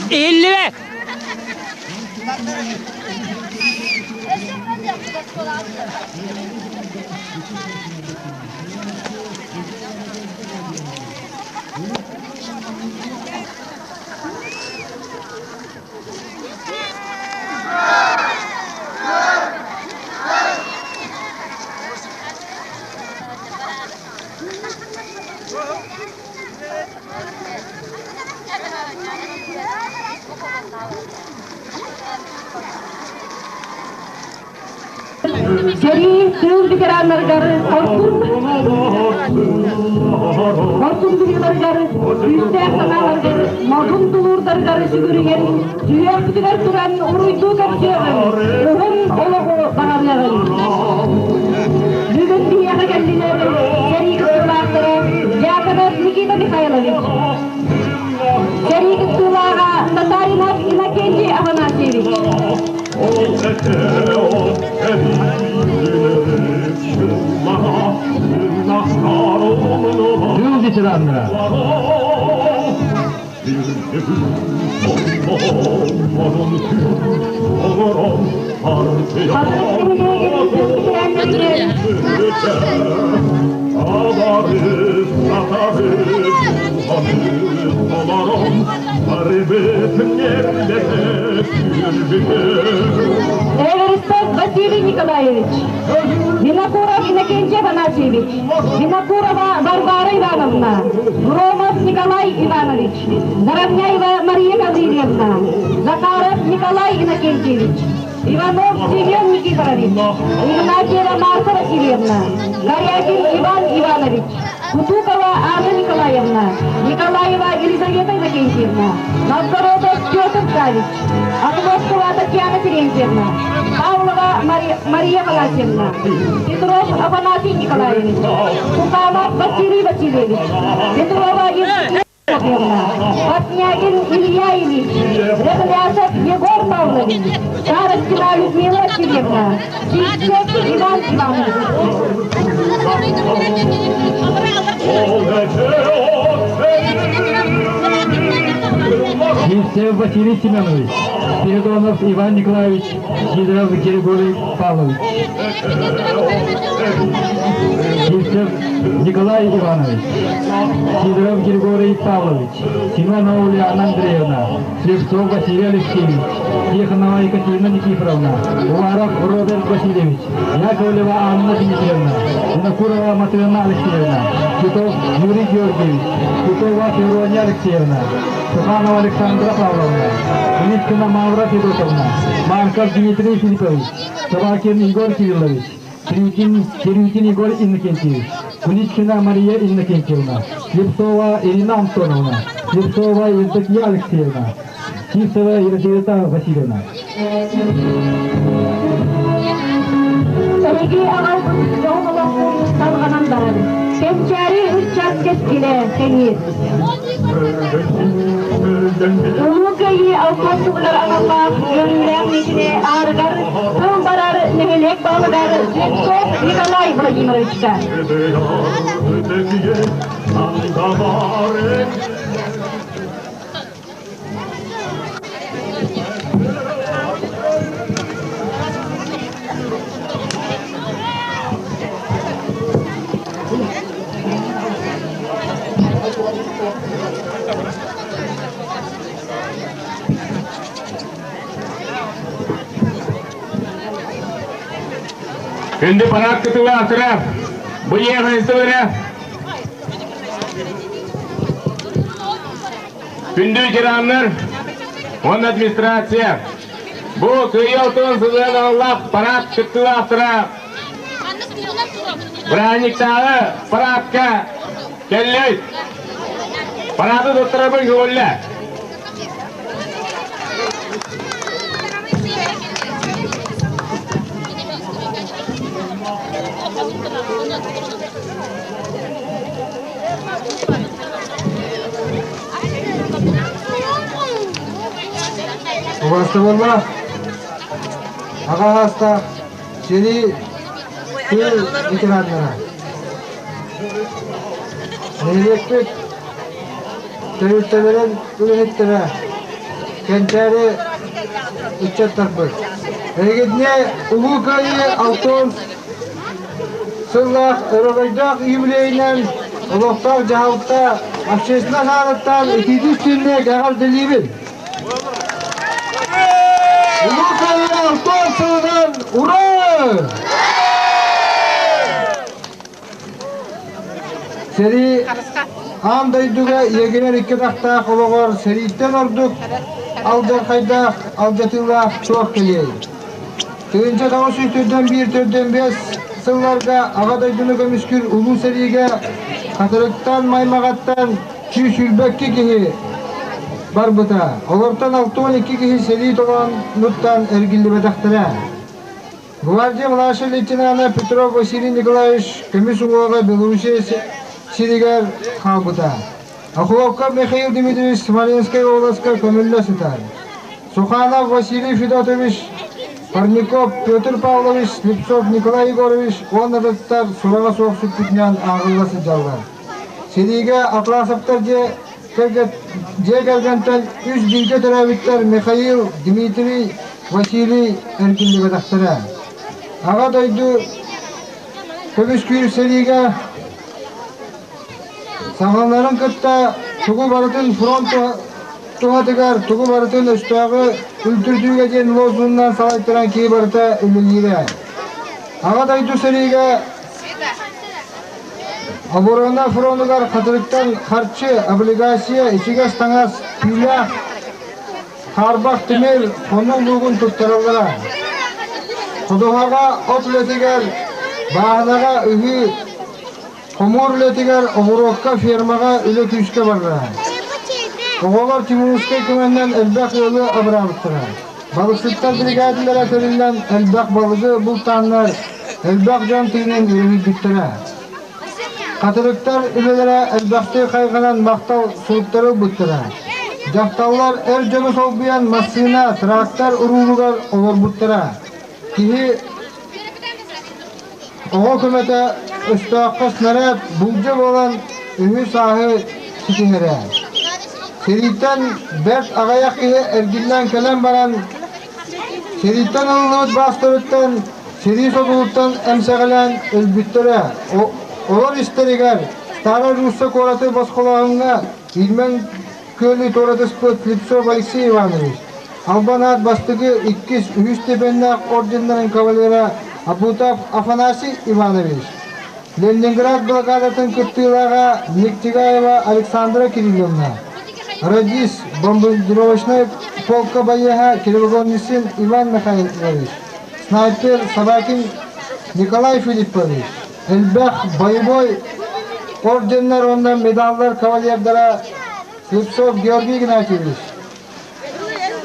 Иһиллибэт! Сэрии тыыл ветераннарыгар хорсун хорсун быһыыларыгар, күүстээх санааларыгар, модун тулуурдарыгар сүгүрүйэн, сүһүөхпүтүгэр туран уруйдуу көрсүөҕүҥ, уһун олоҕу баҕарыаҕыҥ. Бүгүн биһиэхэ кэллилэр сэрии кыттыылаахтара Дьяконов Никита Михайлович, сэрии кыттыылааҕа Татаринов Иннокентий Афанасьевич, Тыыл ветераннара! Хатырык нэһилиэгин тыыл ветераннарыгар Эверстов Василий Николаевич, Винокуров Иннокентий Афанасьевич, Винокурова Варвара Ивановна, Громов Николай Иванович, Заровняева Мария Гаврильевна, Захаров Николай Иннокентьевич, Иванов Семен Никифорович, Игнатьева Марфа Васильевна, Корякин Иван Иванович, Кутукова Анна Николаевна, Николаева Елизавета Иннокентьевна, Новгородов Петр Савич, Окловскова Татьяна Терентьевна, Павлова Мария Афанасьевна, Петров Афанасий Николаевич, Суханов Василий Васильевич, Петрова Евгения Портнягин Илья Ильич, Рехлясов Егор Павлович, Старостина Людмила Васильевна, Сивцев Иван Иванович. Сивцев Василий Семенович, Спиридонов Иван Николаевич, Сидоров Григорий Павлович. Сивцев Николай Иванович, Сидоров Григорий Павлович, Семенова Ульяна Андреевна, Слепцов Василий Алексеевич, Тихонова Екатерина Никифоровна, Уваров Роберт Васильевич, Яковлева Анна Дмитриевна, Винокурова Матрена Алексеевна, Титов Юрий Георгиевич, Титова Феврония Алексеевна, Суханова Александра Павловна, Улиткина Мавра Федотовна, Марков Дмитрий Филиппович, Собакин Егор Кириллович, Терютин, Терютин Егор Иннокентьевич, Куличкина Мария Иннокентьевна, Слепцова Ирина Антоновна, Слепцова Евдокия Алексеевна, Тисова Елизавета Васильевна. Эһиги аҕалбыт дьоһун олохпут салҕанан барар. Кэнчээри ыччат кэскилэ кэҥиир. Улуу Кыайыы алтан сылыгар аналлаах үөрүүлээх миитини аарыгар тыл барар нэһилиэк баһылыгар Слепцов Николай Владимировичка. Күндү парад кытылаахтара, бу иэхэйсылара Күндү ветераннар уонна администрация, бу Кыайыы алтын сылыан аналлаах парад кыттыылаахтара бырааһынньыктааҕы парадка кэллэй. Парады туттарабын көҕүллэ. Убастабыллаах аҕа саастаах сэрии тыыл ветераннара! Нэһилиэкпит тэрилтэлэрин үлэһиттэрэ, кэнчээри ыччаттарбыт! Эһигитини Улуу Кыайыы алтын Сыллаах өрөгөйдөөх юбилейынан олохтоох дьаһалта общественнай саалаттан итиитик сүүннээх эҕэрдэлиибин! Улуу Кыайыы алтан сылынан ура! Сэрии аан дойдуга иэгинэр икки атахтаах олоҕор сэрииттэн ордук алдьархайдаах, алдьатыылаах суох кэлиэй. 1941 төрдүн сылларга Аҕа дойдуну көмүскүүр Улуу сэриигэ Хатырыктан, Маймаҕаттан 122 киһи барбыта. Олортон 62 киһи сэрии толоонуттан эргиллибэтэхтэрэ. Гвардия младшай лейтенана Петров Василий Николаевич көмүс уҥуоҕа Белоруссия сиригэр хаалбыта. Охлопков Михаил Дмитриевич Смоленскай уобаласка көмүллэ сытар. Суханов Василий Федотович, Парников Петр Павлович, Слепцов Николай Егорович уонна атыттар сураҕа суох сүппүтүнэн ааҕылла сылдьаллар. Сэриигэ Атласовтар дьиэ дьиэ кэргэнтэн үс бииргэ төрөөбүттэр Михаил, Дмитрий, Василий эргиллибэтэхтэрэ. Аҕа дойду көмүскүүр сэриигэ Саҥаларын кытта тугу барытын фронт туһатыгар, тугу барытын өстөөҕү үлтүрдүүгэ диэн лозунунан салайтаран киһи барыта үлэлиирэ. Аҕа дойду сэриигэ оборона фронугар хатырыктан харчы, облигация, ичигэс таҥас, түүлээх, хаарбах тимир, хонуу луугун туттараллара. Ходуһаҕа от үлэтигэр, бааһынаҕа ыһыы Хомуур үлэтигэр оҕуруокка, фермаҕа үлэ күүскэ барара. Оҕолор Тимурскай көмөннөн элбэх ыалы абыраабыттара. Балыксыттар биригээдэлэрэ тэриллэн элбэх балыгы бултааннар, элбэх дьон тыынын өрүһүйбүттэрэ. Хатырыктар үлэлэрэ элбэхтик хайҕанан махтал суруктары ылбыттара. Дьахталлар эр дьону солбуйан массыына, трактор уруулугар олорбуттара. Киһи Оҕо көмөтө өстөөххө снаряд булдьа буолан үһү-сааһы ситиһэрэ. Сэрииттэн бэрт аҕыйах киһи эргиллэн кэлэн баран, сэрииттэн ылыллыбыт баастарыттан, сэрии содулуттан эмсэҕэлээн өлбүттэрэ. Олор истэригэр Старай Русса куораты босхолооһуҥҥа Ильмень Күөлү туоратыспыт Слепцов Алексей Иванович, Албан аат бастакы, иккис, үһүс степеннээх орденнарын кавалера Абутов Афанасий Иванович, Ленинград блокадатын кыттыылааҕа Нектигаева Александра Кирилловна, радист, бомбардировочнай полка байыаһа Кривогорницын Иван Михайлович, снайпер Собакин Николай Филиппович, элбэх боевой орденнар уонна медаллар кавалердара Слепцов Георгий Игнатьевич,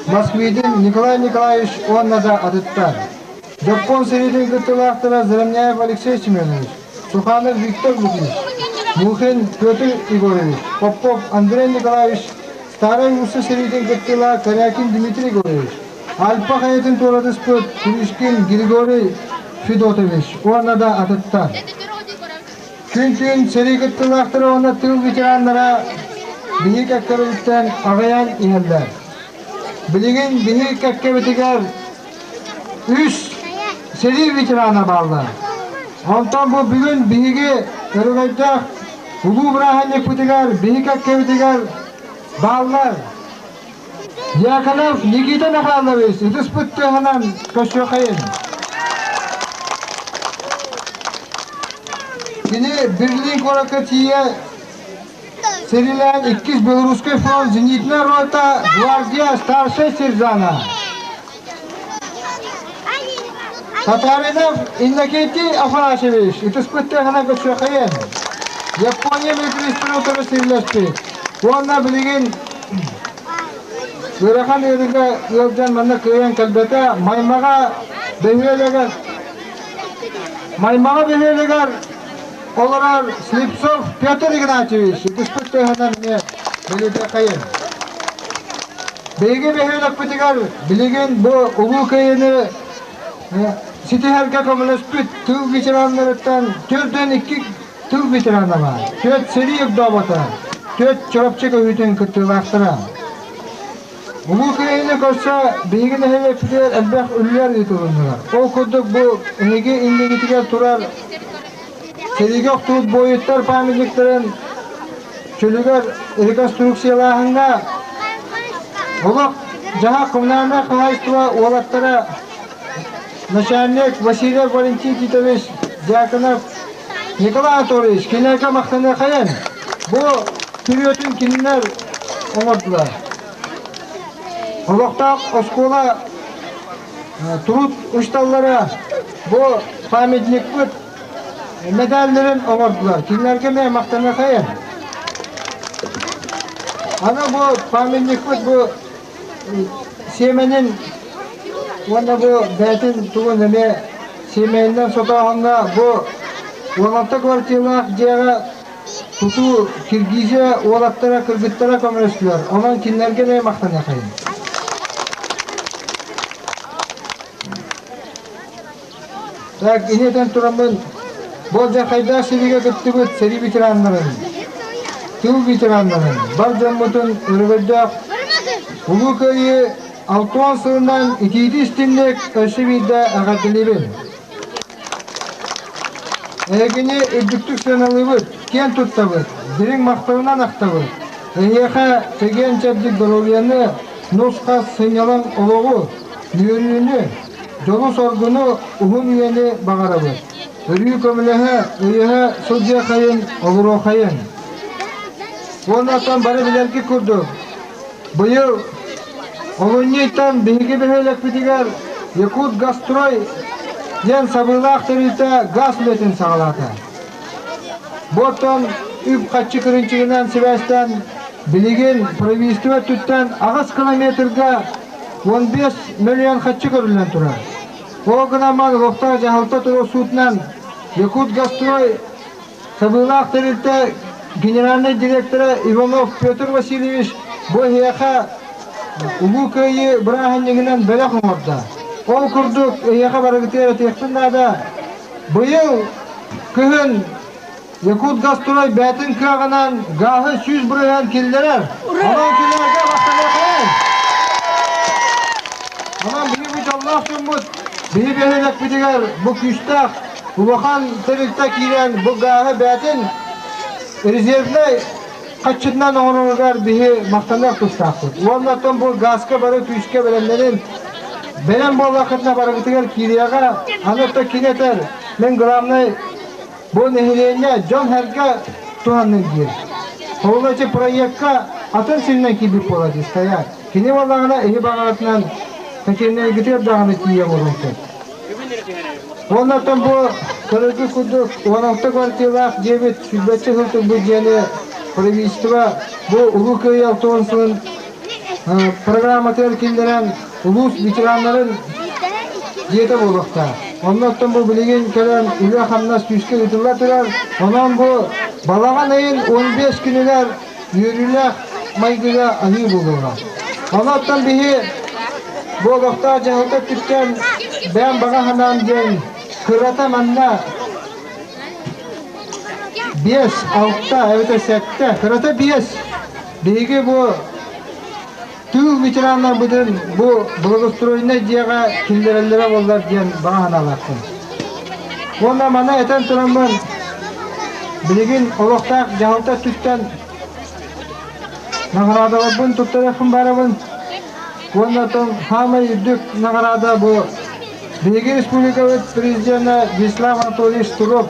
Москвитин Николай Николаевич уонна да атыттар. Дьоппуон сэриитин кыттыылаахтара Заремняев Алексей Семенович, Суханов Виктор Лукич, Мухин Петр Егорович, Попов Андрей Николаевич, Старай Русь сэриитин кыттыылаах Корякин Дмитрий Егорович, Альпа хайатын туоратыспыт Куришкин Григорий Федотович уонна да атыттар. Күн-түүн сэрии кыттыылаахтара уонна тыыл ветераннара биһи кэккэбититтэн аҕыйаан иһэллэр. Билигин биһи кэккэбитигэр үс сэрии ветерана бааллар. Онтон бу бүгүн биһиги өрөгөйдөөх улуу бырааһынньыкпытыгар биһи кэккэбитигэр бааллар. Дьяконов Никита Михайлович ытыспыт тыаһынан көрсүөххэйин. Кини Берлин куоракка тиийэ сэриилээн иккис Белорусский фронт зенитная рота гвардия старшай сержана. Татаринов Иннокентий Афанасьевич ытыспыт тыаһынан көрсүөххэйин. Япония милитаристарын утары сэриилэспит. Уонна билигин Ыарахан ыарыыга ыалдьан манна кыайан кэлбэтэ. Маймаҕа бөһүөлэгэр Маймаҕа бөһүөлэгэр олорор Слепцов Петр Игнатьевич ытыспыт тыаһынан эмиэ бэлиэтиэхэйин. Биһиги бөһүөлэкпитигэр билигин бу Улуу Кыайыыны ситиһэргэ көмөлөспүт тыыл ветераннарыттан 42 Тыл ветерана баар, түөрт сэрии огдообота, түөрт Чурапчы көһүүтүн кыттыылаахтара. Улуу Кыайыыны көрсө биһиги нэһилиэкпитигэр элбэх үлэлэр ыытылыннылар. Ол курдук бу эһиги иннигитигэр турар сэриигэ охтубут буойуттар памятниктарын чөлүгэр реконструкциялааһыҥҥа олох дьаһах коммунальнай хаһаайыстыба уолаттара начальник Васильев Валентин Титович Дьяконов Николай Анатольевич, кинилэргэ махтаныахайын. Бу күрүөтүн кинилэр оҥордулар. Олохтоох оскуола труд учууталлара бу памятникпыт медалларын оҥордулар. Кинилэргэ эмиэ махтаныахайын. Аны бу памятникпыт бу сиэмэнин уонна бу бэйэтин тугун эмиэ сиэмэнинэн сотооһуҥҥа бу 16 квартиралаах дьиэҕэ тутуу Киргизия уолаттара кыргыттара көмөлөстүлэр. Онон кинилэргэ эмиэ махтаныахайын. Так, ини этэн тураммын, бу алдьархайдаах сэриигэ кыттыбыт сэрии ветераннарын, тыыл ветераннарын, бар дьоммутун өрөгөйдөөх Улуу Кыайыы 60 сылынан итиити истинник өссө биирдэ эҕэрдэлиибин. Эһигини үрдүктүк сыаналыыбыт, киэн туттабыт, дириҥ махталынан ахтабыт. Эһиэхэ чэгиэн-чэбдик доруобуйаны, нус-хас сынньалаҥ олоҕу, үөрүүнү, Дьолу-соргуну, уһун үйэни баҕарабыт. Өрүү көмөлөһө, өйөһө сылдьыаххайын, олоруоххайын. Уонна оттон бары билэргит курдук, быйыл олунньуйтан биһиги бөһүөлэкпитигэр Якут Гастрой диэн сабыылаах тэрилтэ газ үлэтин саҕалаата. Бу оттон үп-харчы кырыымчыгынан сибээстээн билигин правительство өттүттэн 8 километрга 15 мөлүйүөн харчы көрүллэн турар. Ол гынан олохтоох дьаһалта туруорсуутунан Якутгазстрой сабыылаах тэрилтэ генеральнай директора Иванов Петр Васильевич бу эһиэхэ Улуу Кыайыы бырааһынньыгынан бэлэх оҥордо. Ол курдук эһиэхэ барыгытыгар этиэхпин наада. Быйыл кыһын Якутгазстрой бэйэтин кыаҕынан гааһы 100% киллэрэр. Онон кинилэргэ махтаныахайын. Онон биһиги дьоллоох дьоммут, биһи бөһүөлэкпитигэр бу күүстээх улахан тэрилтэ киирэн бу гааһы бэйэтин резервнэй хаччытынан оҥороругар биһи махтаныах тустаахпыт. Уонна оттон бу гааска бары күүскэ бэлэмнэнин бэлэм буоллаххытына барыгытыгар киириэҕэ. Аны оттон кини этэр, мин главный Бу нэһилиэнньэ дьон-сэргэ туһаннын диир. Ол эти проекка атын сиринэн киирбит буолар дии стоят. Кини буоллаҕына иһи баҕаратынан котельнайгытыгар даҕаны тиийэ олорон сөп. Оннортон бу көрөргүт курдук 16 квартиралаах дьиэбит сүүрбэччэ сыл турбут дьиэни правительство бу Улуу Кыайыы 60 сылын программатыгар киллэрэн улуус ветераннарын дьиэтэ буолуохтаах. Оннуттан бу билигин кэлэн үлэ-хамнас күүскэ ыытылла турар. Онон бу балаҕан ыйын 15 күнүгэр үөрүүлээх майгыга аһыы буолуоҕа. Онуттан биһи бу олохтоох дьаһалта өттүттэн бэйэм баҕа санаам диэн кырата манна биэс, алта эбэтэр сэттэ, кырата биэс биһиги бу тыыл ветераннарбытын бу благоустроеннай дьиэҕэ киллэрэллэрэ буоллар диэн баҕа санаалаахпын. Уонна маны этэн тураммын, билигин олохтоох дьаһалта өттүттэн наҕараадаларбын туттарыахпын баарабын. Уонна оттон саамай үрдүк наҕараада бу биһиги республикабыт президенэ Вячеслав Анатольевич Штыров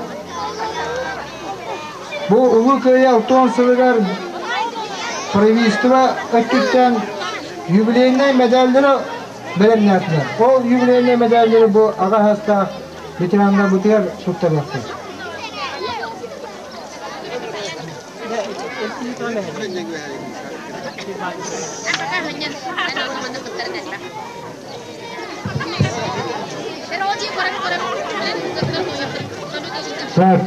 Бу Улуу Кыайыы 60 сылыгар правительство өттүттэн юбилейнай медаллары бэлэмнээтилэр. Ол юбилейнай медаллары бу аҕа саастаах ветераннарбытыгар туттарыахпыт.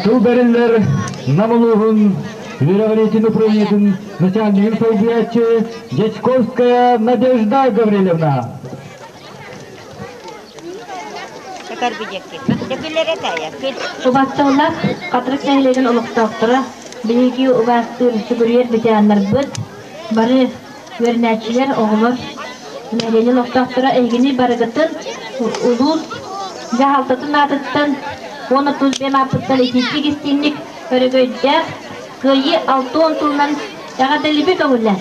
Тыл бэриллэр Нам улууһун үөрэҕириитин управлениетын начальнигын солбуйааччы Дьячковская Надежда Гаврильевна. Убасталлах Хатырык нэһилиэгин олохтоохторо, биһиги убаастыыр сүгүрүйэр ветераннарбыт, бары Үөрэнээччилэр, оҕолор, нэһилиэнньэ олохтоохторо эһигини барыгытын улуус дьаһалтатын аатыттан уонна тус бэйэм ааппыттан итиитик истиҥник өрөгөйдөөх Кыайыы 60 сылынан эҕэрдэлиибит көҥүллээн!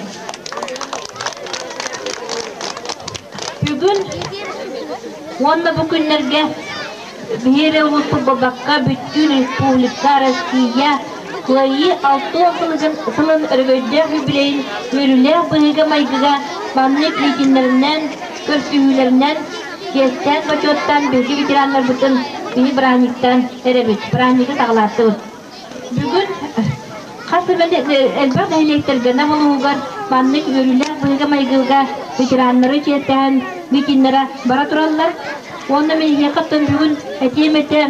Бүгүн уонна бу күннэргэ Биһиги эрэ улууспут буолбакка, бүттүүн республика, Россия Кыайыы 60 сылыгын сылын өрөгөйдөөх юбилейын үөрүүлээх быһыыга-майгыга маннык митиннэринэн, көрсүһүүлэринэн чиэстээн-бочуоттаан биһиги ветераннарбытын биһи бырааһынньыктаан эрэбит, бырааһынньыгы саҕалаатыбыт. Бүгүн хас эмэ элбэх нэһилиэктэргэ Нам улууһугар маннык үөрүүлээх быһыыга-майгыга ветераннары чиэстэһэн митиннэрэ бара тураллар. Уонна мин эһиэхэ бүгүн этиэм этэ,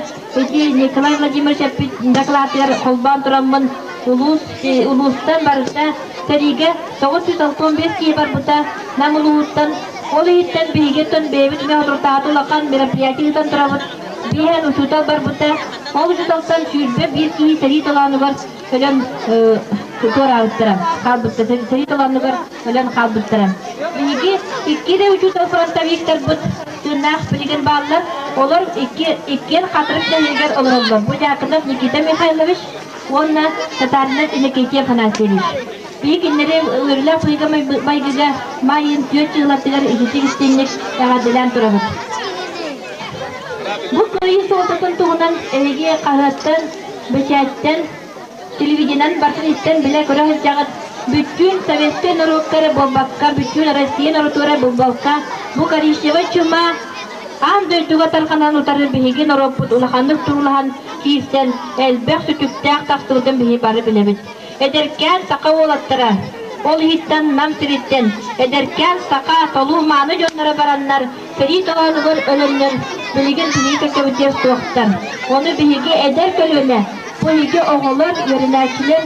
ити Николай Владимирович эппит дакылаатыгар холбоон тураммын улуус улуустан барыта сэриигэ 965 киһи барбыта Нам улууһуттан. Ол иһиттэн биһиги оттон бэйэбит эмиэ соторутааҕыта улахан мероприятие ыытан турабыт. Биэһэн учуутал барбыта. Ол учууталтан 21 киһи сэрии толоонугар өлөн туораабыттара, хаалбыттара, сэрии толоонугар өлөн хаалбыттара. Биһиги икки да учуутал фронтовиктарбыт тыыннаах билигин бааллар. Олор икки иккиэн Хатырык нэһилиэгэр олороллор. Бу Дьяконов Никита Михайлович уонна Татаринов Иннокентий Афанасьевич. Биһи кинилэри үөрүүлээх быһыыга майгыга маай ыйын түөрт чыһылатыгар ититик истиҥник эҕэрдэлээн турабыт. Бу кыайыы суолтатын туһунан эһиги хаһыаттан, бэчээттэн, телевидениенэн барытын истэн билэ-көрө сылдьаҕыт. Бүттүүн советскай норуокка эрэ буолбакка, бүттүүн Россия норуотугар эрэ буолбакка, бу коричневай чума аан дойдуга тарҕанан утары биһиги норуоппут улаханнык туруулаһан киирсэн, элбэх сүтүктээх тахсыбытын биһиги бары билэбит. Эдэркээн саха уолаттара, ол иһиттэн Нам сириттэн, эдэркээн саха толуу мааны дьонноро бараннар, сэрии толоонугар өлөннөр, билигин биһиги кэккэбитигэр суохтар. Ону биһиги эдэр көлүөнэ, бу биһиги оҕолор, үөрэнээччилэр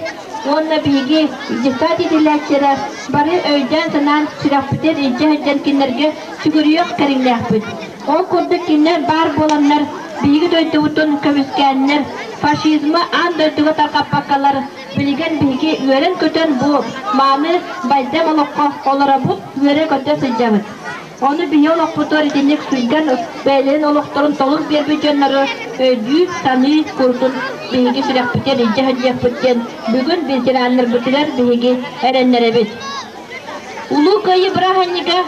уонна биһиги дьыссаат иитиллээччилэрэ бары өйдөөн-санаан сүрэхпитин илдьэ сылдьан кинилэргэ сүгүрүйүөх кэриҥнээхпит. Ол курдук кинилэр баар буоланнар, биһиги дойдубутун көмүскээннэр, фашизмы аан дойдуга тарҕаппаккалар, билигин биһиги үөрэн-көтөн бу мааны байдам олоххо олоробут, үөрэ-көтө сылдьабыт. Ону биһи олохпутугар итинник сүлгэн бэйэлэрин олохторун толук биэрбит дьоннору өйдүү, саныы курдук биһиги сүрэхпитигэр илдьэ сылдьыахпыт диэн бүгүн ветераннарбытыгар биһиги эрэннэрэбит. Улуу Кыайыы бырааһынньыга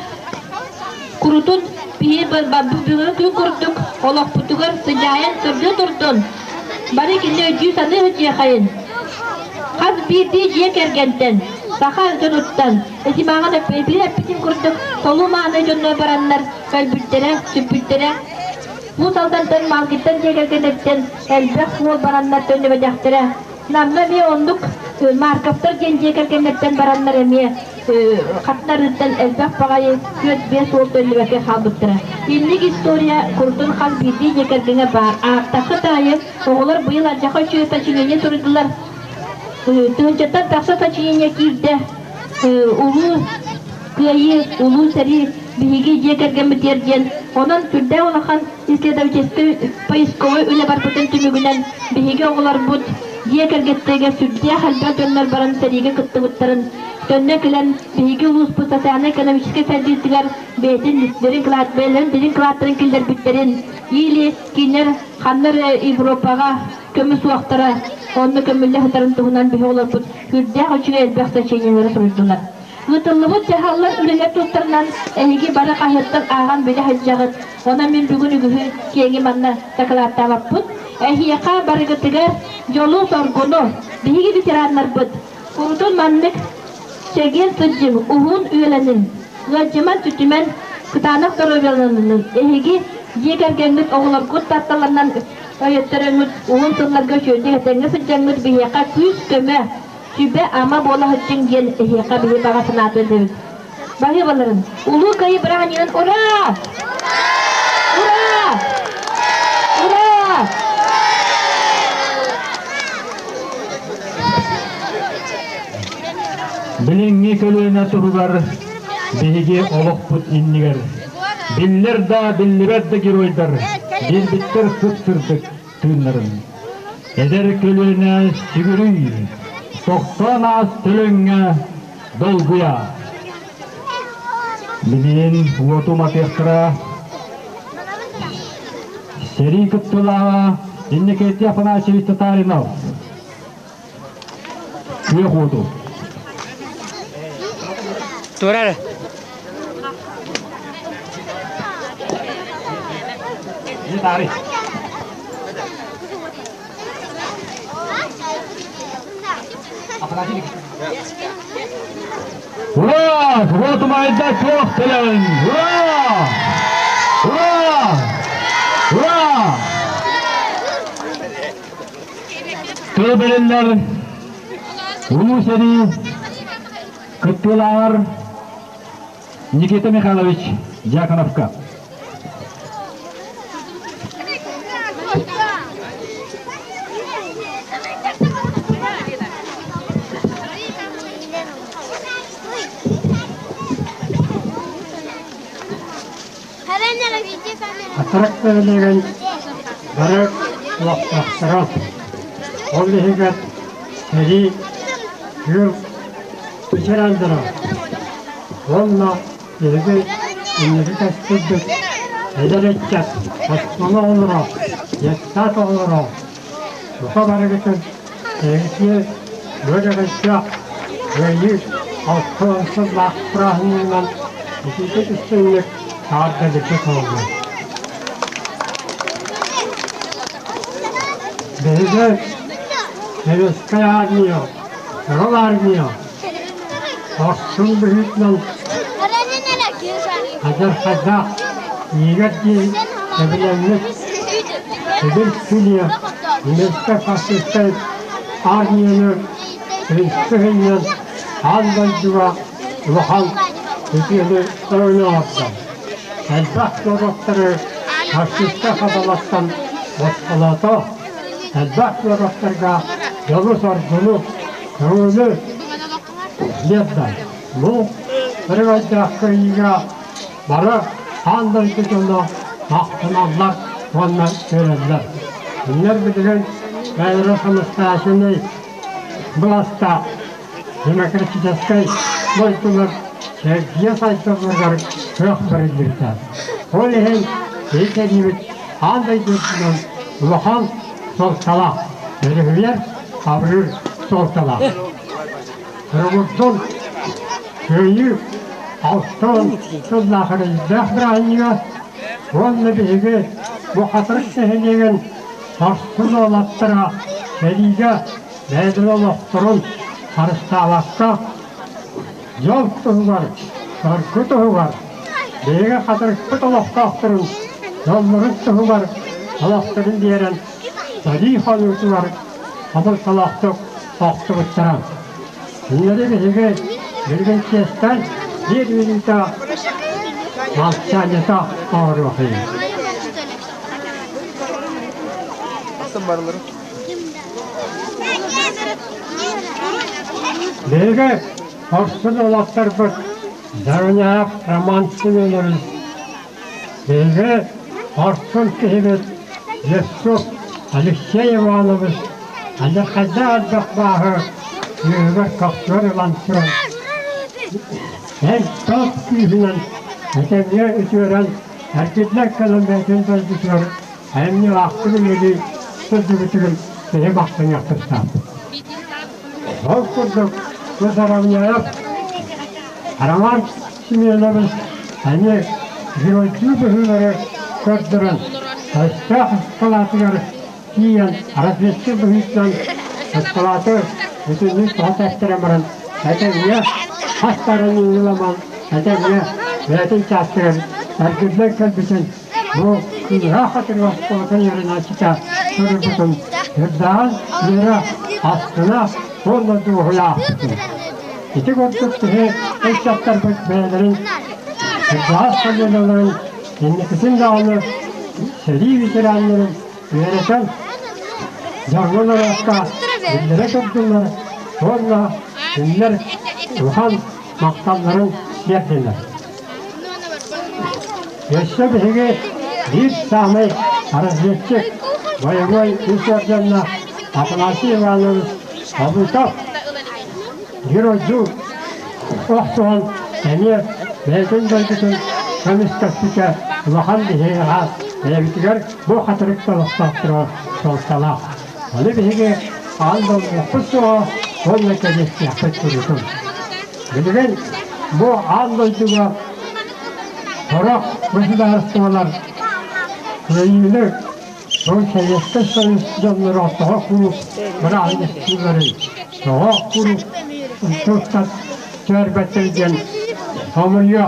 курутун биһи бүгүн күн курдук олохпутугар сыдьаайан сырдыы турдун, бары кини өйдүү-саныы сылдьыахайын. Хас биирдии дьиэ кэргэнтэн, саха дьонуттан, итимааҕын эппитин эппитин курдук толуу мааны дьоннор бараннар өлбүттэрэ, сүппүттэрэ. Уус Алдантан Малгиттан дьиэ кэргэннэриттэн элбэх уол бараннар төннүбэтэхтэрэ. Намна эмиэ оннук Марковтар диэн дьиэ кэргэннэртэн бараннар эмиэ хатынарыттан элбэх баҕайы түөрт-биэс уол төннүбэккэ хаалбыттара. Инник история курдун хас биирдии дьиэ кэргэҥҥэ баар. Ааттаххыт аайы оҕолор быйыл алдьархай үчүгэй сочинение суруйдулар. Тыһыынчаттан тахса сочинение киирдэ. Улуу Кыайыы, Улуу сэрии биһиги дьиэ кэргэммитигэр диэн, онон сүрдээх улахан исследовательскай поисковай үлэ барбытын түмүгүнэн биһиги оҕолорбут дьиэ кэргэттэригэр сүрдээх элбэх дьоннор баран сэриигэ кыттыбыттарын, төннө кэлэн биһиги улууспут социальнай-экономическай сайдыытыгар бэйэтин дириҥ бэйэлэрин дириҥ кылааттарын киллэрбиттэрин, или кинилэр ханна эрэ Европаҕа көмүс уохтара онно көмүллэ сытарын туһунан биһи оҕолорбут сүрдээх үчүгэй элбэх сочинениелары суруйдулар. Ыытыллыбыт дьаһаллар үлэлэр тустарынан эһиги бары хаһыаттан ааҕан билэ сылдьаҕыт. Онон мин бүгүн үгүһү киэҥи манна дакылааттаабаппын. Эһиэхэ барыгытыгар дьолу-соргуну, биһиги ветераннарбыт курутун маннык чэгиэн сылдьыҥ, уһун үйэлэниҥ, ыалдьыман-сүтүмэн, кытаанах доруобуйаланыҥ. Эһиги дьиэ кэргэҥҥит оҕолоргут тапталларынан өйөттөрөҥҥүт уһун сылларга үчүгэйдик этэҥҥэ сылдьаҥҥыт биһиэхэ күүс-көмө, Сүбэ-ама буола сылдьыҥ диэн эһиэхэ биһи баҕа санаатын этэбит. Баһыыбаларын, Улуу Кыайыы бырааһынньыгынан ура! Ура! Ура! Билиҥҥи көлүөнэ туһугар биһиги олохпут иннигэр биллэр да биллибэт да геройдар биэрбиттэр сып-сырдык тыыннарын. Эдэр көлүөнэ сүгүрүй, тохтоон аас төлөҥҥө долгуйа. Билигин уоту уматыахтара сэрии кыттыылааҕа Иннокентий Афанасьевич Татаринов. Күөх уоту. Турар. Ура! Вот майда күөх төлөн! Ура! Ура! Ура! Тыл билиннэр Улуу сэрии кыттыылааҕар Никита Михайлович Дьяконовка. Атырак нэһилиэгин бары олохтоохторо, ол иһигэр сэрии тыыл ветераннара уонна биһиги инники кэскилбит эдэр ыччат оскуола оҕолоро, детсад оҕолоро бука барыгытын эһиги үөрэҕирдээх Кыайыы 60 сыллаах бырааһынньыгынан итиитик истиҥник эҕэрдэлииргэ холоннум. Биһиги Советскай армия, Кыһыл армия хорсун быһыытынан адьырҕайдаах иигэр диэн сэбилэммит Сибирь Филия немецкэй-фашистскай армияны Кыһынньан аан дойдуга улахан үтүөнү оҥордо. Элбэх куораттары фашистар хабалаттан босхолоото, элбэх куораттарга дьолу-соргуну, көҥүлү биэрдэ. Бу өрөгөйдөөх кыайыыга бары аан дойду дьоно махтаналлар уонна үөрэллэр. Кинилэр билигин бэйэлэрэ самостоятельнай былаастаах демократическай дойдулар сэргийэ сайдалларыгар кыах бэриллибитэ. Ол иһин киһи сэриибит аан дойду үрдүнэн улахан суолталаах, өрүһүйэр, абырыыр суолталаах. Рогурдун Кыайыы 60 сыллаах эрэйдээх бырааһынньыга уонна биһиги бу Хатырык нэһилиэгин Хорсун уолаттара сэриигэ бэйэлэрин олохторун харыстаабакка, дьол туһугар, соргу туһугар биһиги Хатырыкпыт олохтоохторун Дьоллорун туһугар олохторун биэрэн сэрии хонуутугар хабылталаахтык охтубуттара. Кинилэри биһиги билигин чиэстээн биир мүнүүтэ молчаниета оҥоруохайын. Биһиги хорсун уолаттарбыт Заруняев Роман Семенович, биһиги хорсун киһибит Левцов Алексей Иванович алдьархайдаах элбэх бааһы үөһүгэр көхсүгэр ылан туран, эл-тос күүһүнэн этэҥҥэ үтүөрэн эргиллэр кэлэн бэйэтин дойдутугар айымньылаахтык үлэлии сылдьыбытыгар киһи махтаныах тустаах. Ол курдук бу Заровняев Роман Семенович эмиэ геройдуу быһыылары көрдөрөн, өстөөх ыскалаатыгар тиийэн разведчик быһыытынан ыскалааты бүтүннүү тоҕо тэптэрэн баран этэҥҥэ хас да ыламан этэҥҥэ бэйэтин чаастыгар эргиллэн кэлбитин бу кыыһа хатырык оскуолатын үөрэнээччитэ суруйбутун үрдээн үөрэ астына уонна дуоһуйа аахпытым. Ити курдук киһи ыччаттарбыт бэйэлэрин кырдьаҕас көлүөнэлэрин инникитин даҕаны сэрии ветераннарын үөрэтэн дьоҥҥо норуокка биллэрэ турдулар уонна кинилэр улахан махталларын тиэрдилэр. Өссө биһиги биир саамай разведчик, боевой үс орденнаах Афанасий Иванович Обутов геройдуу охсуһан эмиэ бэйэтин дойдутун көмүскэспитэ улахан биһиэхэ бэйэбитигэр бу хатырык олохтоохторо суолталаах. Ону биһиги аан дойдубут суоҕа уонна кэбиһиэхпит курдук. Билигин бу аан дойдуга сорох государстволар кыайыыны Ол Советскай Союз дьонноро тоҕо куруук бырааһынньыктыылларый, тоҕо куруук тылтан түһэрбэттэр диэн хомуйуо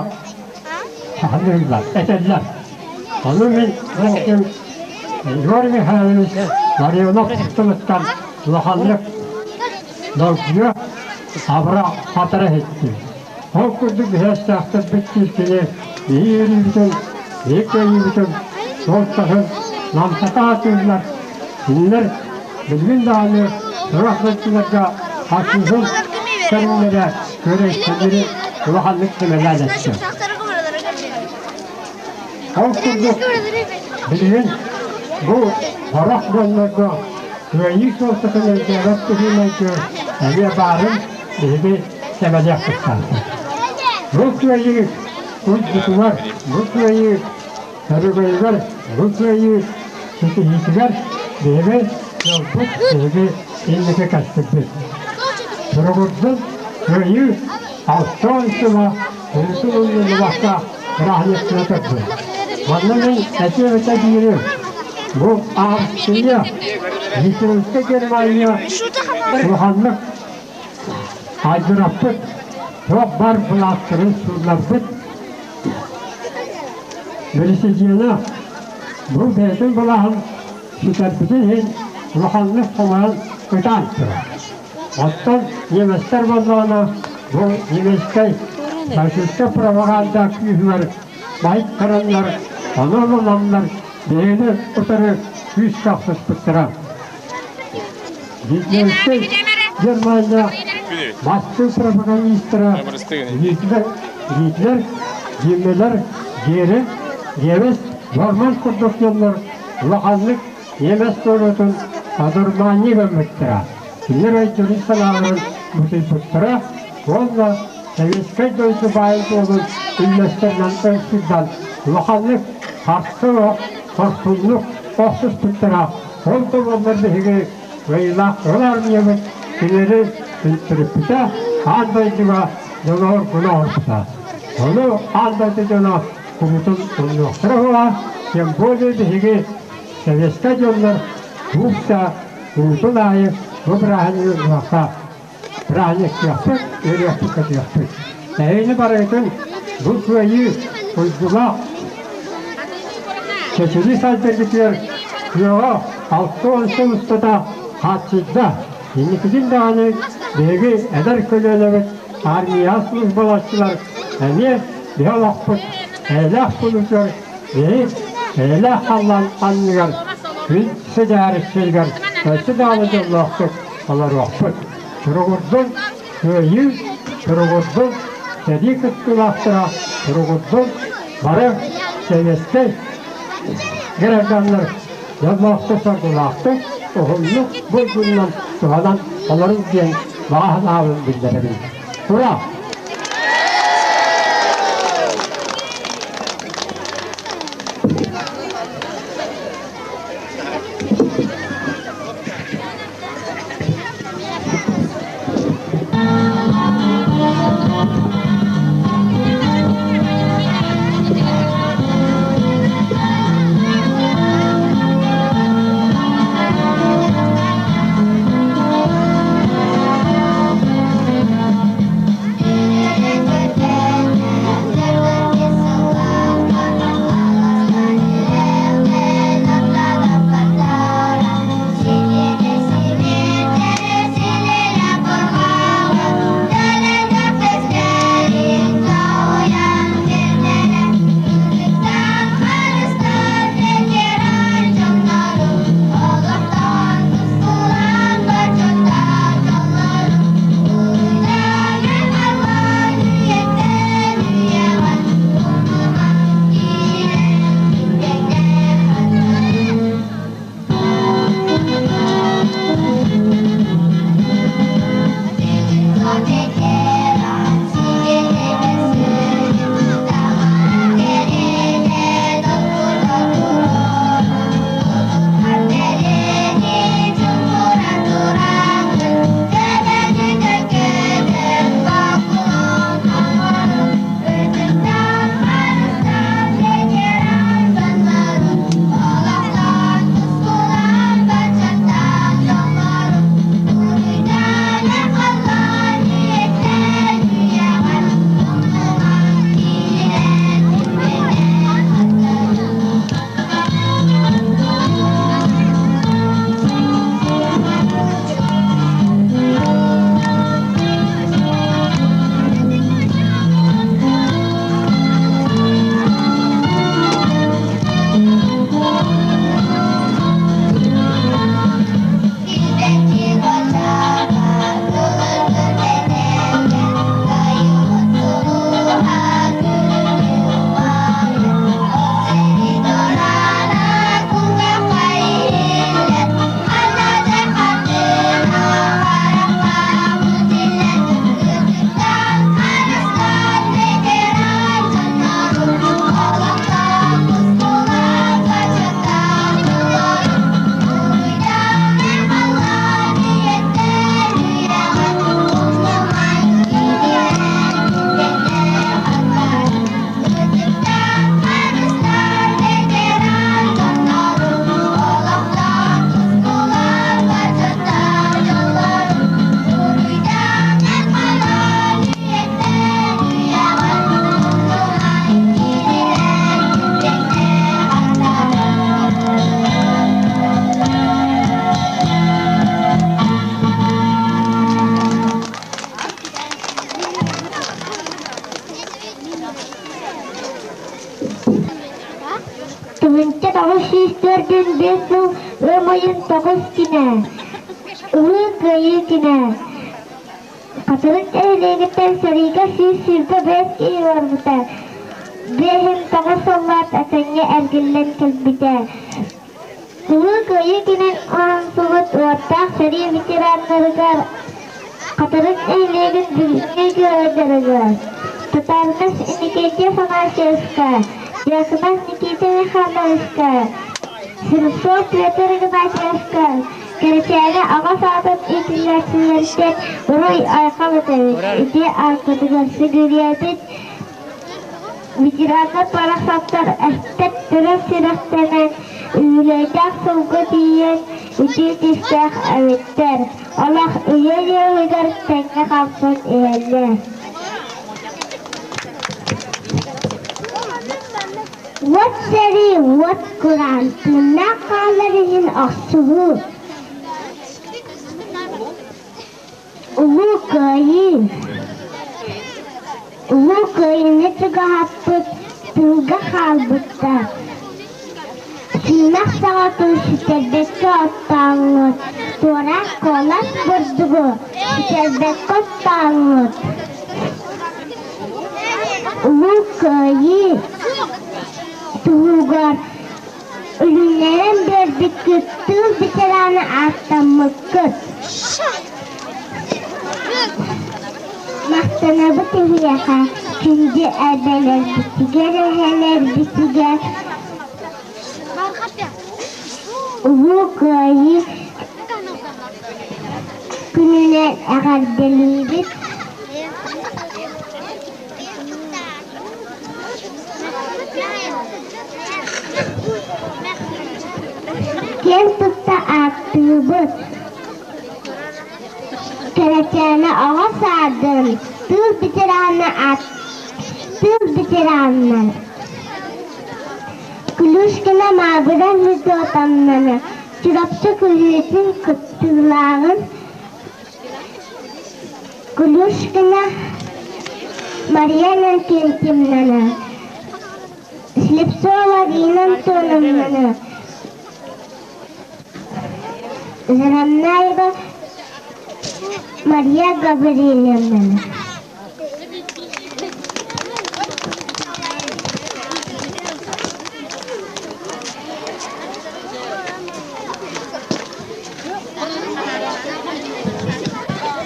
саныыллар, этэллэр. Ону мин бу күн Егор Михайлович Ларионов тылыттан улаханнык долгуйа, абыра хатара иһиттим. Ол курдук биһиэстээхтэрбит киирсини биһи үөрүүбүтүн, биһи кыайыыбытын суолтатын намтата сатыыллар. Кинилэр билигин даҕаны сорох дойдуларга фашизм көрүҥнэрэ көрө-истэллэрин улаханнык сэмэлээн эттэ. Ол курдук билигин бу сорох дьоннорго кыайыы суолтатын өйдөөбөт быһыы-майгы эмиэ баарын биһиги сэмэлиэх тустаахпыт. Бу кыайыы уйгутугар, бу кыайыы өрөгөйүгэр, бу кыайыы ситиһиитигэр биһиги дьолбут, биһиги инники кэскилбит. Туругурдун кыайыы 60 сыла өрүтүн умнуллубакка бырааһынньыктыы турдун. Манна мин этиэм этэ биири, бу Австрия, Гитлеровскай Германия улаханнык Айгыраппыт, туох баар былаастарын суулларбыт бэрэсидьиэнэ бу бэйэтин былааһын сүтэрбитин иһин улаханнык хомойон ытаан турар. Оттон немецтэр буоллаҕына бу немецкэй фашистскай пропаганда күүһүгэр байыттараннар, ону ылынаннар бэйэни утары күүскэ охсуспуттара. Гитлерскэй Германия бастыҥ пропагандистара Гитлер, Гитлер, Гиммлер, Геринг, Геббельс, Борман курдук дьоннор улаханнык немец норуотун одурмаанньы гыммыттара, кинилэр өйдөрүн-санааларын бутуйбуттара уонна советскай дойду баайын-дуолун үллэстэринэн ылсыырдан улаханнык харса суох хорсуннук охсуспуттара. Ол да буоллар биһиги кыайыылаах Кыһыл Армиябыт кинилэри төрүппүтэ, аан дойдуга дьолуор гына оҥорбута. Ону аан дойду дьоно курутун умнуохтара суоҕа, тем более биһиги советскай дьоннор куруук да куруутун аайы бу бырааһынньыгы ылыахха бырааһынньыктыахпыт, үөрүөхпүт-көтүөхпүт. Эһигини барыгытын бу кыайыы уйгулаах. чэчирии сайдаргытыгар кыаҕа 60 сыл устата хааччыйда. Инникитин даҕаны биһиги эдэр көлүөнэбит армияҕа службалааччылар эмиэ биһи олохпут эйэлээх буолуутугар биһи эйэлээх халлаан анныгар күн сыдьаары сиригэр өссө даҕаны дьоллоохтук олоруохпут. Туругурдун Кыайыы, туругурдун сэрии кыттыылаахтара, туругурдун бары сэбиэскэй гражданнар дьоллоохтук соргулаахтык, уһуннук булгуннан туһанан олоруҥ диэн баҕа санаабын биллэрэбин. Ура! 1945 сыл ыам ыйын 9 күнэ, Улуу Кыайыы күнэ. Хатырык нэһилиэгиттэн сэриигэ 125 киһи барбыта, 59 саллаат этэҥҥэ эргиллэн кэлбитэ. Улуу Кыайыы күнүн оҥорсубут уоттаах сэрии ветераннарыгар Хатырык нэһилиэгин бүгүҥҥү геройдарыгар Татаринов Никита Афанасьевка, Дьяконов Никита Михайловичка, Слепцов Петр Игнатьевка Кэрэчээнэ аҕа саатын иитиллээччилэриттэн уруй-айхал этэбит, ити ааккытыгар сүгүрүйэбит. Ветераннар барахсаттар эстэр төрөл сүрэхтэнэн, үбүлүөйдээх сылга тиийэн үтүө түстээх эбиттэр, олох үйэ ыалыгар тэҥҥэ хаалсан иһэллэр. Уот сэрии, уот кураан, тыыннаах хаалар иһин охсуһуу. Улуу Кыайыы Улуу Кыайыыны чугаһаппыт, тыылга хаалбыттар. Сүүмэх саҕатын сүтэрбэккэ оттооҥҥут, туораах куолас бурдугу сүтэрбэккэ оттооҥҥут. Улуу Кыайыы туһугар үлүннэрэн биэрбиккит, тыыл ветерана ааттаммыккыт. Махтанабыт эһиэхэ, күндү эбэлэрбитигэр, эһэлэрбитигэр Улуу Кыайыы күнүнэн эҕэрдэлиибит! Киэн тутта ааттыыбыт! Кэрэчээнэ оҕо саадын, тыыл ветерана тыыл ветераннар Клюшкина Маабыра Федотовнаны, Чурапчы күрүөтүн кыттыылааҕын Клюшкина Мария Иннокентьевнаны, Слепцова Рина Антоновнаны, Зарамнаева Мария Гаврильевнаны.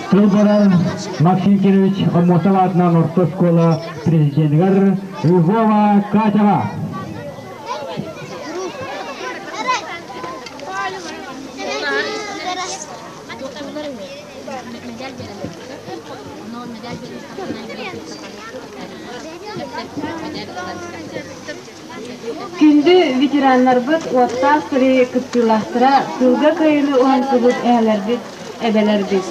Тыл барар Максим Кирович Аммосов аатынан орто оскуола президенигэр Львова Катяҕа. Күндү ветераннарбыт, уоттаах сэрии кыттыылаахтара, тыылга кыайыыны уһансыбыт эһэлэрбит, эбэлэрбит.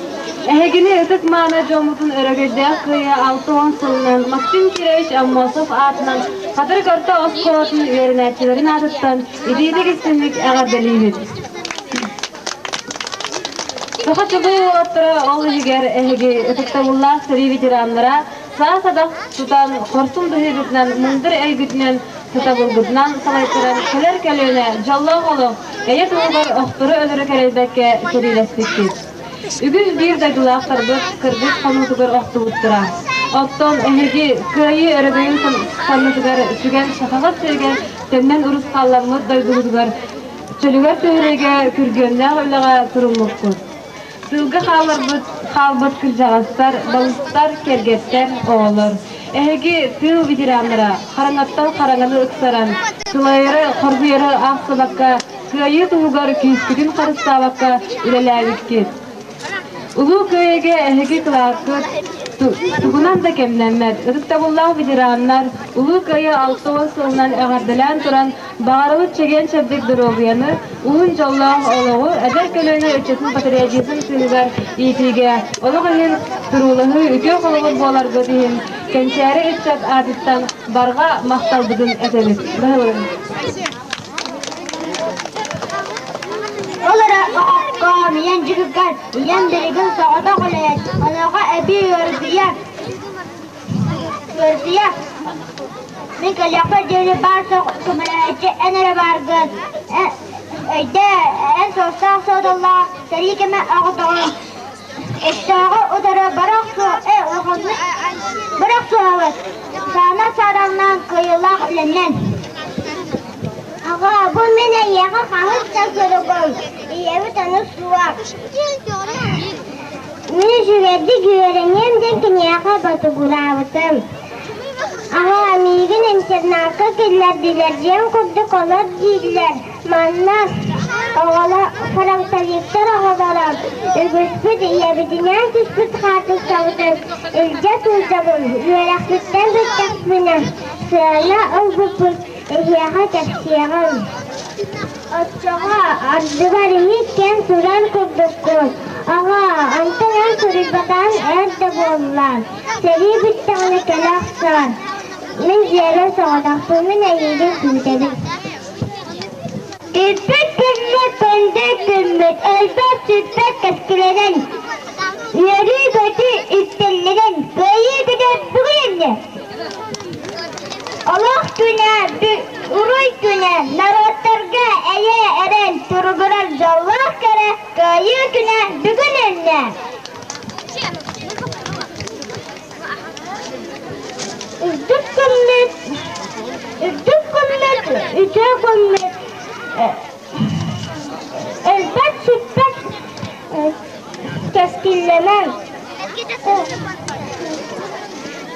Эһигини ытык-мааны дьоммутун өрөгөйдөөх кыайыы 60 сылынан Максим Кирович Аммосов аатынан Хатырык орто оскуолатын үөрэнээччилэрин аатыттан итиитик-истиҥник эҕэрдэлиибит. Саха чулуу уолаттара ол иһигэр эһиги ытыктабыллаах сэрии ветераннара саа-садах тутан, хорсун быһыыгытынан, мындыр өйгүтүнэн, сатабылгытынан салайтаран кэлэр көлүөнэ дьоллоох олох, эйэ туһугар охтору өлөрө кэрэйбэккэ сэриилэспиккит. Үгүс биир дойдулаахтарбыт кыргыс хонуутугар охтубуттара. Оттон эһиги Кыайыы өрөгөйүн саннытыгар сүгэн сахаҕыт сиригэр төннөн урусхалламмыт дойдугутугар чөлүгэр түһэриигэ күргүөмнээх үлэҕэ туруммуккут. Тыылга хааларбыт хаалбыт кырдьаҕастар, балыстар, кэргэттэр, оҕолор. Эһиги тыыл ветераннара хараҥаттан хараҥаны ыксаран, сылайары, хоргуйары аахсыбакка, кыайыы туһугар күүскүтүн харыстаабакка үлэлээбиккит. Улуу Кыайыыга эһиги кылааскыт тугунан да кэмнэммэт. Ытыктабыллаах ветераннар Улуу Кыайыы 60 сылынан эҕэрдэлээн туран, баҕарабыт чэгиэн-чэбдик доруобуйаны, уһун дьоллоох олоҕу, эдэр көлүөнэ ыччатын патриотизм тыыныгар иитиигэ, олох иһин туруулаһыы үтүө холобур буоларгыт иһин кэнчээри ыччат аатыттан барҕа махталбытын этэбит. Баһылыгын. Ол эрэ оҕоккоом, ийэм дьүһүгэр, ийэм билигин соҕотох үлэһит, онуоха эбии ыарытыйар, ыарытыйар. Мин кэлиэхпэр диэри баар суох көмөлөһөөччү эн эрэ бааргын. Өйдөө, эн суостаах-суодаллаах сэрии кэмэ оҕотоҕун. Өстөөҕү утары бара охсуо, улаханнык бара охсуоҕабыт. Саана саараҥнаан кыайыылаах үлэнэн. Аҕаа, бу мин эйиэхэ хаһыс да суругум, ийэбит ону суох. Мин үчүгэйдик үөрэниэм диэн киниэхэ ботугураабытым. Аҕаа, миигин интернакка киллэрдилэр диэн курдук олор дииллэр. Манна оҕолор, фронтовиктар оҕолоро үгүспүт ийэбитинээн түспүт хаартыскабытын илдьэ сылдьабын. Үөрэхпиттэн бүттэхпинэ сыана ылбыппын эһиэхэ кэпсиэҕим. Оччоҕо ардыгар иһит кэм турар курдуккун. Аҕаа, онтон эн суруйбатаҕыҥ эр да буолла. Сэрии бүттэҕинэ кэлэ охсоор. Мин дьиэбэр соҕотохпун, мин эйиигин күүтэбин. Күүппүт күммүт, күндү күммүт, өлбөт-сүппэт кэскилэнэн, үөрүү-көтүү үктэллэнэн, кыайыы күнэ бүгүн инньэ! Олох күнэ, уруй күнэ, норуоттарга эйэ эрэл туругурар дьоллоох кэрэ Кыайыы күнэ бүгүн иннэ! Үрдүк күммүт, үрдүк күммүт, үтүө күммүт, өлбөт-сүппэт кэскиллэнэн,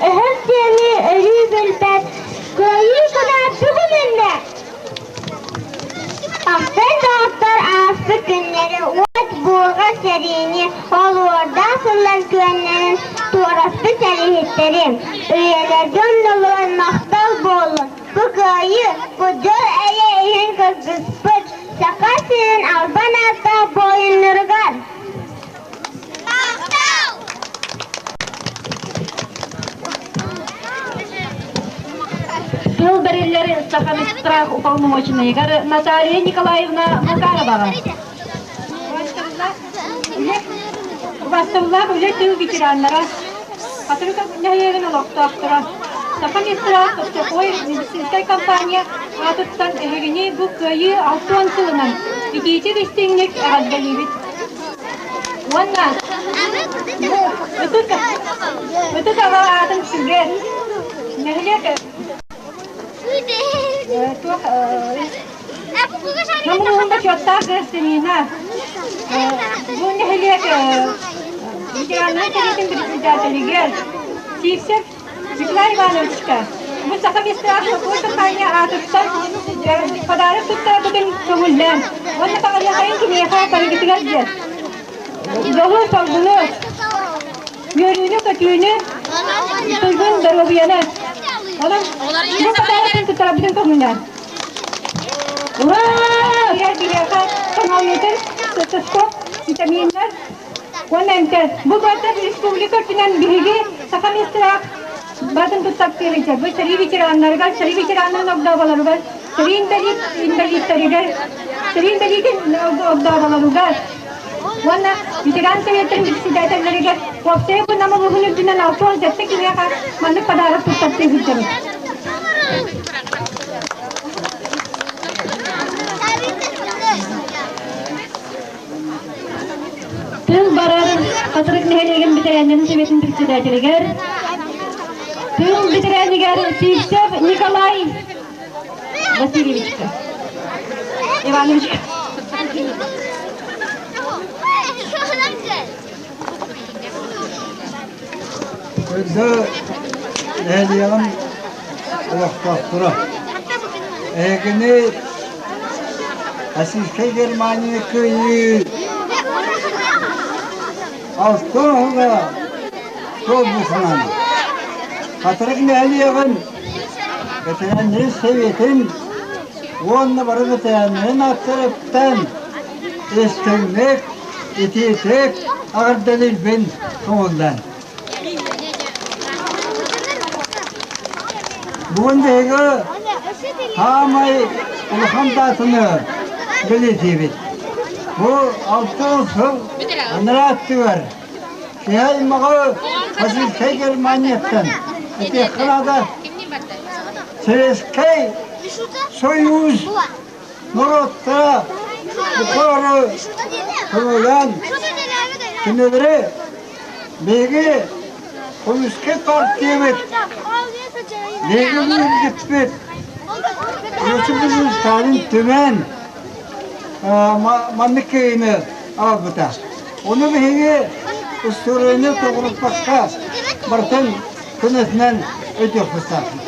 өһөс диэни өрүү билбэт Кыайыы күнэ бүгүн иннэ! Ахтар доҕоттор ааспыт күннэри уот буурҕа сэриини олуордаах сыллар күөннэрин туораспыт сэрииһиттэри, үйэлэргэ оннулуон махтал буоллун! Бу кыайыы, бу дьол эйэ иһин кыргыспыт Саха сирин албан ааттаах буойуннарыгар! Тыл бэриллэр Сахамистрах уполномоченныйыгар Наталья Николаевна Макароваҕа. Убастабыллаах үлэ тыл ветераннара, Хатырык нэһилиэгин олохтоохторо, Саха Мистрах Тостохой медицинскэй компания аатыттан эһигини бу Кыайыы 60 сылынан итиитик истиҥник эҕэрдэлиибит. Уонна ытык ытык аҕа аатын сүгэр нэһилиэк туох Намылыһын бочуоттаах гражданина бу нэһилиэк ветераннарын сэбиэтин председателигэр Сивцев Николай Ивановичка бу Саха Бестрах компания аатыттан подарок туттарбытын көҥүллээн уонна баҕарыахайын киниэхэ барыгытыгар диэн дьолу-соргуну, үөрүүнү-көтүүнү, туйгун доруобуйаны. Онон бу подарокын туттарбытын көҥүллээн. Ура! Биһиэхэ саҥалыытын стетоскоп, витаминнар Уонна эмтэ бу барыта республика үрдүнэн биһиги саха местелаах батын туттартыырыгар, бу сэрии ветераннарыгар, сэрии ветераннарын огдооболоругар, сэрии инбэлиит инбэлииттэригэр, сэрии инбэлиитин огдооболоругар уонна ветеран советтарын председателлэригэр уопсайа бу Нам улууһун үрдүнэн 67 киһиэхэ маннык подарок туттартыы сылдьабыт. Тыл барар Хатырык нэһилиэгин бэтэрээннэрин сэбиэтин председателигэр, тыл бэтэрээнигэр Сивцев Николай Васильевичка Ивановичка. Күндү нэһилиэгим олохтоохторо, эһигини Российскай Германия кыайыы алтын оһуга туолбутунан Хатырык нэһилиэгин ветераннарын Советын уонна бары ветераннарын ааттарыттан истиҥник итиитик аҕардалыырбын көҥүллээн. Бүгүн биһиги саамай улахан даатаны бэлиэтиибит. Бу 60 сыл анараа өттүгэр киһи аймаҕы фашистскай Германияттан этиэххэ наада Советскай Союз норуоттара букары көмөлөөн кинилэри биһиги Коммунистическай партиябыт биһиги үрдүкпүт Иосиф Сталин түмэн маннык кыайыыны аҕалбыта. Ону биһиги устуоруйаны тоҕуруппакка барытын көнөтүнэн өйдүөхпүттаахпыт.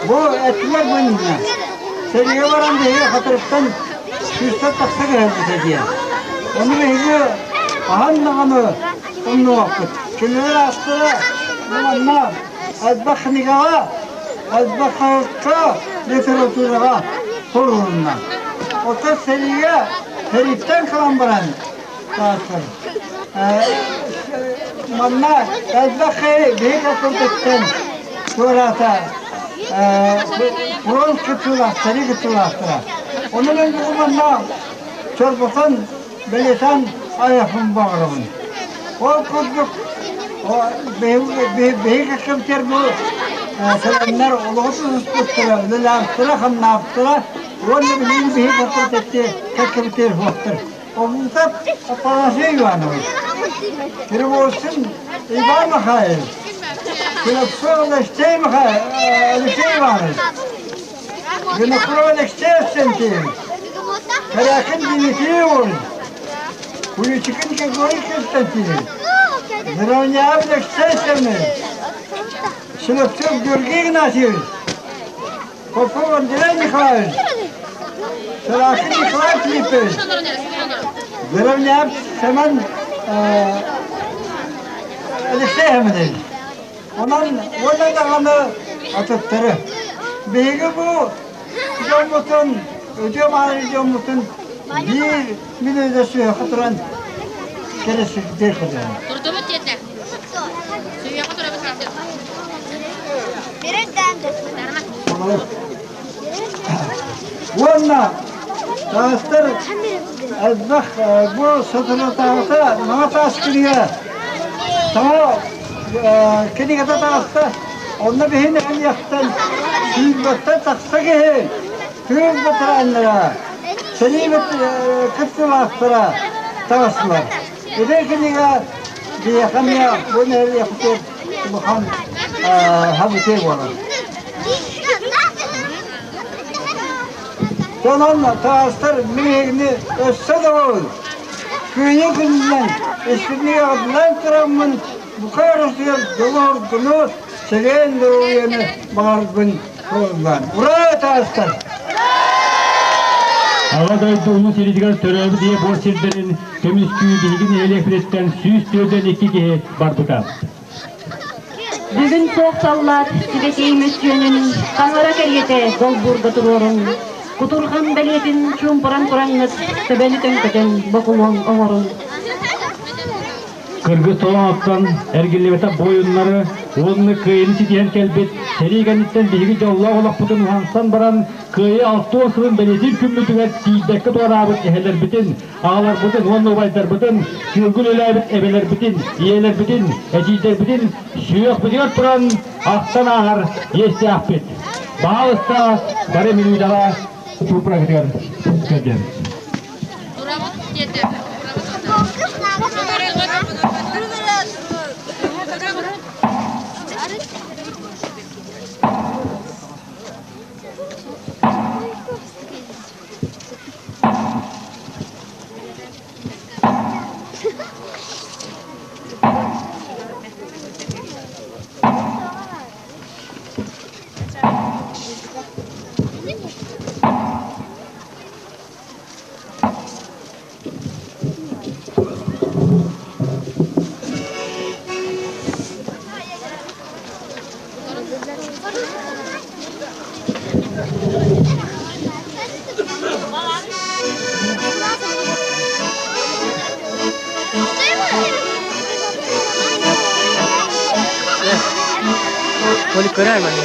Бу эттилэр бу Сэриигэ баран биһиги хатырыктан сүүстэн тахса кэһэлбитэ диэн. Ону биһиги аһан даҕаны умнубаппыт. Кинилэр ааттара манна элбэх кинигэҕэ, элбэх хаһыакка, литератураҕа сурулунна. Оттон сэриигэ сэрииттэн кэлэн баран Манна элбэх биһик курдуктан туораата. Фронт кыттыылаахтары кыттыылаахтара. Онон мен бүгүн манна чорботон бэлиэтээн айахпын баҕарабын. Ол курдук биһиги кэккэбитигэр бу сэлэннэр олоҕу тутуспуттара, үлэлээбиттэрэ-хамнаабыттара уонна билигин биһиги кэккэбитигэр суохтар. Обутов Афанасий Иванович, Перевозчин Иван Михайлович, Философ Алексей Алексей Иванович, Винокуров Алексей Арсентьевич, Корякин Дмитрий Иванович, Куличикин Григорий Константинович, Заровняев Алексей Семенович, Селовцев Георгий Игнатьевич, Попов Андрей Михайлович, Сарахин Николай Филиппович, Заровняев Семен Алексей Семенович. Онон уонна даҕаны атыттары. Биһиги бу дьоммутун, үтүө мааны дьоммутун биир мүнүүтэ сүһүөххэ туран кэрэсирдиир кыдыһын. Турдубут диэтэ. Сүһүөххэ турабыт диэтэ. Уонна таастар элбэх бу соторутааҕыта маҥа таас кинигэ саҥа кинигэтэ таҕыста. Онно биһи нэһилиэктэн сүүрбэттэн тахса киһи тыыл ветераннара, сэрии кыттыылаахтара таҕыстылар. Ити кинигэ биһиэхэ эмиэ бу нэһилиэкпитигэр улахан событие буолар. Онон таастар мин өссө да ол кыайыы күнүнэн истиҥник аҕаллаан тураммын бука барытыгар дьолу-соргуну, чэгиэн доруобуйаны баҕарбын туруулаан. Ура, таастар! Аҕа дойду улуу сиригэр төрөөбүт ийэ буор сирдэрин көмүскүү биһиги нэһилиэкпититтэн 142 киһи барбыта. Бүгүн суох саллаат сибэтиэй мөссүөнүн таҥара кэриэтэ долбуурга туруорун, кутурҕан бэлиэтин чуумпуран тураҥҥыт төбөнү төҥкөтөн бокулуон оҥорун. Кыргыз толооттон эргиллибэтэх буойуннары уонна кыайыыны ситиһэн кэлбит сэрии кэнниттэн биһиги дьоллоох олохпутун уһансан баран Кыайыы 60 сылын бэлиэтиир күммүтүгэр тиийбэккэ туораабыт эһэлэрбитин, аҕаларбытын уонна убайдарбытын, тыылга үлэлээбит эбэлэрбитин, ийэлэрбитин, эдьиийдэрбитин сүһүөхпүтүгэр туран ахтан ааһар иэстээхпит. Баһаалыста бары мүнүүтэҕэ чуупурагытыгар көрдүм. Oli көрөр манна.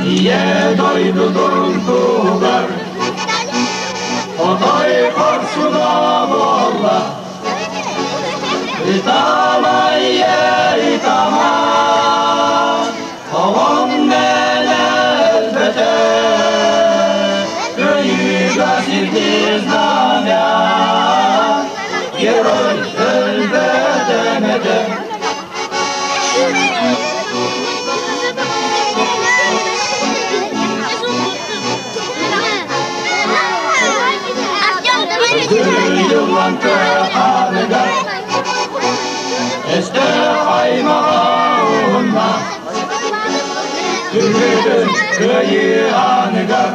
Ийэ дойдутун туһугар отой хорсуна буолла. Ытама ийэ ытама, оҕом мээнэ өлбөтө, кыайыыга сирдиир знамя, Герой өлбөтөҥ этэ. Кыйыллан кыаныгар Өстөөх аймаҕа уһунна Күһүтүн кыайыы ааныгар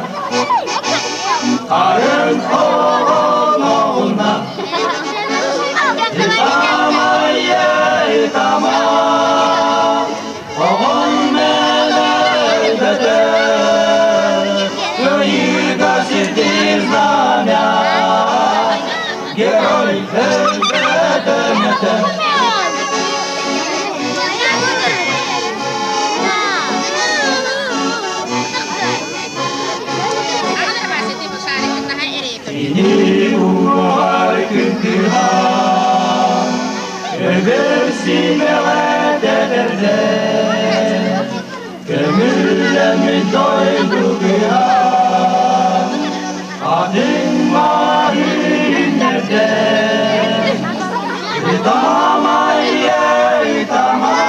Харын оҕолоҕуна Ытамайа ытама Оҕон мэлэйбэтэ Кыайыыга сирдиир знамя Герой өлбөтөҥөтө Кини уҥуоҕар күн-күһа Көбөр симэҕэ тэбэрдэ Көҥүллэммит дойду кыһа Атын маһын Ытамай ытама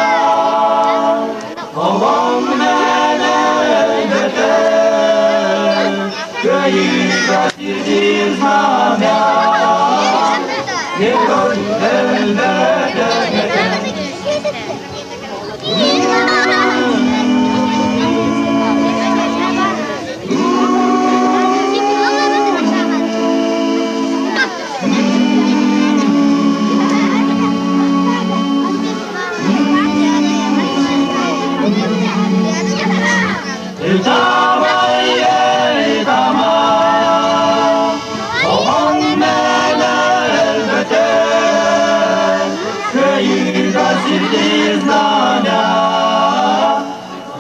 Оҕом мээнэ өлбөтө Кыайыыга сирдиир знамя Герой өлбөтө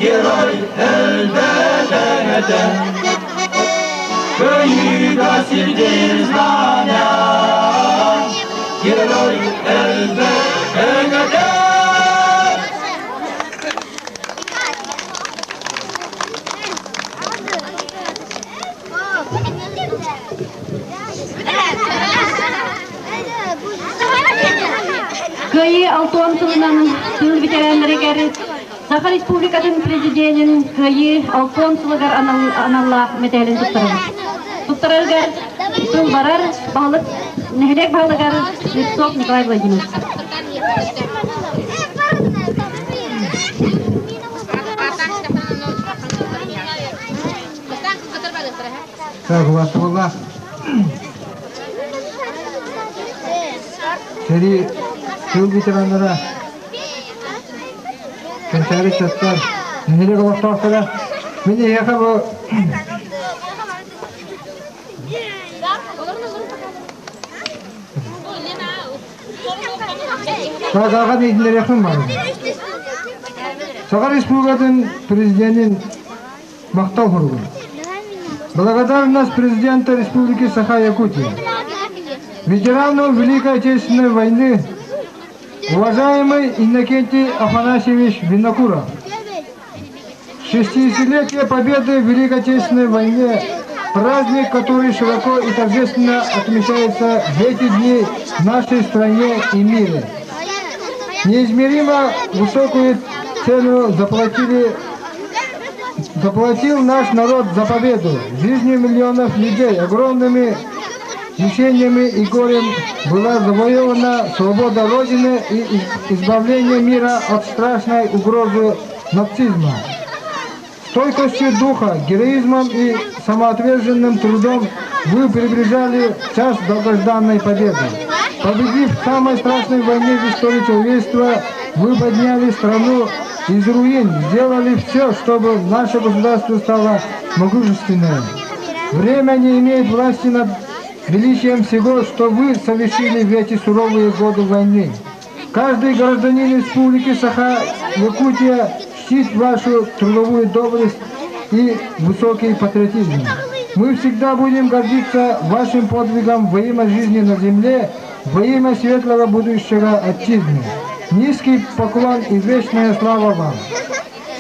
Герой өлбөтөҥөтө Кыайыыга сирдиир знамя Герой өлбөтөҥөтө Кыайыы алтыан сылынан тыыл ветераннарыгар Саха Республикатын Президенин Кыайыы алтыан сылыгар аналлаах мэтээлин туттарабыт. Туттарарыгар тыл барар баһылык нэһилиэк баһылыгар Слепцов Николай Владимирович. Так, Сэрии тыыл ветераннара Кэнчээри ыччаттар, нэһилиэк олохтоохторо, мин эһиэхэ бу Саҕаҕа иһитиннэриэхпин баҕарабын. Саха Республикатын Президенин махтал суругун. Благодарность президента Республики Саха-Якутия. Ветерану Великой Отечественной войны, уважаемый Иннокентий Афанасьевич Винокуров. 60-летие Победы в Великой Отечественной войне – праздник, который широко и торжественно отмечается в эти дни в нашей стране и мире. Неизмеримо высокую цену заплатили заплатил наш народ за победу. Жизнью миллионов людей, огромными мучениями и горем была завоевана свобода Родины и избавление мира от страшной угрозы нацизма. Стойкостью духа, героизмом и самоотверженным трудом вы приближали час долгожданной победы. Победив в самой страшной войне в истории человечества, вы подняли страну из руин, сделали все, чтобы наше государство стало могущественным. Время не имеет власти над величием всего, что вы совершили в эти суровые годы войны. Каждый гражданин Республики Саха-Якутия чтит вашу трудовую доблесть и высокий патриотизм. Мы всегда будем гордиться вашим подвигом во имя жизни на земле, во имя светлого будущего Отчизны. Низкий поклон и вечная слава вам.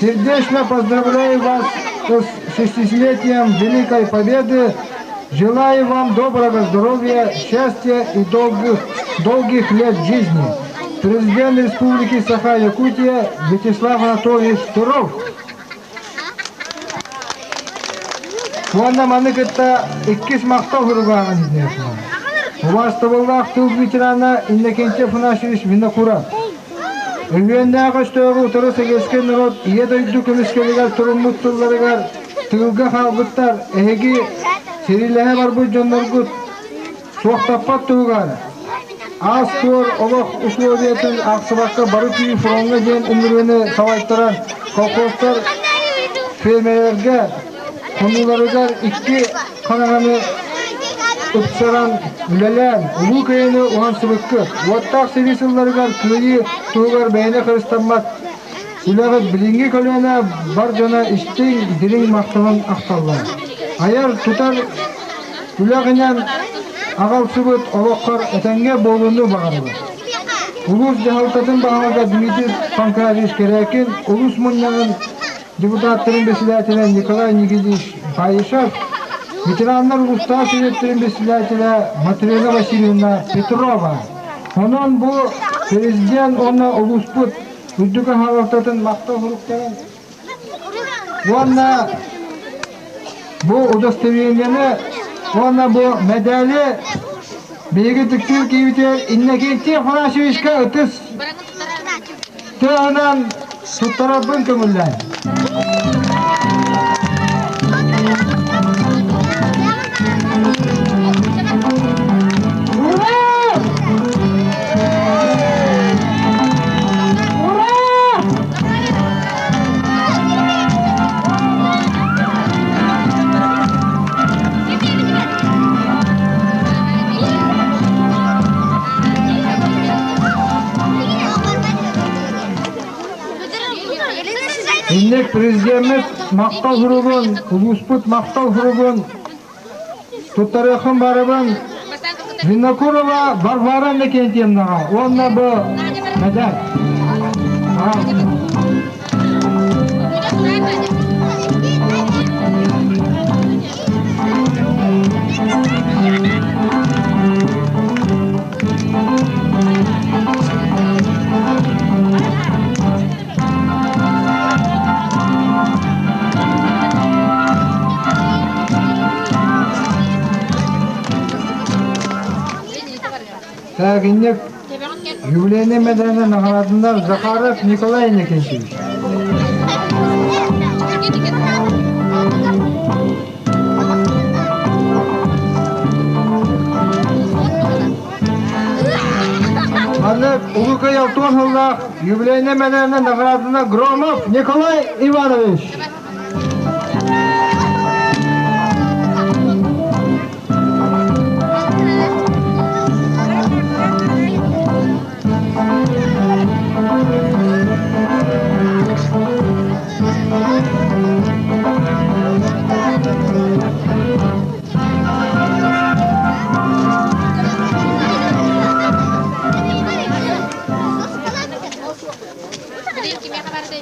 Сердечно поздравляю вас с 60-летием Великой Победы. Желаю вам доброго здоровья, счастья и долгих, долгих лет жизни. Президент Республики Саха-Якутия Вячеслав Анатольевич Туров. Уонна маны кытта иккис махтал суругааҕын иһинээхтэр. Убаастабыллаах тыл ветерана Иннокентий Афанасьевич Винокуров. Өлүөннээх өстөөҕү утары сэбиэскэй норуот Ийэ дойду көмүскэлигэр туруммут тылларыгар тыылга хаалбыттар эһиги сэриилэһэ барбыт дьонноргут суохтаппат туһугар аас-туор олох условиятын аахсыбакка бары күү фроҥҥа диэн ыҥырыыны салайтаран колхозтар фермерэргэ хонууларыгар икки хараҥаны ыпсаран үлэлээн Улуу Кыайыыны уһансыбыккыт. Уоттаах сэрии сылларыгар кыайыы туһугар бэйэни харыстаммат үлэҕит билиҥҥи көлүөнэ бар дьоно истиҥ, дириҥ махталын ахталлар. Айар тутар үлэҕинэн аҕалсыбыт олоххор этэҥҥэ буолууну баҕарабыт. Улуус дьаһалтатын баһылыга Дмитрий Панкратович Кэрээкин улуус мунньаҕын депутаттарын председателэ Николай Никитич Баишев, ветераннар улуустаах советтарын председателэ Матрена Васильевна Петрова. Онон бу президент уонна улууспут үрдүк аһаҕалтатын махтал суруктарын уонна бу удостоверениены уонна бу медали биһиги түктүүр киһибитигэр Иннокентий Афанасьевичка ытыс Тыаһынан туттарарбын көҥүллээн. Инник президеммит махтал суругун, улууспут махтал суругун туттарыаххын барыбын Винокурова Варвара Иннокентьевнаҕа уонна бу медаль. Таагинник юбилейный медалынан наҕараадалар Захаров Николай Иннокентьевич. Маннык Улуу Кыайыы алтыан сыллаах юбилейнай медалынан наҕараадалар Громов Николай Иванович.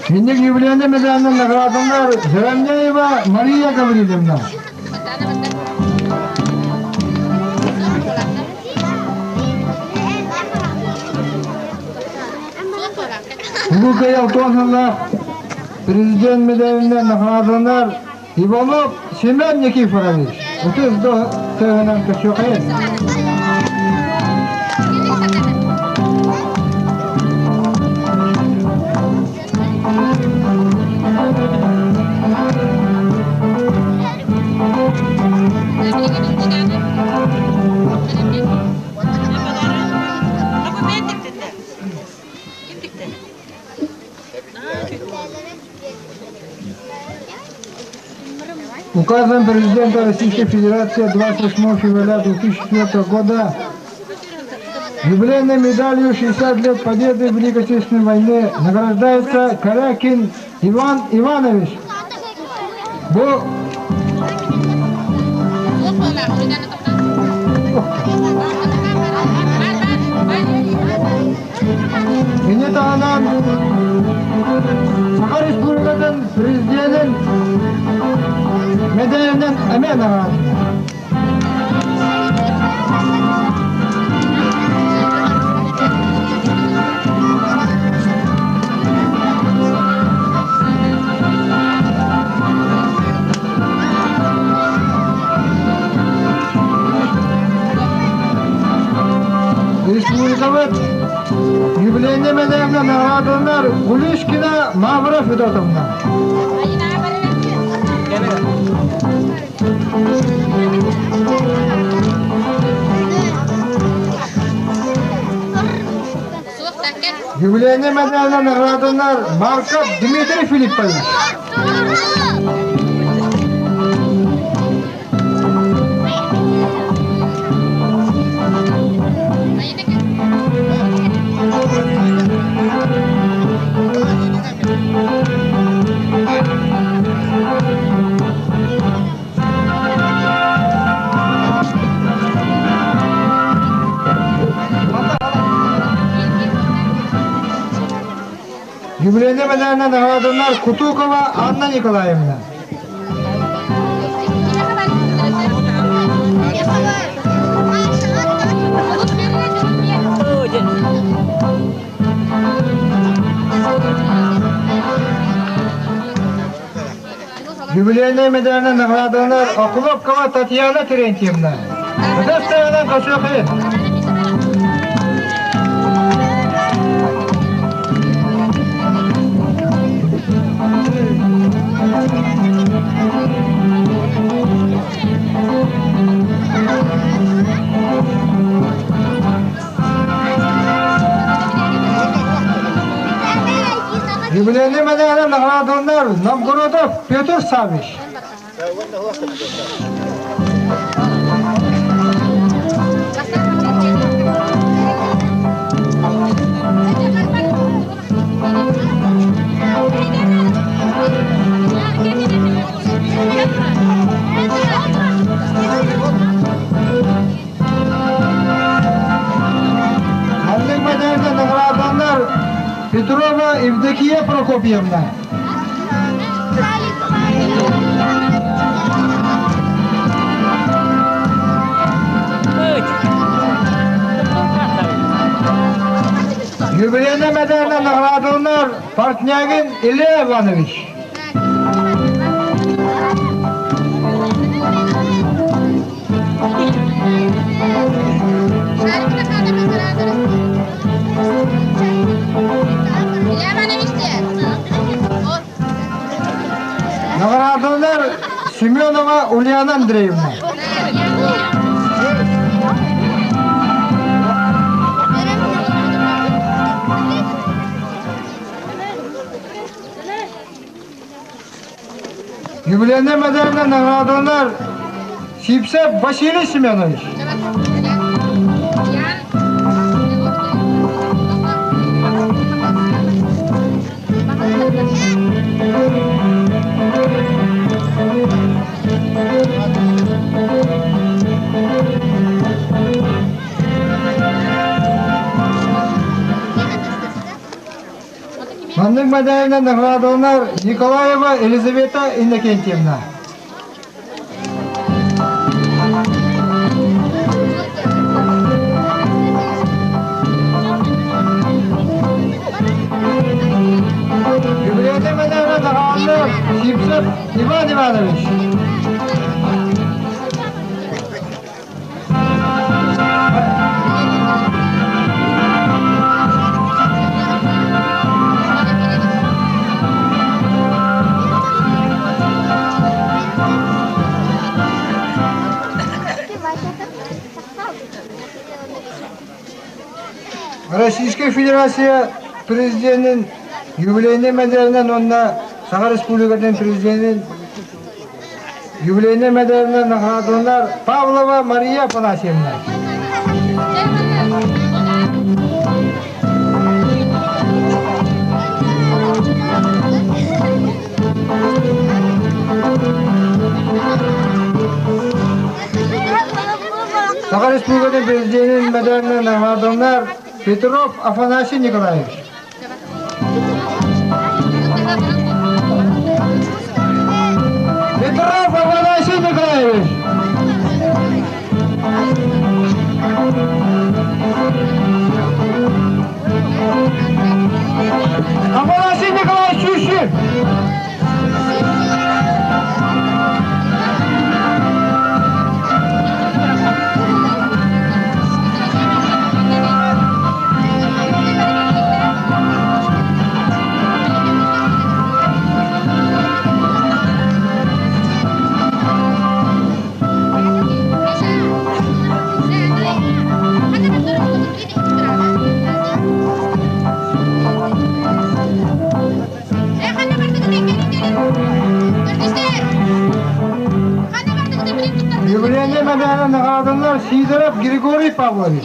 Инник юбилейный медалынан наградалар Зарамняева Мария Гавриловна. Улуу Кыайыы алтыан президент медалынан наградалар Иванов Семен Никифорович. Утыз тыһынан көсүөхэйин. Указом президента Российской Федерации 28 февраля 2004 года юбилейной медалью 60 лет Победы в Великой Отечественной войне награждается Корякин Иван Иванович. Бу Кини таһынан Саха Республикатын президенин медалинэн эмиэ наҕараадаланна. Республикабыт юбилейный медалынан наҕараадаланар Гулишкина Мавра Федотовна. Юбилейный медалынан наҕараадаланар Марков Дмитрий Филиппович. Юбилейный медалынан наҕараадаланар Кутукова Анна Николаевна. Юбилейная медалынан наградаланар Окуловкова Татьяна Терентьевна. Ытыс тыаҕынан Юбилейный медалынан наградаланар Новгородов Петр Савич. Ханнык медалынан наградаланар Петрова Евдокия Прокопьевна. Юбилейный медалынан наградаланар Портнягин Илья Иванович. Наградаланар Семенова Ульяна Андреевна. Юбилейный медалынан наградаланар Сипсев Василий Семенович. Маннык медалынан наградаланар Николаева Елизавета Иннокентьевна. Юбилейный медалынан наградаланар Сипсев Иван Иванович. Российская Федерация президентин юбилейный медалынан уонна Саха Республикатын президентин юбилейный медалынан наҕараадаланар Павлова Мария Афанасьевна. Саха Республикатын президентин медалынан наҕараадаланар Петров Афанасий Николаевич. Петров Афанасий Николаевич. Афанасий Николаевич Чущин. Сидоров Григорий Павлович.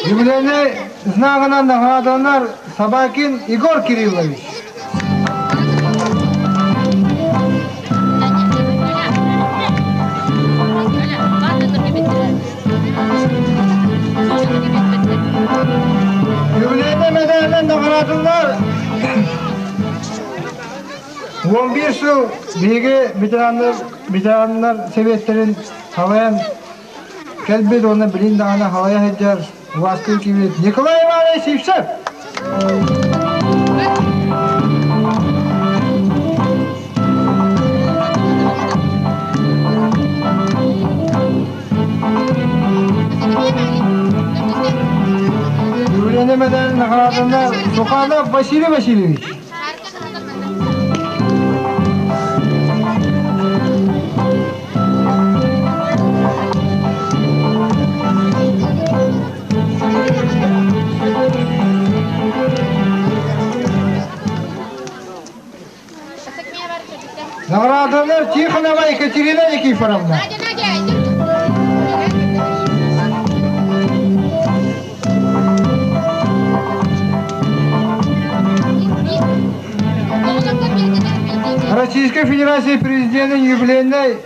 Юбилейный знагынан награданар Собакин Егор Кириллович. Юбилейный медалынан наградалар 11 сыл биһиги ветераннар ветераннар сэбиэттэрин салайан кэлбит уонна билин даҕаны халайа сылдьар убаастыыр киһибит Николай Иванович Сивцев. Юбилейный медаль наградана Суханов Василий Васильевич. Наградалар Тихонова Екатерина Никифоровна. Российской Федерации Президентин юбилейной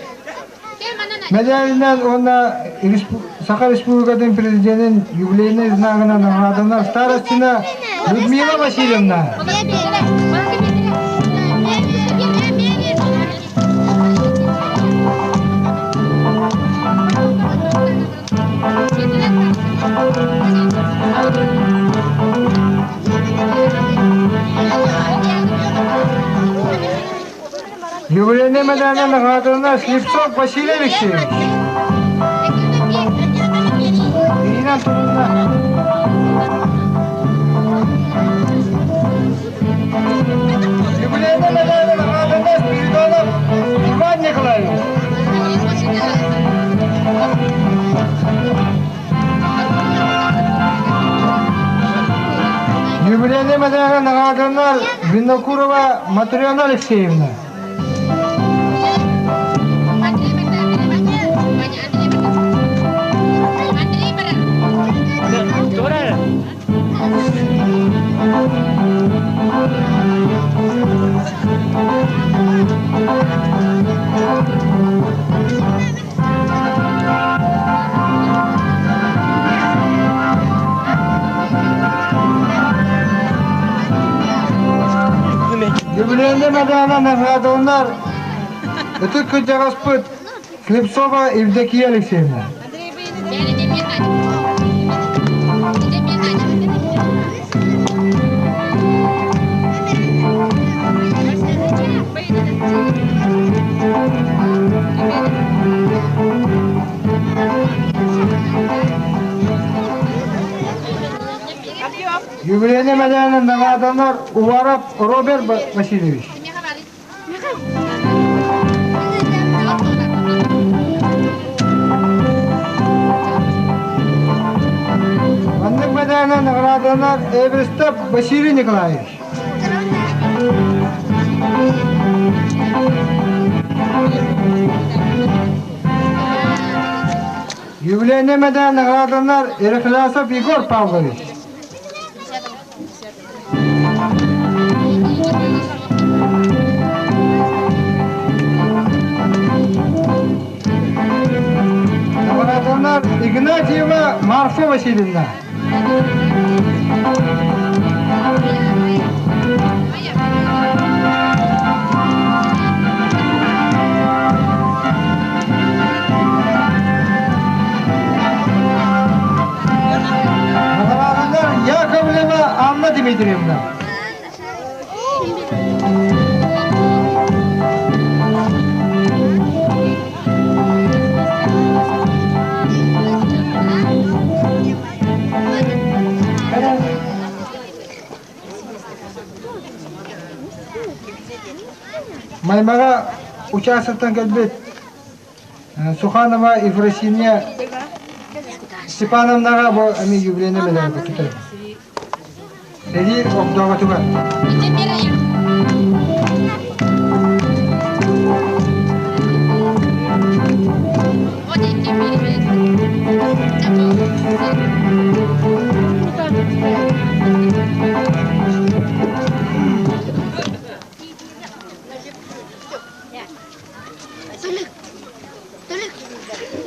медалинен уонна Саха Республикатын Президентин юбилейной знагынан наградалар Старостина Людмила Васильевна. Юбилейный медалинен наградалар Слепцов Василий Алексеевич. Ирина Антоновна. Юбилейный медалинен наградалар Спиридонов Иван Николаевич. Юбилейный медалинен наградалар Винокурова Матрена Алексеевна. Юбилейный медалинен наградалар Ытык кырдьаҕаспыт Слепцова Евдокия Алексеевна. Юбилейный медалинен наградалар Уваров Роберт Васильевич. Маннык медалинен наградалар Эверстов Василий Николаевич. Юбилейный медаль наградалар Ерехлясов Егор Павлович. Наградалар Игнатьева Марфа Васильевна. Наградалар Яковлева Анна Дмитриевна. Маймаҕа учаастактан кэлбит Суханова Ефросинья Степановнаҕа бу эмиэ юбилейный медаль туттарабын. Сэрии огдооботугар.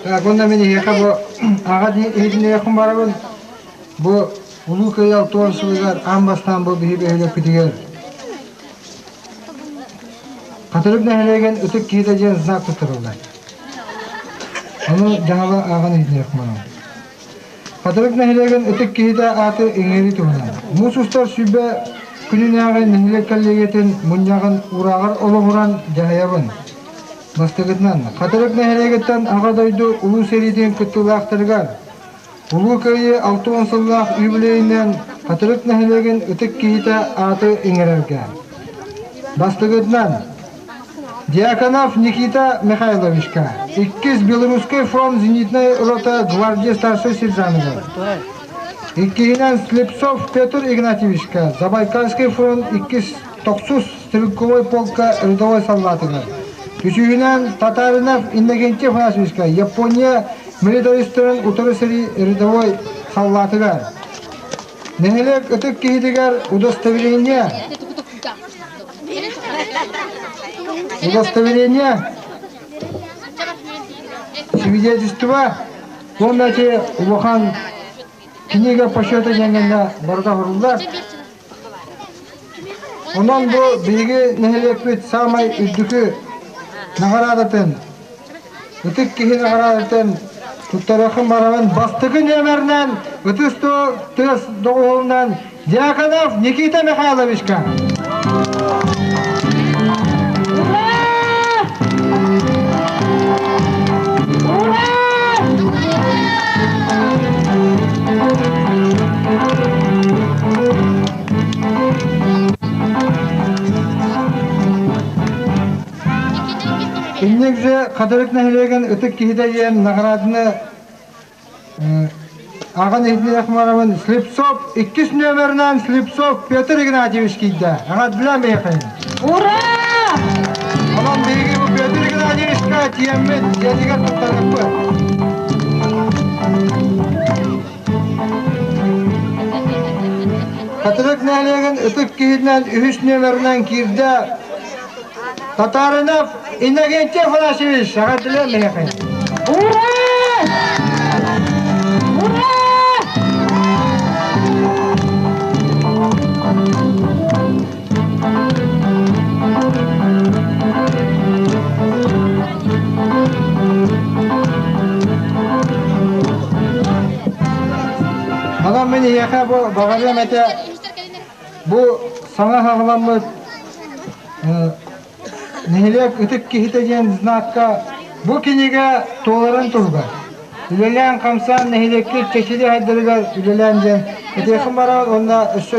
Так, уонна мин эһиэхэ бу аҕа иһитиннэриэхпин барабын. Бу Улуу Кыайыы 60 сылыгар аан бастаан бу биһи бөһүөлэкпитигэр Хатырык нэһилиэгин ытык киһитэ диэн знак туттарыллар. Ону дьаһала ааҕан иһитиннэриэхпин барабын. Хатырык нэһилиэгин ытык киһитэ ааты иҥэрии туһунан. Муус устар 20 күнүнээҕи нэһилиэк коллегиятын мунньаҕын уурааҕар олоҕуран дьаһайабын. Бастакытынан, Хатырык нэһилиэгиттэн Аҕа дойду Улуу сэриитин кыттыылаахтарыгар Улуу Кыайыы 60 сыллаах юбилейинэн Хатырык нэһилиэгин ытык киһитэ ааты иҥэрэргэ. Бастакытынан, Дьяконов Никита Михайловичка, иккис Белорусский фронт зенитной рота гвардии старший сержаныгар. Иккиһинэн Слепцов Петр Игнатьевичка, Забайкальский фронт иккис тохсус стрелковой полка рядовой саллаатыгар. Үсүһүнэн Татаринов Иннокентий Афанасьевичка, Япония милитаристарын утары сэрии рядовой саллаатыгар. Нэһилиэк ытык киһитигэр удостоверение Удостоверение, свидетельство уонна ити улахан книга почета диэҥҥэ барыта оҥоруллар. Онон бу биһиги нэһилиэкпит саамай үрдүкү наҕараадатын, ытык киһи наҕараадатын туттарыаххын барабын бастакы нүөмэринэн ытыс тыас доҕуһуолунан Дьяконов Никита Михайловичка. Инник же Хатырык нэһилиэгин ытык киһитэ диэн наҕарааданы Аҕан иһитиннэрэх барабын Слепцов иккис нүөмэринэн Слепцов Петр Игнатьевич киирдэ. Эҕэрдэлээн биһиэхэ. Ура! Онон биһиги бу Петр Игнатьевичка тиэммит дьиэтигэр туттарыахпыт. Хатырык нэһилиэгин ытык киһитинэн үһүс нүөмэринэн киирдэ Татаринов Иннокентий Афанасьевич, эҕэрдэлээн биһиэхэ. Ура! Ура! Онон мин эһиэхэ бу баҕарыам этэ бу саҥа саҕаламмыт Нэһилиэк ытык киһитэ диэн знакка бу кинигэ туоларын туһугар үлэлээн-хамсаан нэһилиэккит чэчири айдарыгар үлэлээн диэн этиэххин барабын уонна өссө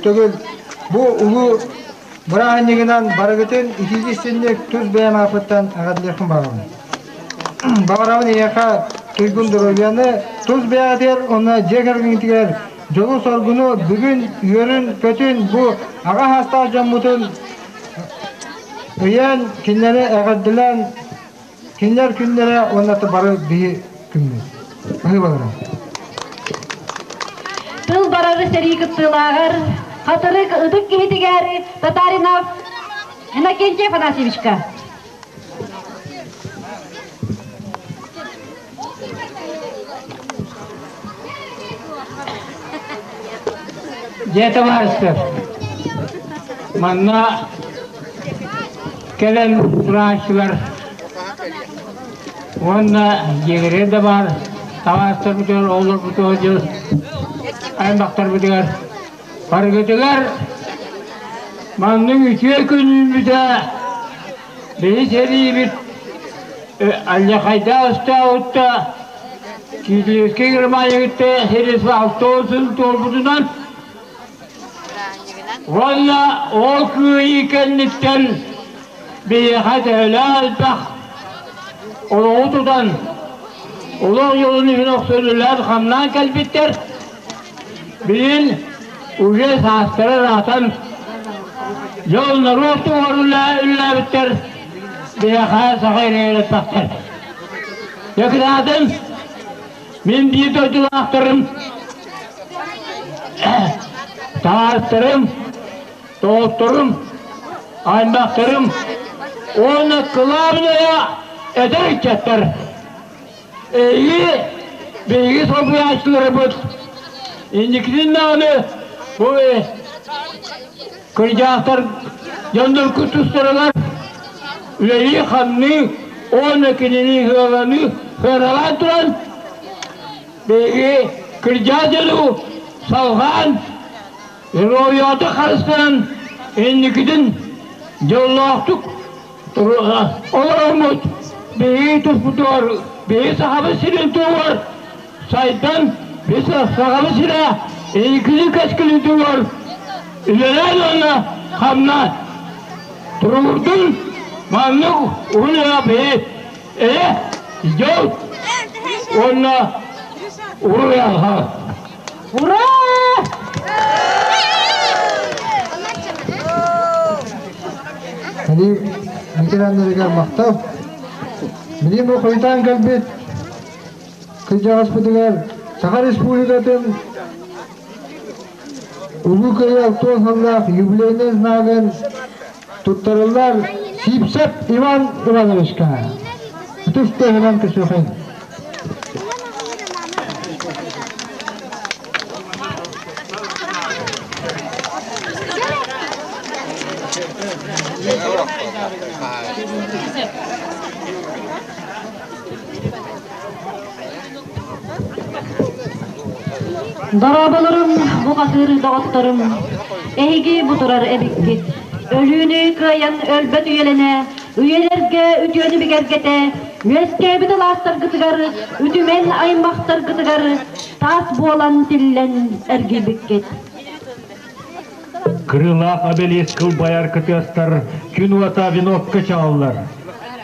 төгүл бу улуу бырааһынньыгынан барыгытын итиитик-истинник тус бэйэм ааппыттан эҕэрдэлиэхпин баҕарабын. Баҕарабын эйиэхэ туйгун доруобуйаны, тус бэйэҕитигэр уонна дьиэ кэргэҥҥитигэр дьолу-соргуну бүгүн үөрүн-көтүн бу аҕа саастаах дьоммутун Ыйан кинилэри эҕэрдэлээн кинилэр күннэрэ уонна бары биһи күммүт. Баһыыбалара. Тыл барары сэрии кыттыылааҕар Хатырык ытык киһитигэр Татаринов Иннокентий Афанасьевичка. Дьэ, табаарыстар, манна кэлэн турааччылар уонна дьиэлэригэр да баар табаарыстарбытыгар, оҕолорбутугар, аймахтарбытыгар барыгытыгар маннык үтүө күн үүммүтэ Биһи сэриибит Алдьархайдаах ыстаабытта Киитилиэскэй Германиягытта сэрии 60 сыл туолбутунан уонна ол кыайыы кэнниттэн Биһиэхэ төһөлөөх элбэх олоҕу тутан, олох дьолун иһин охсуллан-хамнаан кэлбиттэр. Билигин уже саастара ыраатан, дьол норуот туһугар үлэлээбиттэр, биһиэхэ саха ирэйэлэппэхтэр. Дьокутаатым, мин биир дойдулаахтарым, табаарыстарым, доҕотторум, аймахтарым уонна кылаабынайа эдэр ыччаттар эһиги биһиги солбуйааччыларбыт инникитин даҕаны бу кырдьаҕастар дьонноргут тустарыгар үлэлии-хамныы уонна кинини сыаланыы сыаналаан туран биһиги кырдьаҕас дьону салҕаан Геройаты харыстанан инникитин дьоллоохтук олороммут биһиги туспутугар, биһиги Сахабыт сирин туһугар сайдан, биһиги Сахабыт сирэ инникитин кэскилин туһугар үлэлээн уонна хамнаан туругурдун маннык уһун үйэ биһи эйэ, дьол уонна уруй Ура! Сэрии ветераннарыгар махтал. Билигин бу хойутаан кэлбит кырдьаҕаспытыгар Саха Республикатын Улуу Кыайыы алтуон сыллаах юбилейнай знагын туттарыллар Сипсеп Иван Ивановичка. Ытыс тыаһынан көрсүөххэ. Дорооболорум, бухатыыр доҕотторум, эһиги бу турар эбиккит. Өлүүнү кыайан өлбөт үйэлэнэ, үйэлэргэ үтүөнү бигэргэтэ, үөскээбит алаастаргытыгар, үтүмэн аймахтаргытыгар таас буолан тиллэн эргийбиккит. Крылаах обелиск кылбайар кытыастар күн уота венокка чаҕыллар.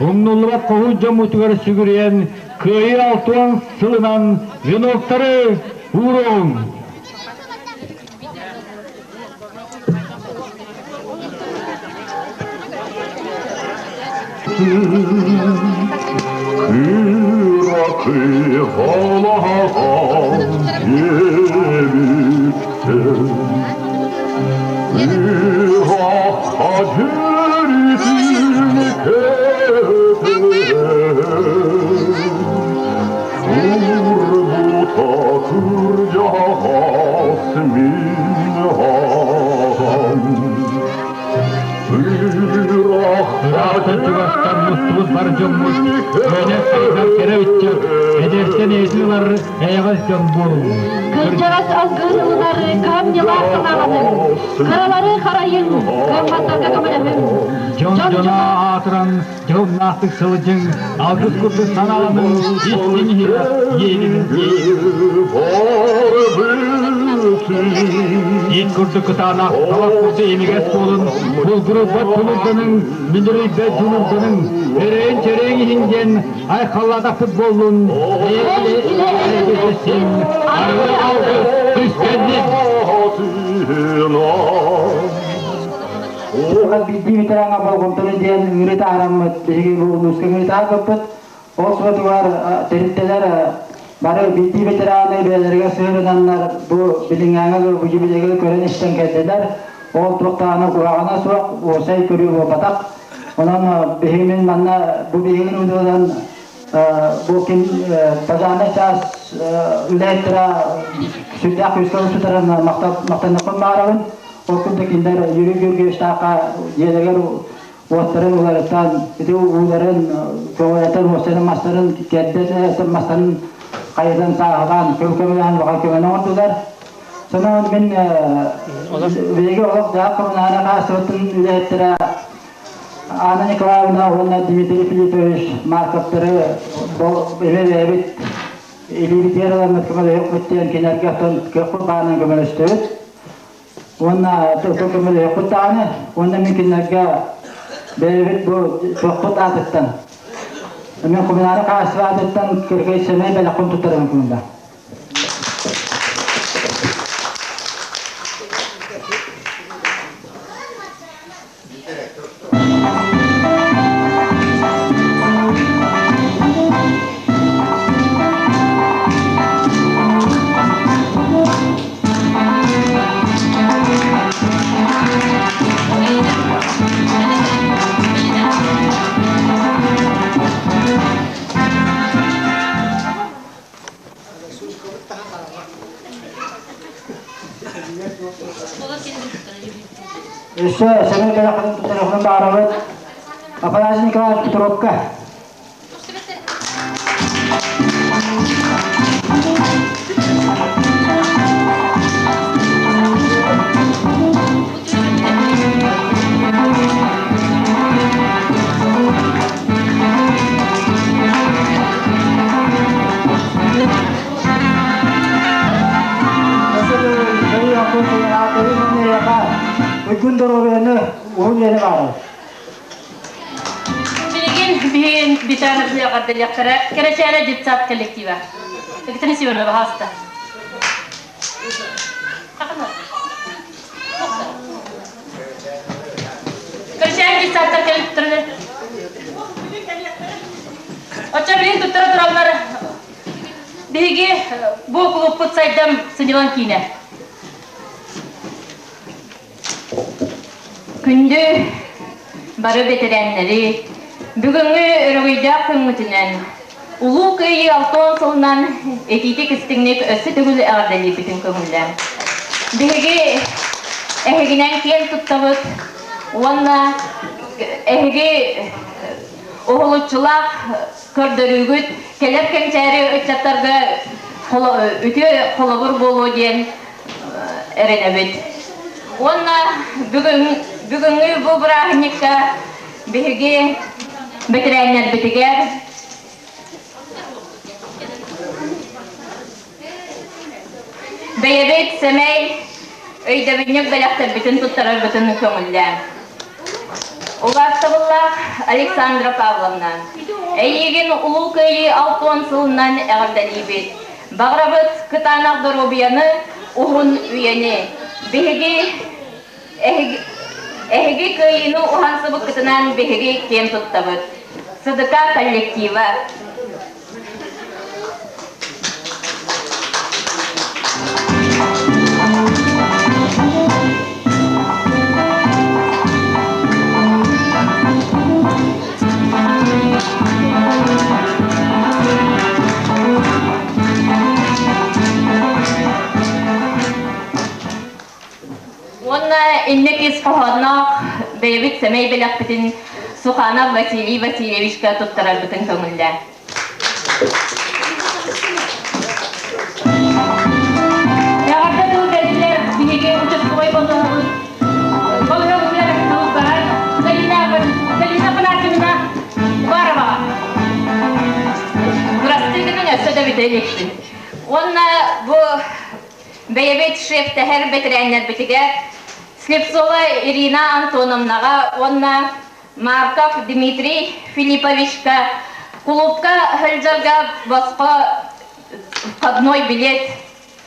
Умнуллубат хоһуун дьоммутугар сүгүрүйэн Кыайыы алтыан сылынан веноктары ууруҥ! Кыракый балаҕан диэбиттэр Ыраахха дьөрүтүн кэтээн Турбута кырдьаҕас мин аҕам Ыраахтан чугастан мустубут бар дьоммут, көнө сайдар кэрэ ыччат, эдэртэн эйэтин ылар эйэҕэс дьон буолуҥ. Кырдьаҕас алгыһын ылынар кыһамньылаах санааланыҥ, кыралары харайыҥ, кыамматтарга көмөлөһүҥ. Дьон дьоно аатыран дьоһуннаахтык сылдьыҥ, алгыс курдук санааланыҥ, истиҥ иһирэх иэйиҥ Иит курдук кытаанах, талах курдук имигэс буолун, булгуруйбат тулурданыҥ, мүнүрүйбэт дьулурданыҥ, эрэйин-чэрэйин иһин диэн айхаллаатахпыт буоллун, эйэ-эйэ аргы алгыс түстэннин! Биирдии ветераҥа болҕомтону диэн ыҥырыы таһаараммыт, биһиги бу улууска ыҥырыы таһаарбыппыт. Ол суотугар тэрилтэлэр бары биирдии ветераны бэйэлэригэр сыһыарынаннар бу билиҥҥээҥҥэ бу юбилейга көрөн-истэн кэллилэр. Ол туох даҕаны куһаҕана суох, уопсай көрүү буолбатах. Онон биһиги мин манна бу биһигин удуодан бу ким пожарнай чаас үлэһиттэрэ сүрдээх күүскэ устутарын махтаныахпын баҕарабын. Ол курдук кинилэр Юрий Георгиевичтаахха дьиэлэригэр уоттарын уларытан, ити ууларын көҕүрэтэн, уостарын мастарын кэрдэн, мастарын хайытан сааһылаан, көмөлөһөн баҕа көмөнү оҥордулар. Сонон мин биһиги олох-дьаһах коммунальнай хаһаайыстыбатын үлэһиттэрэ Анна Николаевна уонна Дмитрий Филиппович Марковтары эбэ-бэйэбит илиибитигэр ыламмыт көмөлөһүөхпүт диэн кинилэргэ оттон кыахпыт баарынан көмөлөстүбүт. Уонна тыл көмөлөһүөхпүт даҕаны, уонна мин кинилэргэ Бэйэбит бу туохпут аатыттан, мен коммунары хаһаайыстыба аатыттан кыргый сэмэй бэлэхпин туттарабын күнүлэ. Өссө сэмэй бэлэххитин туттарыахпын баҕарабыт. Афанасий Николаевич Петровка. Уйгун доруобуйаны уһун үйэни баҕарабыт. Билигин биһигин Виталий эҕэрдэлиэхтэрэ Кэрэчээнэ детсад коллектива. Екатерина Семеновна, пожалуйста. Кэрэчээнэ детсадтар коллективтэрин. Оччо билигин туттара тураллар. Биһиги бу клубпут сайдам сынньалаҥ киинэ. Күндү бары бэтэрээннэри, бүгүҥҥү өрөгөйдөөх күҥҥүтүнэн, Улуу Кыайыы 60 сылынан итиитик истиҥник өссө төгүл эҕэрдэлиирбитин көҥүллээҥ. Биһиги эһигинэн киэн туттабыт уонна эһиги уһулуччулаах көрдөрүүгүт кэлэр кэнчээри ыччаттарга үтүө холобур буолуо диэн эрэнэбит. Уонна бүгүн, бүгүҥҥү бу бырааһынньыкка биһиги бэтэрээннэрбитигэр бэйэбит сэмэй өйдөбүнньүк бэлэхтэрбитин туттарарбытын көҥүллээн. Убаастабыллаах Александра Павловна, эйиигин Улуу Кыайыы 60 сылынан эҕэрдэлиибит. Баҕарабыт кытаанах доруобуйаны, уһун үйэни. Биһиги эһиги, эһиги кыайыыны уһансыбыккытынан биһиги киэн туттабыт. СДК коллектива. Уонна инник ис хоһоонноох бэйэбит сэмэй бэлэхпитин Суханов Василий Васильевичка туттарарбытын көҥүллээ. Эҕэрдэ тыл бэриллэр биһиги участковай болдьоһобут болдьоһобутугар сулууспаһар Галина Галина Афанасьевна Барова. Бырастыы өссө да бүтэ иликпин. Уонна бу бэйэбит шефтэһэр бэтэрээннэрбитигэр Слепцова Ирина Антоновнаҕа уонна Марков Дмитрий Филипповичка кулуупка сылдьарга босхо входной билет.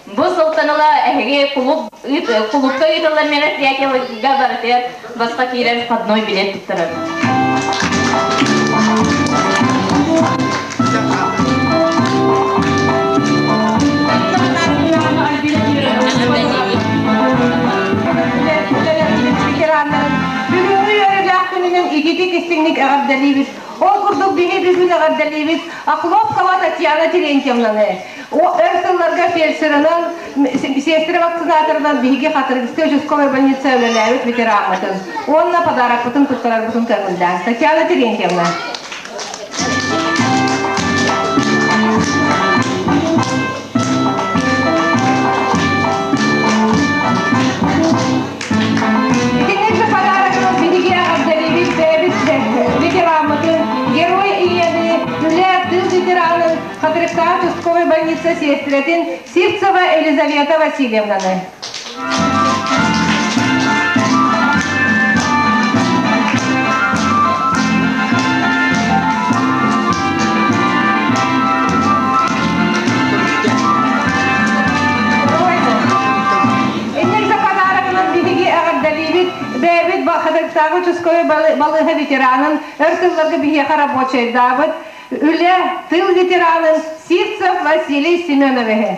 Бу сылтан ыла эһиги кулууп кулуупка ыытыллар мероприятиеларга барытыгар босхо киирэр входной билет туттарар. Бүгүҥҥү үөрүүлээх күнүнэн ититик истиҥник эҕэрдэлиибит. Ол курдук биһи бүгүн эҕэрдэлиибит Охлопкова Татьяна Терентьевнаны. Өр сылларга фельдшерынан, сестра вакцинаторынан биһиги Хатырыгскай участковай больница үлэлээбит ветераммытын уонна подарокпытын туттарарбытын көҥүллээн. Татьяна Терентьевна. Итинник подарогынан биһиги эҕэрдэлиибит бэйэбит ветераммытын, Герой Ийэни, үлэ тыыл ветеранын, Хатырыктаах участковай больница сиэстэрэтин Сивцева Елизавета Васильевнаны. Чурапчытааҕы участковай балыыһа ветеранын өр сылларга биһиэхэ рабочайдаабыт үлэ, тыыл ветеранын Сивцев Василий Семеновиһы.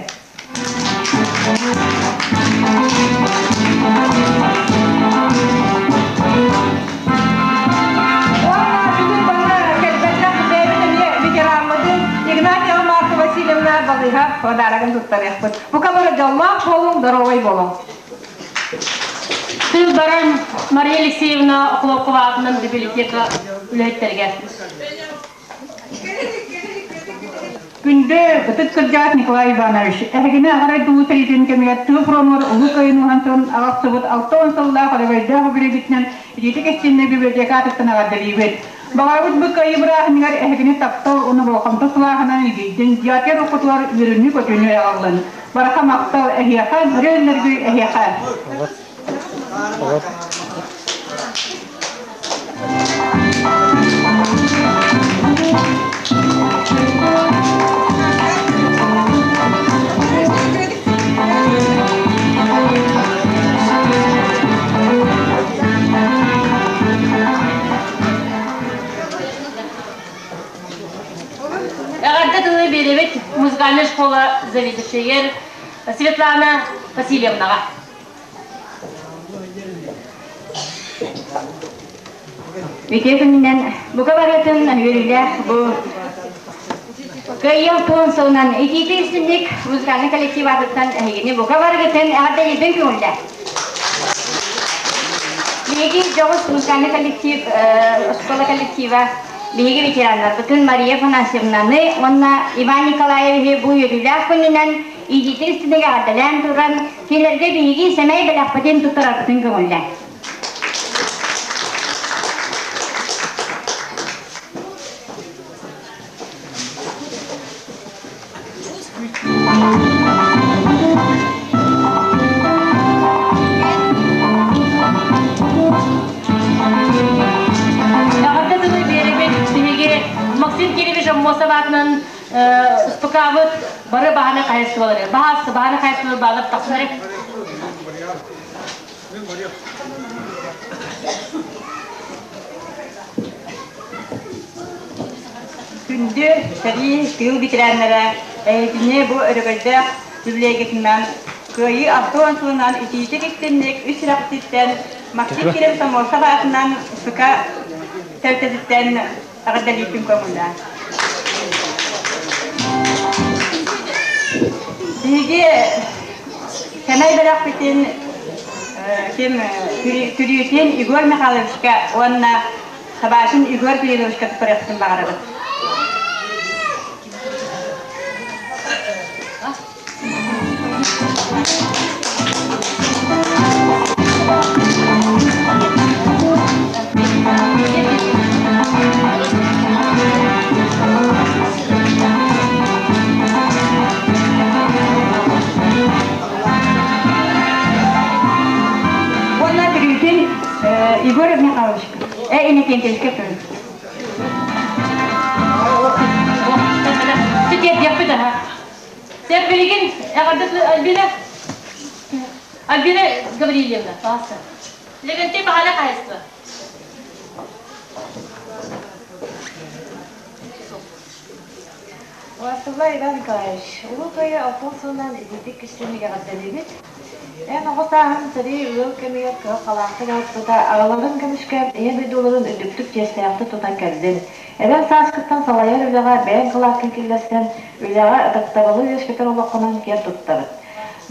Уонна бүгүн манна кэлбэтэх бэйэбит эмиэ ветераммытын Игнатьева Марфа Васильевна балыыһа подарогын туттарыахпыт. Бука бары дьоллоох буолуҥ, доруобай буолуҥ. Тыл баран Мария Алексеевна Охлопкова аатынан библиотека үлэһиттэригэр. Күндү ытык кырдьаҕас Николай Иванович, эһигини аҕарай дуу сэриитин кэмигэр тыыл фронугар Улуу Кыайын уһансыбын аҕалсыбыт 60 сыллаах өрөгөйдөөх үбүлүөйгүтүнэн итиитик истиннэ библиотека аатыттан эҕэрдэлиибит. Баҕарабыт бу Кыайыы бырааһынньыгар эһигини таптал уонна болҕомто сылааһынан илгийдин, дьиэҕитигэр оккутугар үөрүүнү-көтүүнү аҕаллын. Бараха махтал эһиэхэ, өрөөннөргүй эһиэхэ. Эҕэрдэ тылы биэрэбит музыкальная школа заведующайыгар Светлана Васильевнаҕа. Үтүө күнүнэн бука барытын үөрүүлээх бу Кыайыы туон сылынан итиитик истинник музыкальный коллектив аатыттан эһигини бука барыгытын эҕэрдэлиирбин көҥүллээ. Биһиги дьоҕус музыкальный коллектив, оскуола коллектива биһиги ветераннарбытын Мария Афанасьевнаны уонна Иван Николаевиһы бу үөрүүлээх күнүнэн итиитик истинник эҕэрдэлээн туран кинилэргэ биһиги сэмэй бэлэхпитин туттарарбытын көҥүллээ. Эҕэрдэ тылы биэрэбит биһиги Максим Кириллович Аммосов аатынан СПК-быт бары баһааны хаһайыстыбалары баһаас баһааны хаһайыстыбалары баалар тахсынары Күндү сэрии тыыл ветераннара, эһигини бу өрөгөйдөөх үбүлүөйгүтүнэн Кыайыы 60 сылынан итиитик-истинник үс сүрэхпититтэн Максим Кирилл Самосов аатынан СК тэрилтэтиттэн эҕэрдэлиирбин көҥүллээн. Биһиги сэмэй бэлэхпитин ким Күрүүтүн Егор Михайловичка уонна Табашин Егор Кирилловичка туттарыахпытын баҕарабыт. Уонна Күрүүтүн Егор Михайловичка, э Иннокентьевичка Тиэрдиэхпит аһа. Сэр билигин эҕэрдэ Альбина Альбина Гаврильевна, пааса. Левентей баһана хаһайыстыба. Василий Иван Николаевич, Улуу Кыайыы алтан сылынан итиитик кистэниг эҕэрдэлиибит. Эн оҕо сааһын сэрии ыал кэмигэр кыһыл халаахтык ааспыта, аҕаларын көмүскээн ийэ дойдуларын үрдүктүк чиэстээхтик тутан кэллин. Эдэр сааскыттан салайар үлэҕэ бэйэҥ кылааккын киллэрсэн, үлэҕэ ытыктабылы үөскэтэр олоххунан киэн туттабыт.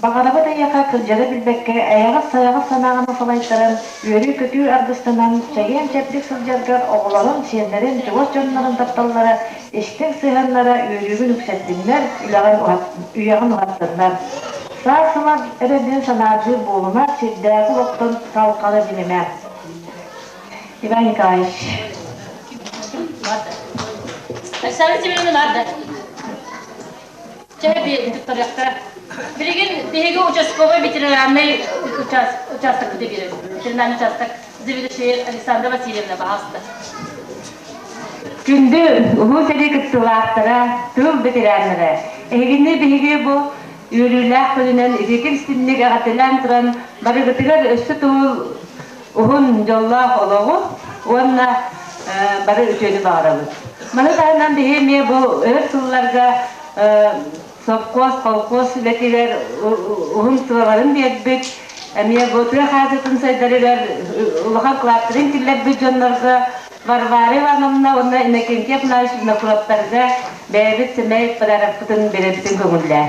Баҕарабыт эйиэхэ кырдьары билбэккэ, эйэҕэс-сайаҕас санааҕынан салайтаран, үөрүү-көтүү аргыстанан, чэгиэн-чэбдик сылдьаргар оҕолорун, сиэннэрин, чугас дьоннорун тапталлара, истиҥ сыһыаннара үөрүүгүн үксэттиннэр, үлэҕин үйэҕин уһаттыннар. Саас-сылар эрэ диэн санаардыыр буолума, сирдээҕи олохтон салҕана билимэ. Иван Николаевич. Александра Семеновна баар Чэ, туттарыахтара. Билигин биһиги участковай ветеринарный участок биэрэбит. Ветеринарный участок заведующая Александра Васильевна баһаалыста. Күндү улуу сэрии кыттыылаахтара, тыыл ветераннара, эһигини биһиги бу үөрүүлээх күнүнэн итиитик истинник эҕэрдэлээн туран барыгытыгар өссө тыл. Уһун дьоллоох олоҕу уонна бары үтүөнү баҕарабыт. Маны таһынан биһи эмиэ бу өр сылларга совхоз, колхоз үлэтигэр уһун сылаларын биэрбит, эмиэ бу тыа хаһаайыстыбатын сайдарыгар улахан кылааттарын киллэрбит дьоннорго Варвара Ивановна уонна Иннокентий Афанасьевич Винокуровтарга бэйэбит сэмэй подарокпытын биэрэбитин көҥүллээ.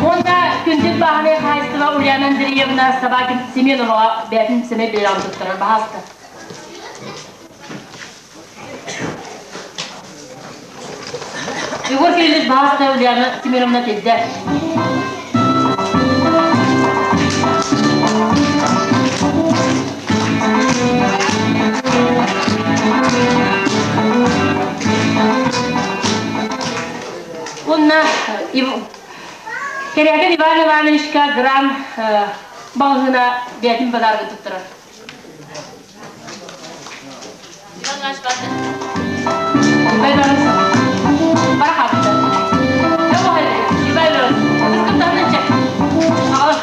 Уонна күндүл бааһынай хаһаайыстыба Ульяна Андреевна Собакин Семеноваҕа бэйэтин сэмэй бэлэҕин туттарар баһааста. Егор Кириллович баһааста Ульяна Семеновна тилдэ. Уонна Кэрээкин Иван Ивановичка гран балыһына бэйэтин подарогын туттарар. Иван Иванович барды. Иван Иванович бара хаалбыта. Иван Иванович, ытыскын таһынан чэ. Аҕалар.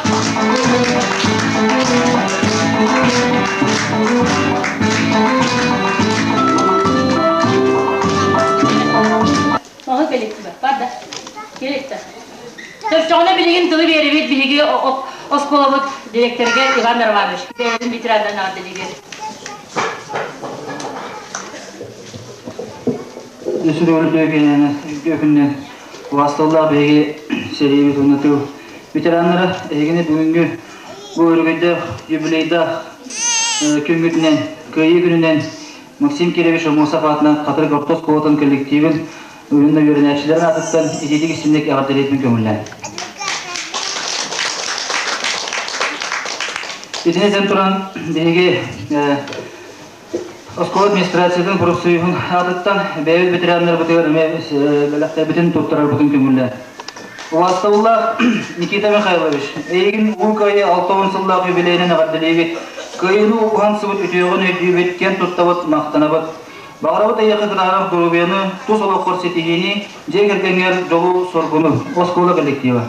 Оһо кэлиттибэ. Барда. Кэлиттэ. Төрчөҕүнэ билигин тылы биэрибит биһиги оскуолабыт директорга Иван Романович. Бэйэтин ветераннарын аҕырдылыгар. Үсүрүгүннэ убаасталлаах биһиги сэриибит уонна тыл ветераннара эһигини бүгүҥҥү бу өрөгөйдөөх юбилейдаах күҥҥүтүнэн Кыайыы күнүнэн Максим Кирович Аммосов аатынан Хатырык орто оскуолатын коллективин уонна үөрэнээччилэрин аатыттан итиитик истинник эҕэрдэлиирбин көҥүллээн. Итини этэн туран биһиги оскуола администрациятын профсоюһун аатыттан бэйэбит ветераннарбытыгар эмиэ бэлэхтэрбитин туттарарбытын көҥүллээн. Убаастабыллаах Никита Михайлович, эйигин Улуу Кыайыы 60 сыллаах юбилейинэн эҕэрдэлиибит, Кыайыыны уһансыбыт үтүөҕүн өйдүүбүт, киэн туттабыт, махтанабыт. Баҕарабыт эйиэхэ кытаанах доруобуйаны, тус олоххор ситиһиини, дьиэ кэргэҥҥэр дьолу-соргуну. Оскуола коллектива.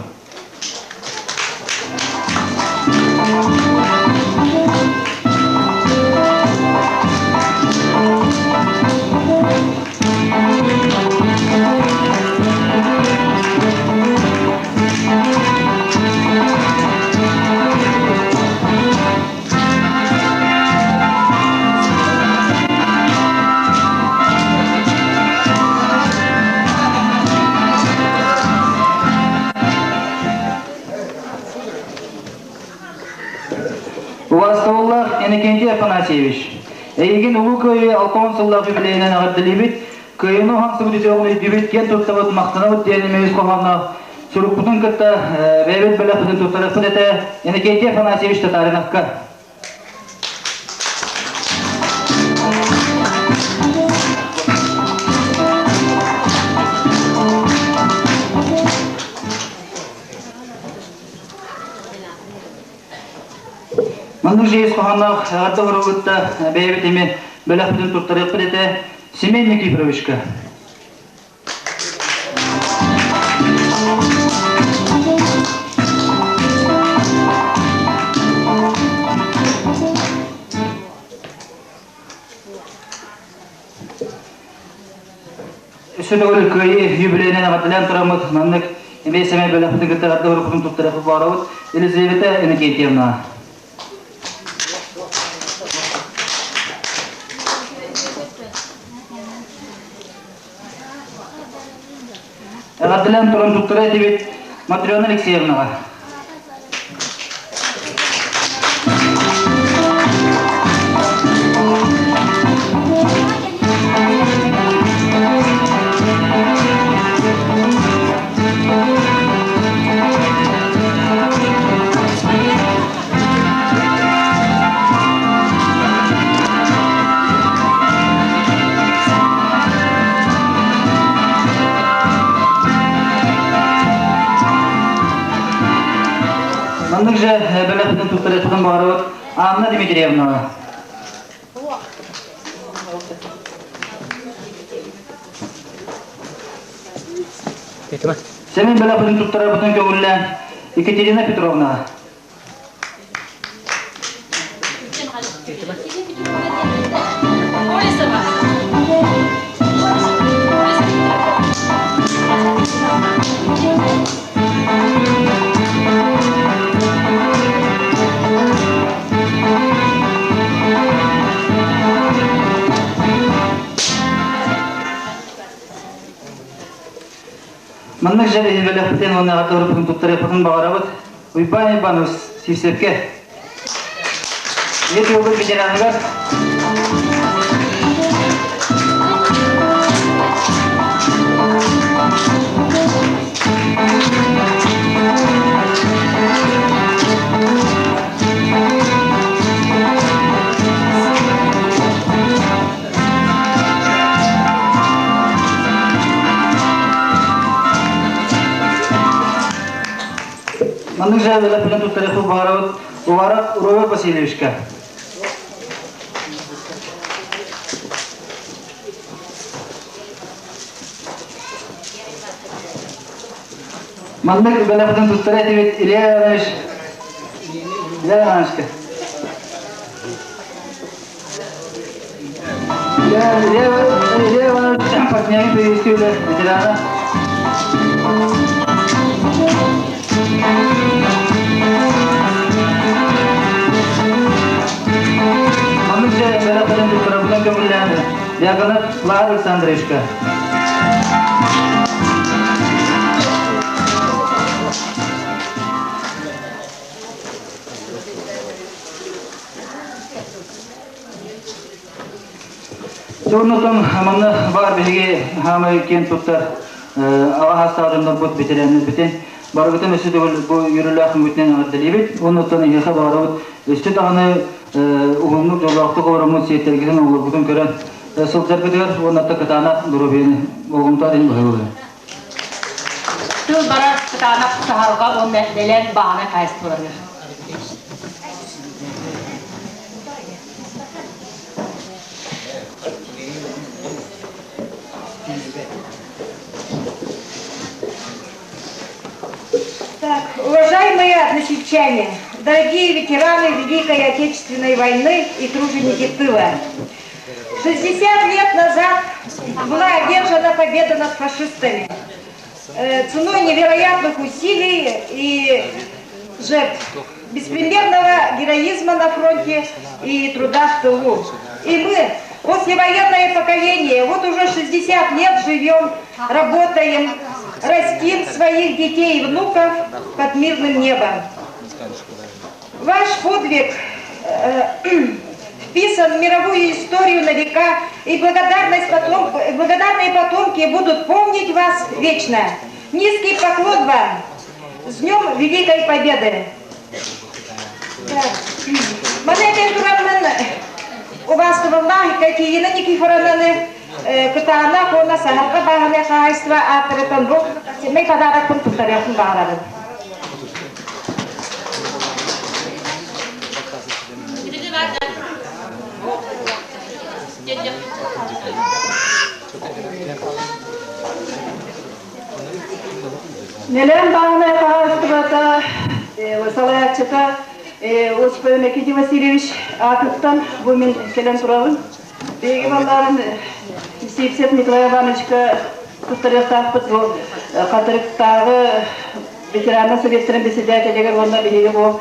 Убаастабыллаах Иннокентий Афанасьевич, эйигин Улуу Кыайыы 60 сыллаах юбилейинэн эҕэрдэлиибит, Кыайыыны уһансыбыт үтүөҕүн өйдүүбүт, киэн туттабыт, махтанабыт диэн эмиэ үс хоһоонноох сурукпутун кытта бэйэбит бэлэхпитин туттарыахпыт этэ Иннокентий Афанасьевич Татариновка. Маннык дьиэ ис хоһоонноох эҕэрдэ уругутта бэйэбит эмиэ бэлэхпитин туттарыахпыт этэ Семен Никифоровичка. Өссө төгүл Кыайыы юбилейинэн эҕэрдэлээн тураммыт маннык эмиэ сэмэй бэлэхпитин кытта эҕэрдэ уруккутун туттарыахпыт баҕарабыт. Елизавета Иннокентьевна. Эҕэрдэлээн туран туттара этибит Матрена Алексеевнаҕа. Маннык же бэлэхпитин туттарыахпытын баҕарабыт Анна Дмитриевнаҕа. Сэмэн бэлэхпитин туттарарбытын көҥүллээн Екатерина Петровна. Маннык дьэ биһи бэлэхпитин уонна эҕэрдэ туттарыахпытын баҕарабыт. Уйбаан Иванович Сивцевкэ. Ийэ тылбыт ветераныгар Маннык дьаһаллар туттарыахпыт баҕарабыт Уваров Роберт Васильевичка. Маннык бэлэхтэн туттара этибит Илья Иванович. Илья Ивановичка. Илья Иванович партнеры приветствовали ветерана. Маннык дьэ бэлэхтэн туттарабытын көҥүллээн Дьяконов Влад Александровичка. Соннотон манна баар биһиги хаамай киэн туттар аҕа саастаах дьоннорбут бэтэрээннэрбитин барыбытын өссө төгүл бу үөрүүлээх күммүтүнэн эҕэрдэлиибит. Оннуттан эһиэхэ баҕарабыт өссө даҕаны уһуннук дьоллоохтук олороммут сиэттэргитин оҕолоргутун көрөн сылдьаргытыгар уонна кытаанах доруобуйаны болҕомто иһин быһыылыыр. Тыл барар кытаанах саһарҕа уонна дэлээн баҕана хаһайыстыбаларыгар. Так, уважаемые односельчане, дорогие ветераны Великой Отечественной войны и труженики тыла, 60 лет назад была одержана победа над фашистами. Ценой невероятных усилий и жертв, беспримерного героизма на фронте и труда в тылу. И мы, послевоенное поколение, вот уже 60 лет живем, работаем, растим своих детей и внуков под мирным небом. Ваш подвиг вписан в мировую историю на века, и благодарность потом, благодарные потомки будут помнить вас вечно. Низкий поклон вам! С Днем Великой Победы! Манекин тураммын убаастабыллаах Екатерина Никифоровнаны кытаанах уонна саһарга бааһынай хаһаайыстыба ааттарыттан бу сэмэй подарокпын туттарыахпын баҕарабын. Нэлээн бааһынай хаһаайыстыбата салайааччыта Осип Никитий Васильевич аатыттан бу мин кэлэн турабын. Биһиги балларын Сивцев Николай Ивановичка туттарыахтаахпыт бу Хатырыктааҕы ветераннар советтарын председателигэр уонна биһиги бу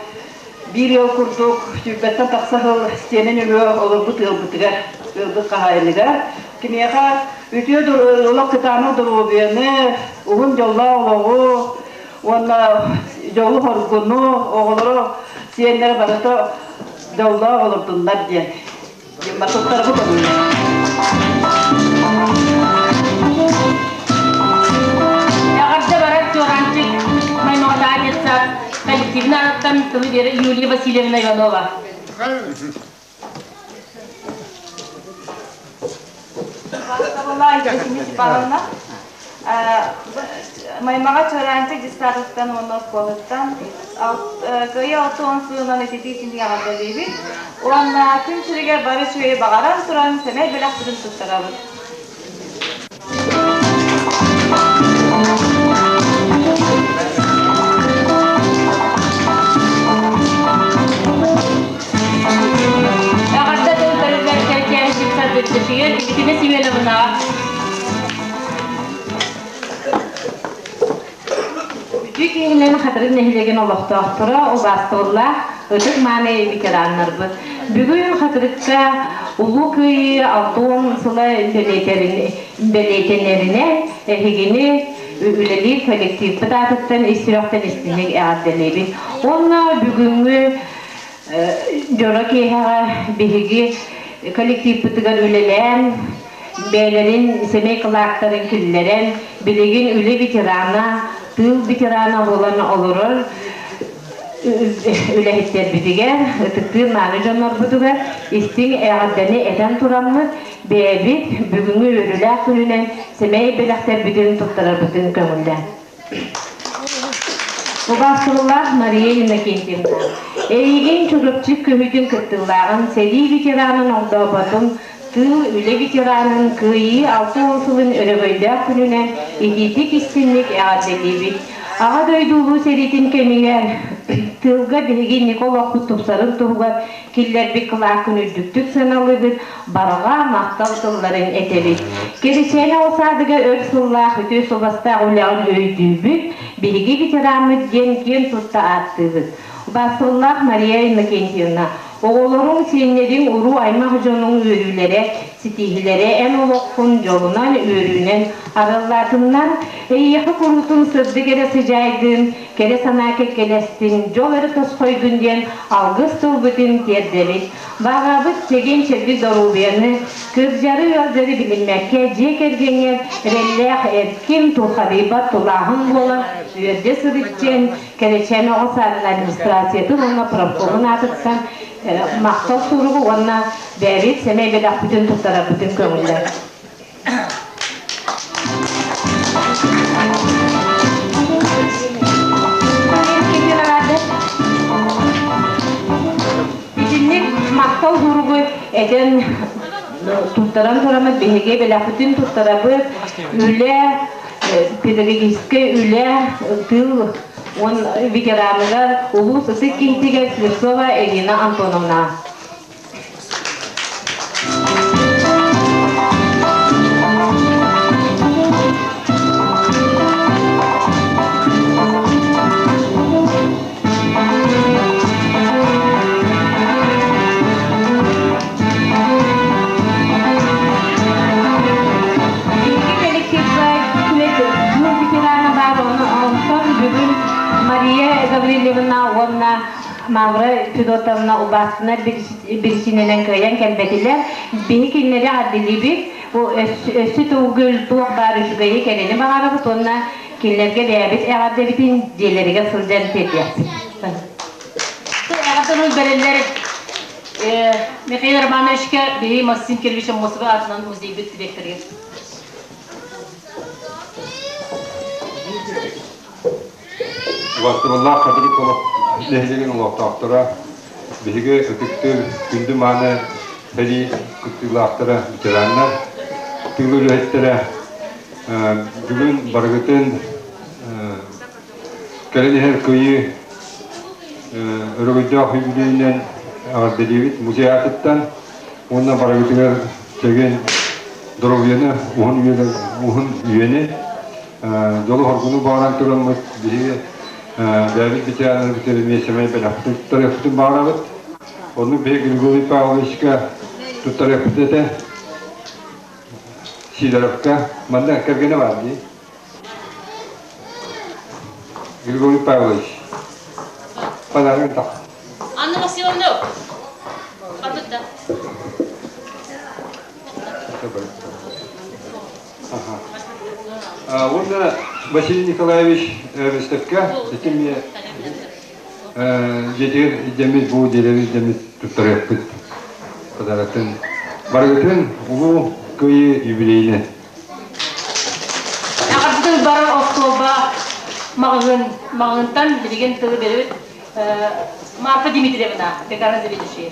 биир ыал курдук сүүрбэттэн тахса сыл стена нөҥүө олорбут ыалбытыгар, ыалбыт хаһаайыныгар киниэхэ үтүө олох кытаанах доруобуйаны, уһун дьоллоох олоҕу уонна дьолу-соргуну, оҕолору, сиэннэрэ барыта дьоллоох олордуннар диэн Туттарбыт Эҕэрдэ барар Чуораанчык Маймаҕатаа детсад коллективын ааттан тылы биэрэ Юлия Васильевна Иванова. Екатерина Степановна, Маймаҕа Чуораанчык детсадыттан уонна оскуолаттан Кыайыы 60 сылынан ититии синигэр эҕэрдэлиибит уонна күн сиригэр бары үчүгэйи баҕаран туран сэмэй бэлэхпитин туттарабыт. Эҕэрдэ тыл бэриллэр кэркээн сарбыттышыгар Екатерина Семеновнаҕа. Үтүө киһинэн Хатырык нэһилиэгин олохтоохторо, убаастабыллаах ытык мааны ветераннарбыт. Бүгүн Хатырыкка Улуу Кыайыы 60 сыла бэлиэтэнэринэн эһигини үлэлиир коллективпыт аатыттан ис сүрэхтэн истиҥник эҕэрдэлиибит. Уонна бүгүҥҥү дьоро киэһэҕэ биһиги коллективпытыгар үлэлээн, бэйэлэрин сэмэй кылааттарын киллэрэн, билигин үлэ ветерана, тыыл ветерана буолан олорор үлэһиттэрбитигэр, ытыктыыр мааны дьоннорбутугар истиҥ эҕэрдэни этэн тураммыт, бэйэбит бүгүҥҥү үөрүүлээх күнүнэн сэмэй бэлэхтэрбитин туттарарбытын көҥүллээн. Убаастабыллаах Мария Иннокентьевна, эйигин Чурапчы көһүүтүн кыттыылааҕын, сэрии ветеранын оҥдооботун, тыыл, үлэ ветеранын Кыайыы 60 сылын өрөгөйдөөх күнүнэн итиитик истинник эҕэрдэлиибит. Аҕа дойду Улуу сэриитин кэмигэр тыылга биһиги инники олохпут тупсарын туһугар киллэрбит кылааккын үрдүктүк сыаналыыбыт, барҕа махтал тылларын этэбит. Кэрисээнэ ол саадыга өр сыллаах үтүө суобастаах үлэҕин өйдүүбүт, биһиги ветераммыт диэн киэн тутта ааттыыбыт. Убаастабыллаах Мария Иннокентьевна, оҕолоруҥ, сиэннэриҥ, уруу-аймах дьонуҥ үөрүүлэрэ, ситиһиилэрэ эн олоххун дьолунан, үөрүүнэн арыллаатыннар, эйиэхэ куруутун сырдык эрэ сыдьаайдын, кэрэ санаа кэккэлэстин, дьол эрэ тосхойдун диэн алгыс тылбытын тиэрдэбит. Баҕабыт чэгиэн-чэбдик доруобуйаны, кырдьары-ыалдьары билиммэккэ дьиэ кэргэҥҥэ эрэллээх эркин, тулхадыйбат тулааһын буолан үөрдэ сырытчын, Кэрэчээн оҕо саадын администрациятын уонна профкомун аатыттан махтал суругу уонна бэйэбит сэмэй бэлэхпитин туттарарбытын көҥүллэр. Итинник махтал суругу этэн туттаран тураммыт биһиги бэлэхпитин туттарабыт үлэ педагогическай үлэ тыыл он ветераныгар улуус ытык киһитигэр Слепцова Ирина Антоновна. Биһиги коллективка тыыл ветерана баар, онтон бүгүн Мария Гаврильевна уонна Мавра Федотовна убаастынар биричиинэнэн кыайан кэлбэтилэр. Биһи кинилэри эҕэрдэлиибит. Бу өссө төгүл туох баар үчүгэйи кэрэни баҕарабыт уонна кинилэргэ бэйэбит эҕэрдэбитин дьиэлэригэр сылдьан тиэрдиэхпит. Эҕэрдэ бэриллэр Михаил Романовичка биһи Максим Кирович Аммосова аатынан музейбыт директорыгар. Убастыбыллаах Хатырык нэһилиэгин олохтоохторо, биһиги ытыктыыр күндү мааны сэрии кыттыылаахтара, ветераннар, тыыл үлэһиттэрэ, бүгүн барыгытын кэлэн иһэр Кыайыы өрөгөйдөөх үбүлүөйүнэн эҕэрдэлиибит музей аатыттан уонна барыгытыгар чэгиэн доруобуйаны, уһун уһун үйэни, дьолу-соргуну баҕаран тураммыт биһиги бэйэбит ветераннарбыт эмиэ сэмэй бэлэхпитин туттарыахпытын баҕарабыт. Оннук биһиги Григорий Павловичка туттарыахпыт этэ. Сидоровка манна кэргэнэ баар дии. Григорий Павлович, подарок так. Анна Васильевна, барбыт да. Уонна Василий Николаевич выставка итими дьиэтигэр илдьэммит бу дьиэлэри илдьэммит туттарыахпыт подаратын барыгытын улуу кыайыы юбилейine. Эҕэрдэ барар остуолба маҕаһыын маҕаһыынтан билигин тылы беребит. Марфа Дмитриевна, пекарня заведующая.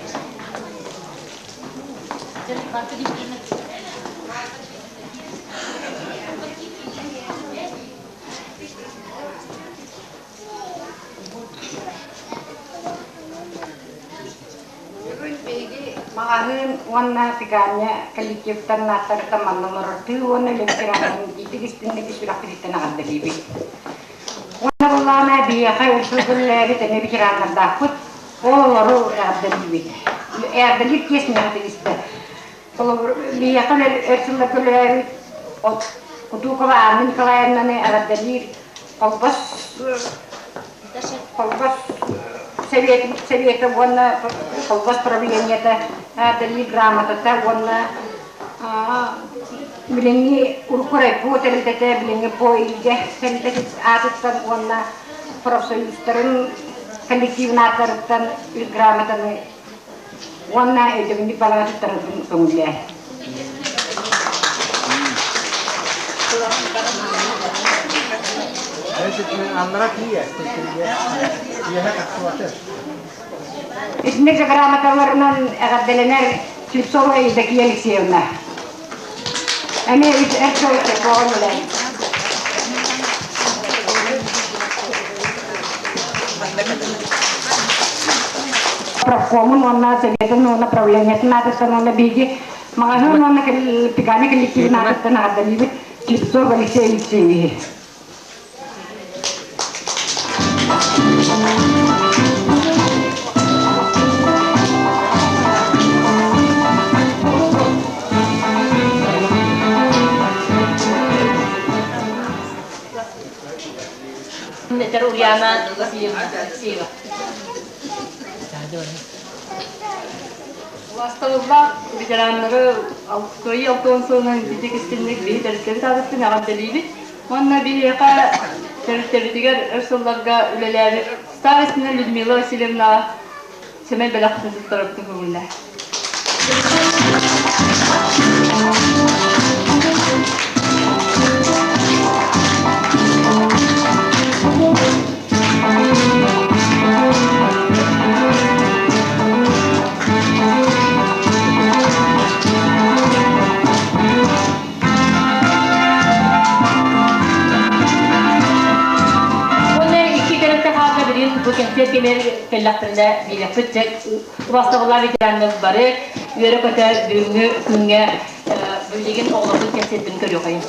Марфа Дмитриевна. Бүгүн биһиги маҕаһыын уонна пекарня коллективтарын ааттарыттан манна олорор тыыл уонна үлэ ветераннарын итиитик истиҥник сүрэхпититтэн эҕэрдэлиибит. Уонна буоллаҕына биһиэхэ өр сылга үлэлээбит эмиэ ветераннардаахпыт. Ол олору эҕэрдэлиибит. Эҕэрдэлиир чиэс миэхэ тигистэ. Холобур, биһиэхэ өр сылларга үлэлээбит Кутукова Анна Николаевнаны эҕэрдэлиир Холбос Холбос Сэбиэтэ уонна Холбос правлениета эҕэрдэлиир грамотата уонна билиҥҥи урукку райпо тэрилтэтэ билиҥҥи по илгэ тэрилтэтин аатыттан уонна профсоюзтарын коллективын ааттарыттан үс грамотаны уонна өйдөбүнньүк балаҕа туттарарбын көҥүллээ. Итинник грамоталарынан эҕэрдэлэнэр Слепцова Евдокия Алексеевна. Эмиэ үс эр сыл оҕон үлэлээбит. Профкомун уонна Советын уонна правлениетын аатыттан уонна биһиги маҕаһыын уонна пекарня коллективин аатыттан эҕэрдэлиибит Слепцов Алексей Алексеевиһи. Этэр Ульяна Васильевна Алексеева. Убаастабыллаах ветераннары Кыайыы алтыан сылынан ититик истинник биһи тэрилтэбит аатыттан эҕэрдэлиибит. Уонна биһиэхэ тэрилтэбитигэр өр сылларга үлэлээбит Старостина Людмила Васильевнаҕа сэмэй бэлэхпитин туттарарбытын көҥүллээ. Уонна икки тэрилтэ хаалда билин бу кэнсиэр кэмэр кэллэхтэринэ биэриэхпит дьэ убастабыллаах ветераннар бары үөрэ-көтө бүгүҥҥү күҥҥэ билигин оҕолорбут кэнсиэрбин көрүөхэйин.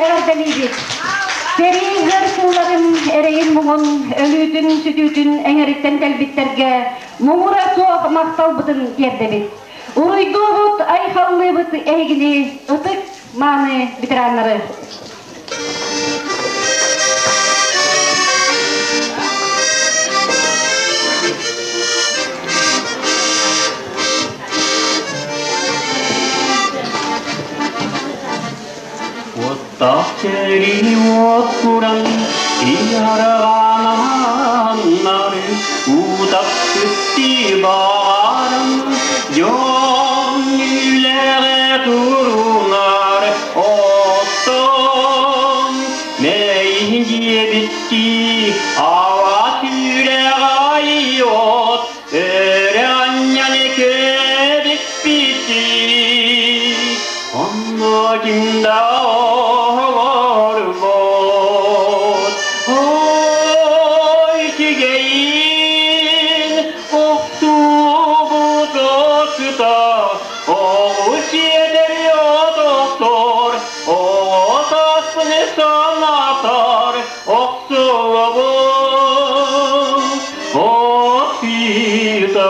эҕэрдэлиибит! Сэрии ыар сылларын эрэйин-муҥун, өлүүтүн-сүтүүтүн эҥэриттэн кэлбиттэргэ муҥура суох махталбытын тиэрдэбит. Уруйдуубут, айхаллыыбыт эһигини ытык мааны ветераннары! Уоттаах сэрии уот куран, иһарҕаананнары утаппыттыы баҕаран, дьон үлэҕэ турунар оттон мэйин диэбиттии ава сүрэҕ айыот өрө анньан кэбиспитий онно ким да олорбот ой үчүгэйин охтубут сыта оҕус сиэтэр отохтор оҕо сааспын санатар охсуллубут Отпита.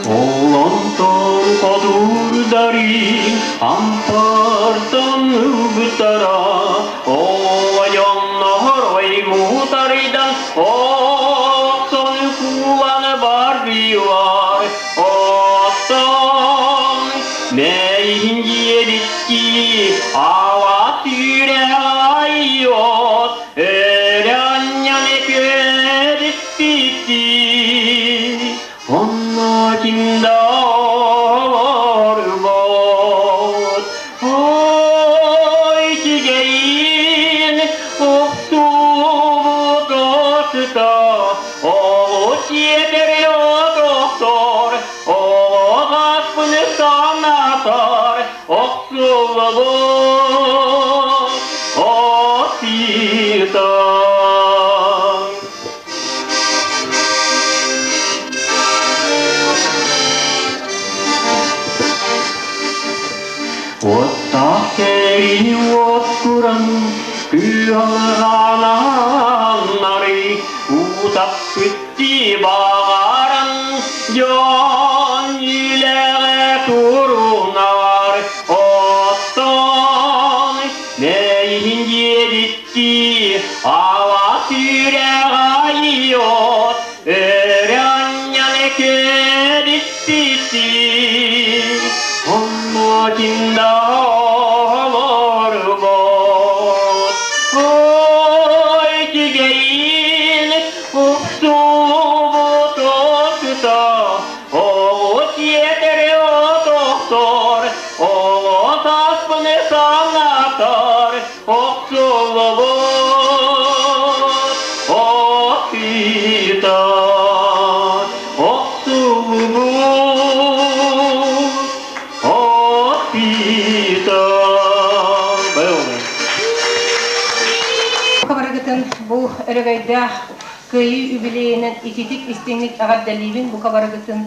Олонтон хотурдарин ампартан ылбыттара, Оойоннорой мутарыйдан охсон кууланы бардылар. Оттон мэйин диэбиттии ала сүрэҕ айот өрө анньан көрүспүттүү онно ким да олорбот ой үчүгэйин охтубут сыта оҕус сиэтэр отохтор оҕо санатар охсуллубут отпита. Уоттаах сэрии уот куран, кыалҕаананнары утаппыттыы баҕаран, дьон үлэҕэ турунар оттон мэйин диэбиттии ала сүрэх айыот өрө анньан кэбиспиттии онно ким да олорбот ой үчүгэйин охсубут сыта оҕус сиэтэр отохтор оҕо сааспын санатар охсуллубут отпита охсуллубут отпита Барыгытын бу өрөгөйдөөх Кыайыы үбүлүөйүнэн ититик истиҥник эҕэрдэлиибин бука барыгытын.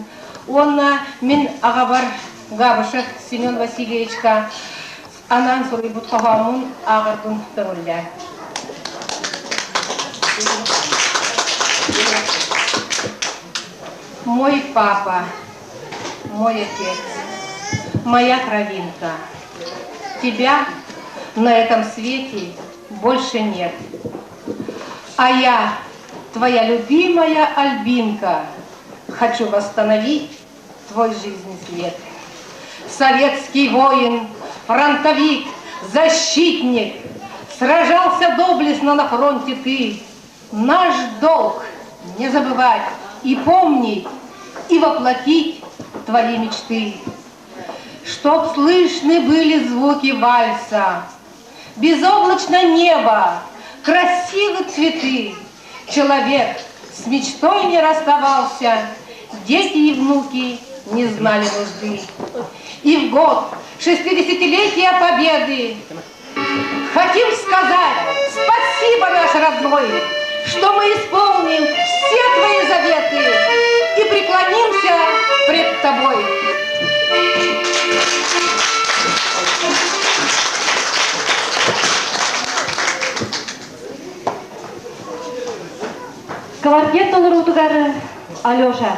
Уонна мин аҕабар Габышев Семен Васильевичка анаан суруйбут хоһооммун ааҕарбын көҥүллээ. Мой папа, мой отец, моя кровинка, тебя на этом свете больше нет. А я, твоя любимая Альбинка, хочу восстановить твой жизненный свет. Советский воин, фронтовик, защитник, сражался доблестно на фронте ты. Наш долг не забывать и помнить, и воплотить твои мечты. Чтоб слышны были звуки вальса, безоблачно небо, красивы цветы. Человек с мечтой не расставался, дети и внуки не знали нужды. И в год шестидесятилетия Победы хотим сказать спасибо, наш родной, что мы исполним все Твои заветы и преклонимся пред Тобой. Квартет толоруутугар Алеша.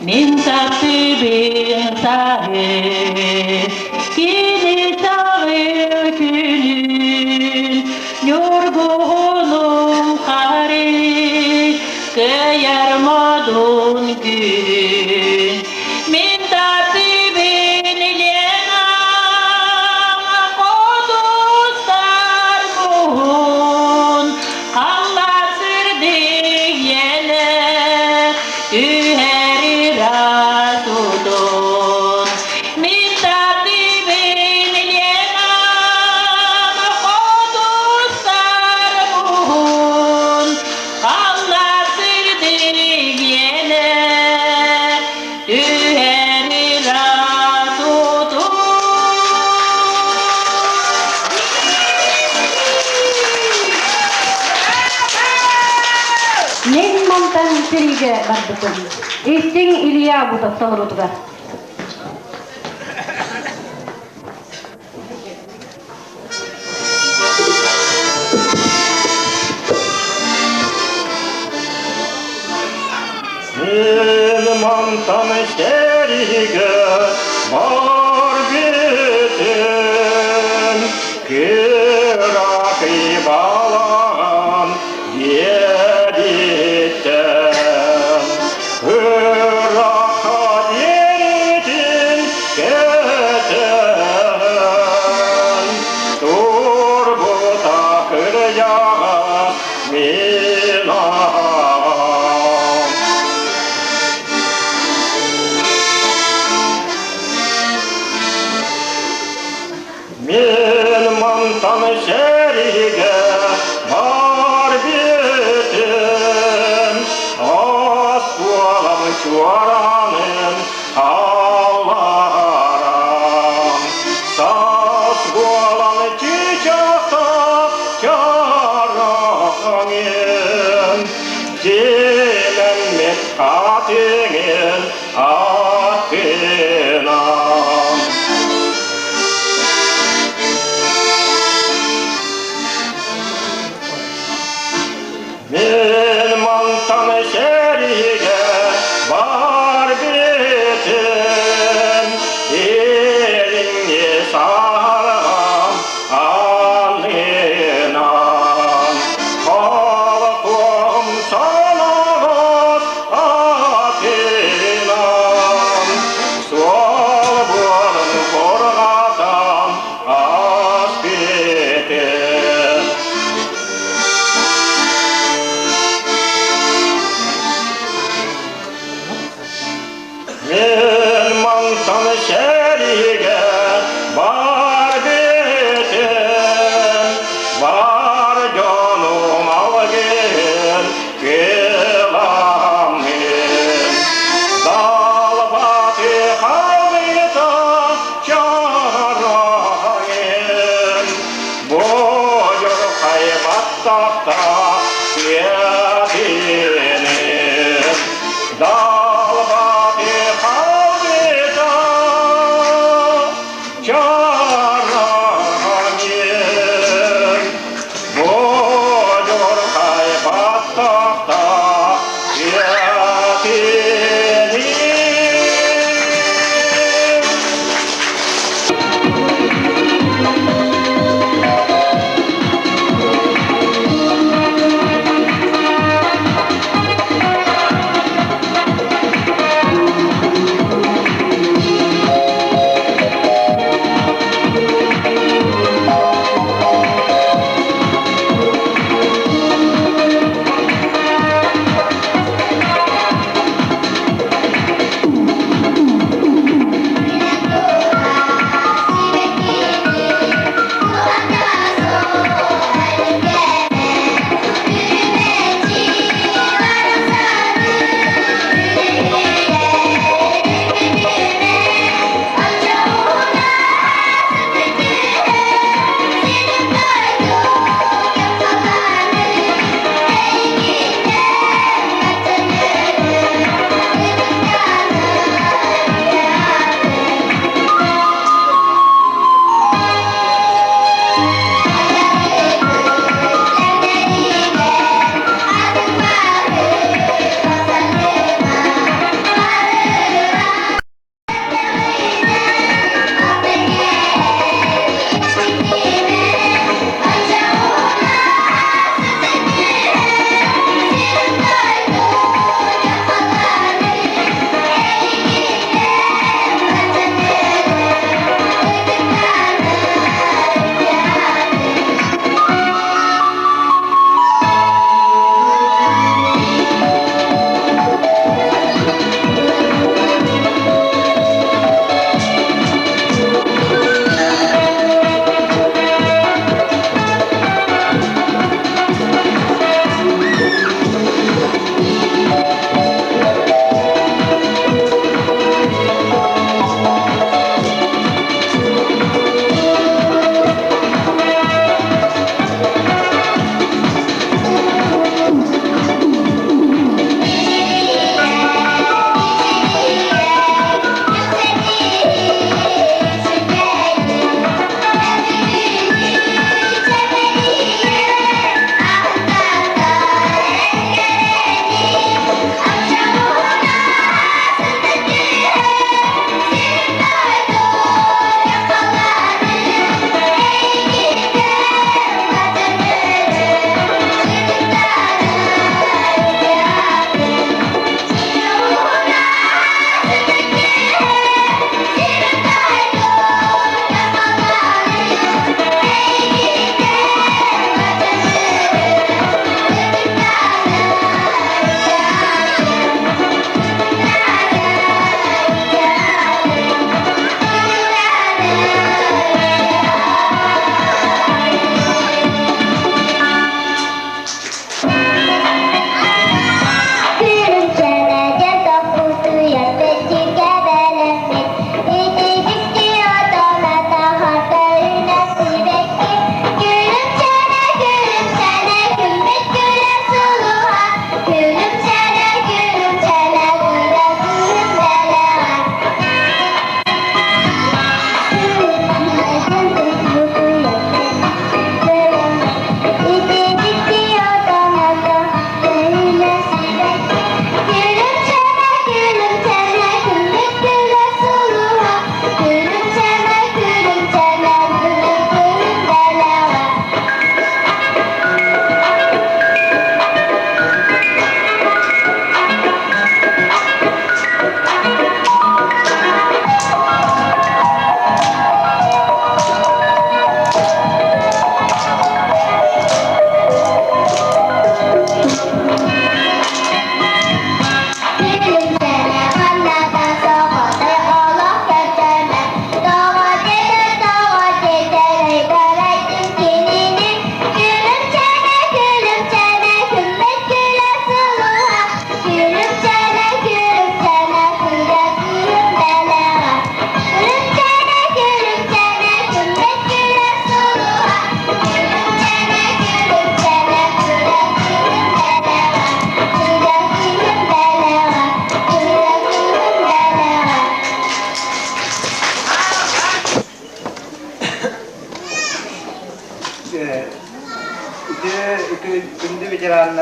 Мин таптыыбын саһы, кини саҕы күнүн, ньургуһунун хары, кыайар модун күн. Мин таптыыбын Ленам, хотустар муһун, халлаан сырдык иэнэ, түһэрир тутун. Мин таптыыбын Ленам, хотустар муһун, халлаан сырдык иэнэ, түһэрир тутун. Мен мантан сэриигэ барбытым. Истиҥ Илья Бутов толоруутугар. Мен мантан сэриигэ бар битим, кыракый балаҕан диэриттэн. Ыракка диэритин кэтэн, турбута кырдьаҕас мин аҕам. Мен мантан сэриигэ бар битим, оскуолам чуораанын алларам. Саас буолан чычахтаах чараҥын, симэммит хатыҥын аттынан. Мен мантан сэриигэ бар битим, илиҥҥи саһарҕам аннынан. Холкуом санаҕас атынан, суол буолан курҕатан ас битим.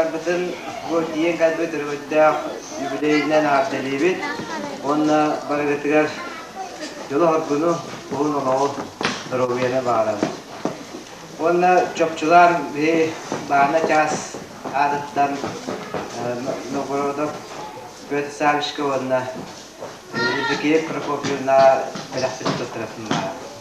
ветераннарбытын бу тиийэн кэлбит өрөгөйдөөх юбилейинэн эҕэрдэлиибит уонна барыгытыгар дьолу-соргуну, уһун олоҕу, доруобуйаны баҕарабыт. Уонна чопчулаан биһи баана чаас аатыттан Новгородов Петр Савичка уонна Евдокия Прокопьевна бэлэхпитин туттарыахпын баҕарабын.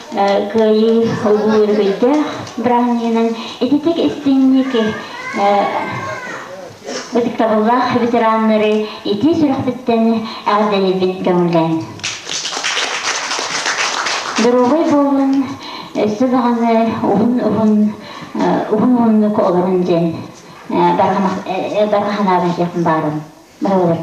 Кыайыы улуу өрөгөйдөөх бырааһынньыгынан ититик истиҥник ытыктабыллаах ветераннары итии сүрэхпиттэн эҕэрдэлиирбин көҥүллээн. Доруобай буолун, өссө даҕаны уһун-уһун уһун-уһуннук олорун диэн барҕа санаабын этиэхпин баҕарабын. Баҕарабын.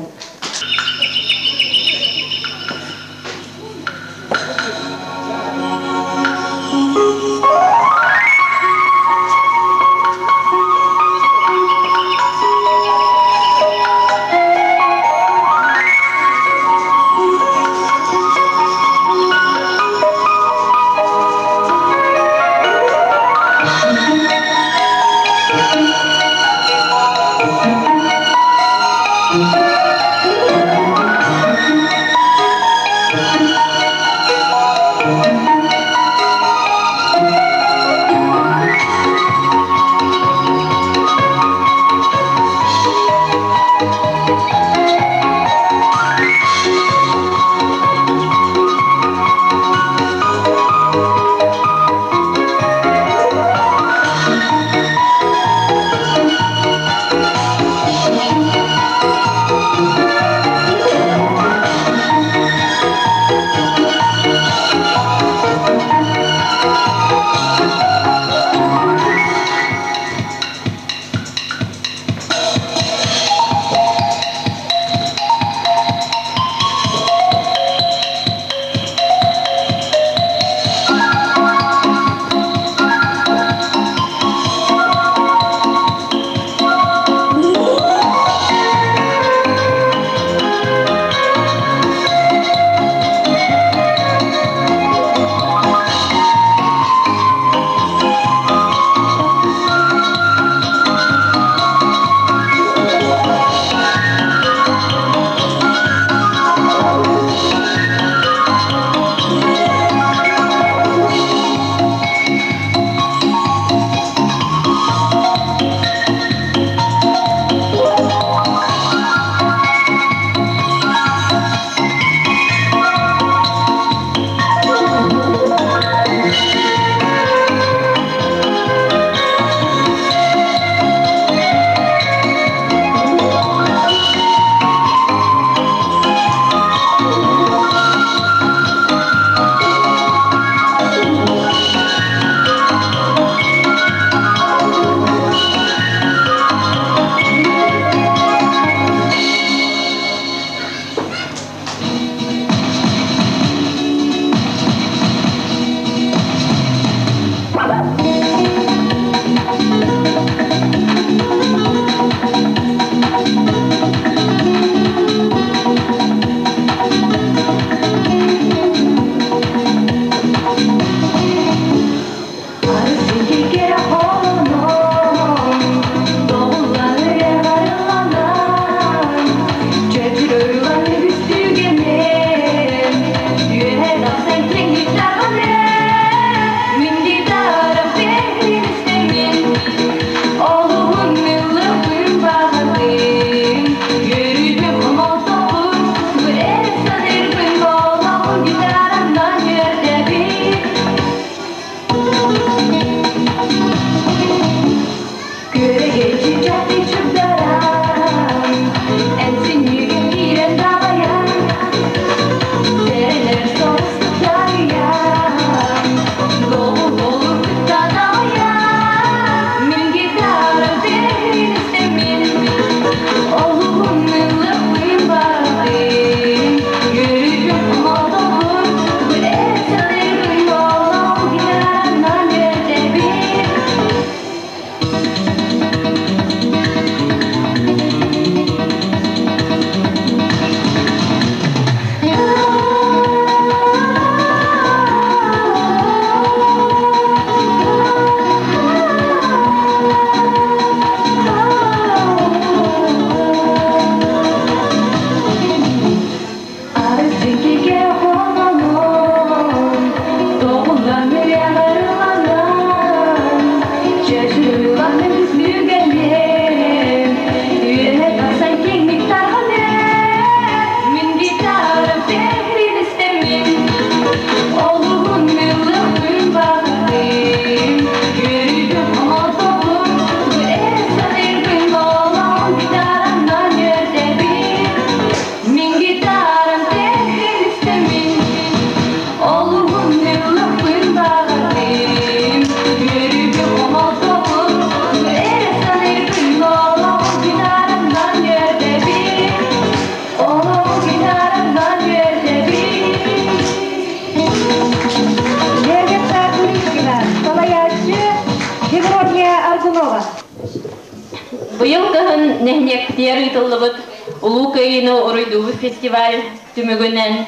Быйыл кыһын нэһилиэкпитигэр ыытыллыбыт Улуу Кыайыыны уруйдуубут фестиваль түмүгүнэн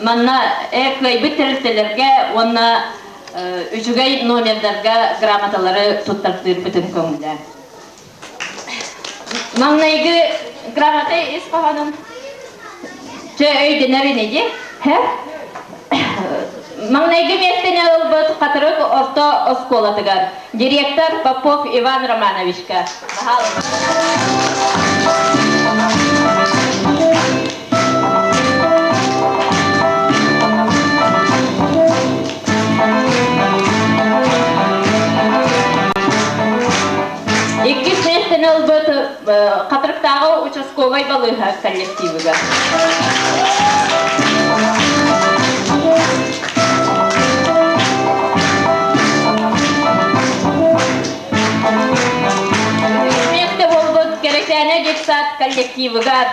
манна кыайбыт тэрилтэлэргэ уонна үчүгэй номердарга грамоталары туттартыырбытын көҥүллээн. Маҥнайгы грамота ис хоһоонун чэ өйдөнөр ини дии. Маҥнайгы миэстэни ылбыт Хатырык орто оскуолатыгар директор Попов Иван Романовичка. Иккис миэстэни ылбыт Хатырыктааҕы участковай балыыһа коллективыгар. Миэстэ буолбут Кэрэчээнэ детсад коллективыгар.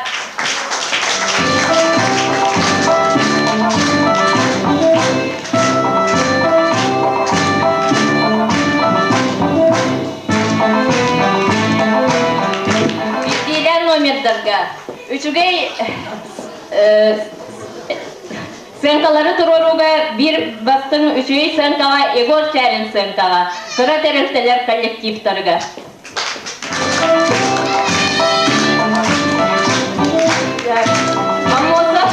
Биирдиилээн номердарга үчүгэй сыаҥкалары туруорууга биир бастыҥ үчүгэй сыаҥкаҕа Егор Чярин сыаҥкаҕа кыра тэрилтэлэр коллективтарыгар. Аммосов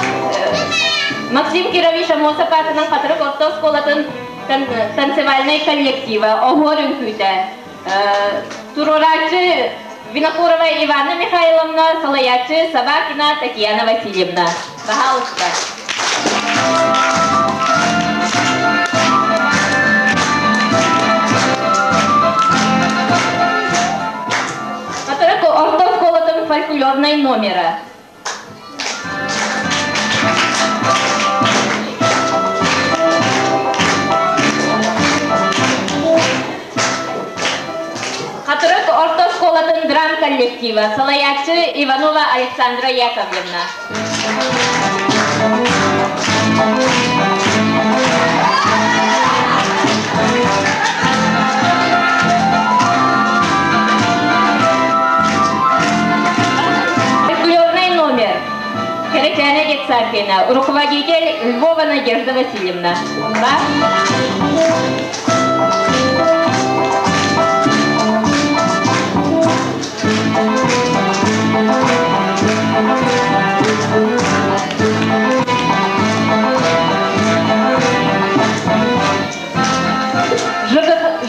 Максим Кирович Аммосов аатынан Хатырык орто оскуолатын танцевальнай коллектива Оһуор үҥкүүтэ Туруорааччы Винокурова Иванна Михайловна, салайааччы Собакина Татьяна Васильевна. Пожалуйста. Хатырык орто оскуолатын фольклорнай номера. Хатырык орто оскуолатын драм коллектива, салайааччы Иванова Александра Яковлевна. Фольклорный номер. Кэрэчээнэ Гексакина, руководитель Львова Надежда Васильевна. Да?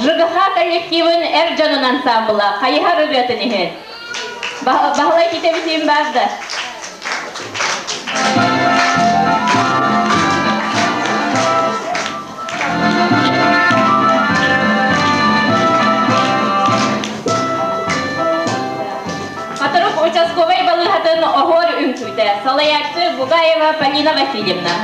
ЖГХ коллективын эр дьонун ансамбла хайыһар ырыатын иһин. Баһылай китэбитин бар да. Хатырык участковай балыыһатын оһуор үҥкүүтэ, салайааччы Бугаева Полина Васильевна.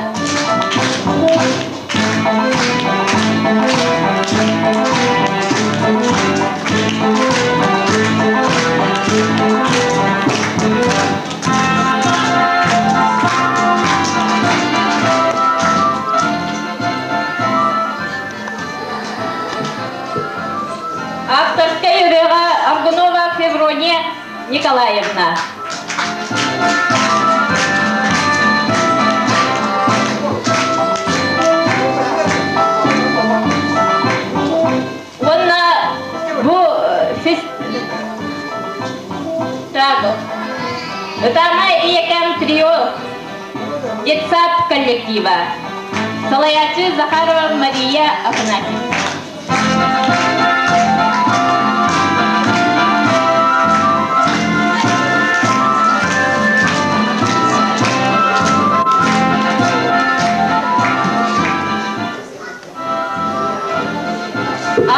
Авторскай ырыаҕа Аргунова Феврония Николаевна. Уонна бу Так, Ытаама ийэкэм трио детсад коллектива. Салайааччы Захарова Мария Афанасьевна.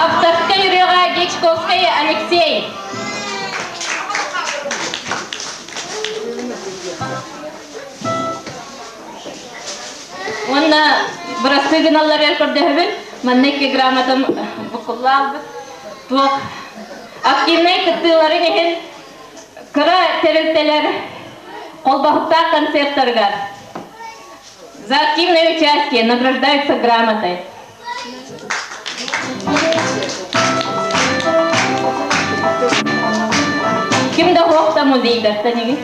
Авторскай ырыаҕа Дьячковскай Алексей. Уонна бырастыы гыналларыгар көрдөһөбүн. Манна икки грамотам буккуллаалбыт. Туох активнай кыттыыларын иһин кыра тэрилтэлэр холбоһуктаах концерттарыгар за активное участие награждаются грамотой. музейдартан иги.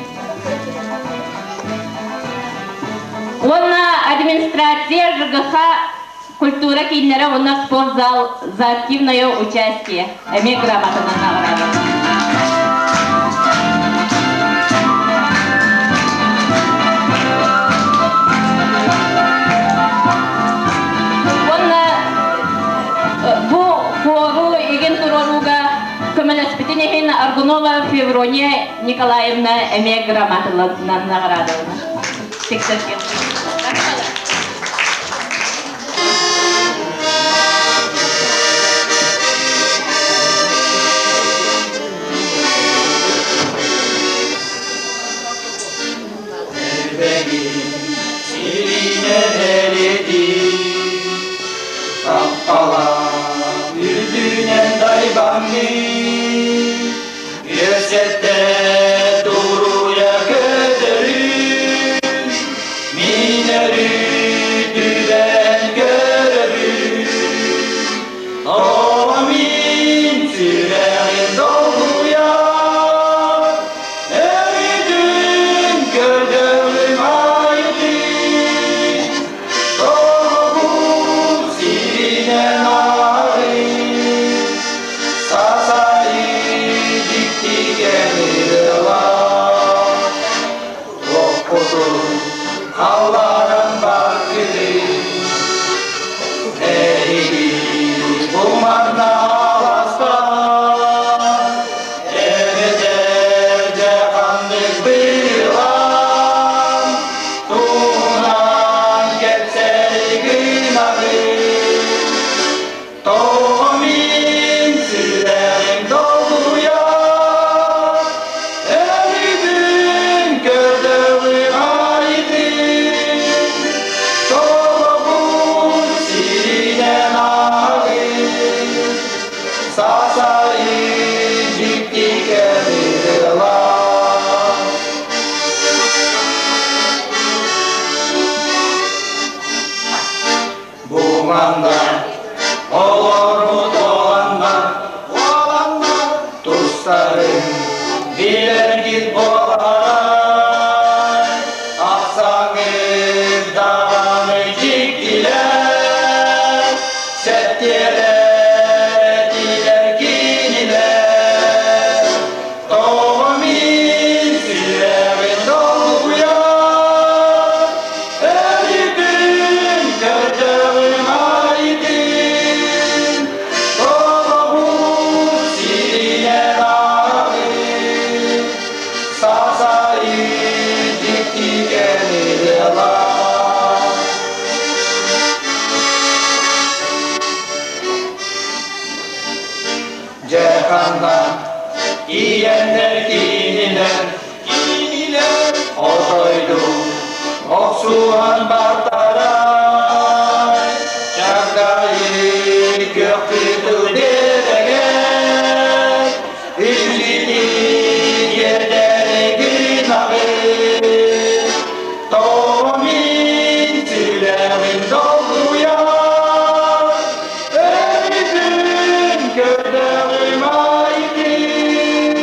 Уонна администрация ЖГХ культура кииннэрэ уонна спортзал за активное участие эмиэ грамотанан наҕараадаланна. Уонна бу хуору игин туруорууга көмөлөспүтүн иһин Аргунова Феврония Николаевна эмиэ грамоталарынан наҕараадалана. Үрдүнэн дайбанныы Үөсэтэ туруйа көтөрүн Мин өрүтүбэн көрөбүн Тоҕо мин сүрэҕим долгуйар Өрүтүн көрдөрүм айытын Тоҕобут сиринэн ааҕын Сасайы дьиктигэ ырыалар Тохпутун халлаанын баргытын Эһиги бу манна аласпат Эбэтэр дьэ ханнык быылан Туһунан кэпсэри гынабын Тоҕо мин сүрэҕим долгуйар, Өрүтүн көрдөҕүм айытын, Тоҕобут сиринэн ааҕын, Сасайы дьикти кэбирэлэр. Бу манна олорбут уоланнар, уоланнар тустарын билэргит буолаарай, ахсаҥыт даҕаны дьиктилэр, сэттиэлэр этилэр кинилэр. Тоҕо мин сүрэҕим долгуйар, Өрүтүн көрдөҕүм айдын, Тоҕобут сиринэн ааҕын, Сасайы дьикти кэмирэлэр. Дьэ ханна тиийэннэр кинилэр, кинилэр отойду охсуһан бартарай, чагдайы көхтүтү дэрэгэр, илдьити тиэрдэри гынаҕын. Тоҕо мин сүрэҕим долгуйар, Өрүтүн көрдөҕүм айдын,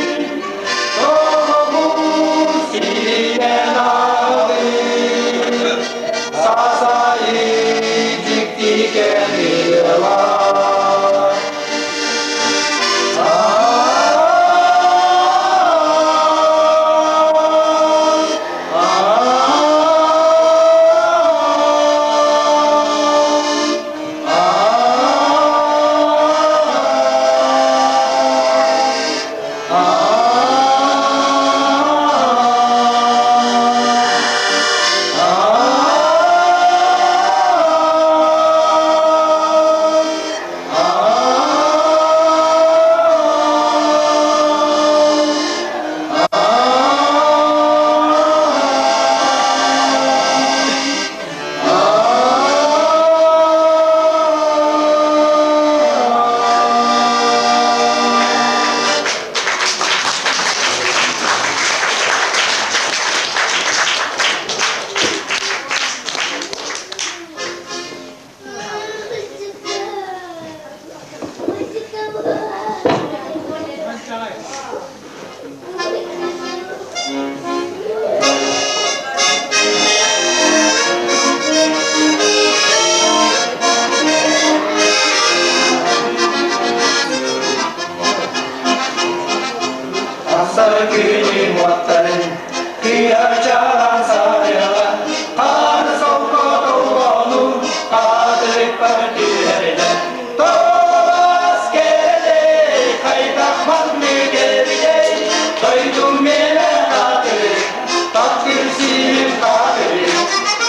Күнүм уоттарын кыйарчаан сарыала хаар солко толгону хаатырыппар түһэрдэ Тобас кэрэлэй хайдах маннык эбитэй дойдум миэнэ хаатырык таптыыр сирим хаатырык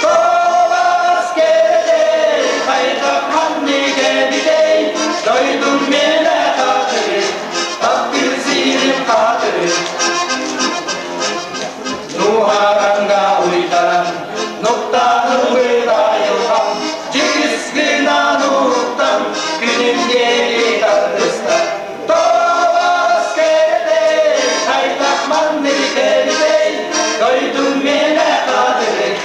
Тобас кэрэлэй хайдах маннык эбитэй дойдум миэнэ хаатырык таптыыр сирим хаатырык Нуһаранга уйтаран, нуктаһылбыт айылҕам, дьигис гынан уһуктан, күнүм диэки тардыста. Тобос кэрэтей, хайдах маннык эбитэй, дойдум миэнэ хаатырык,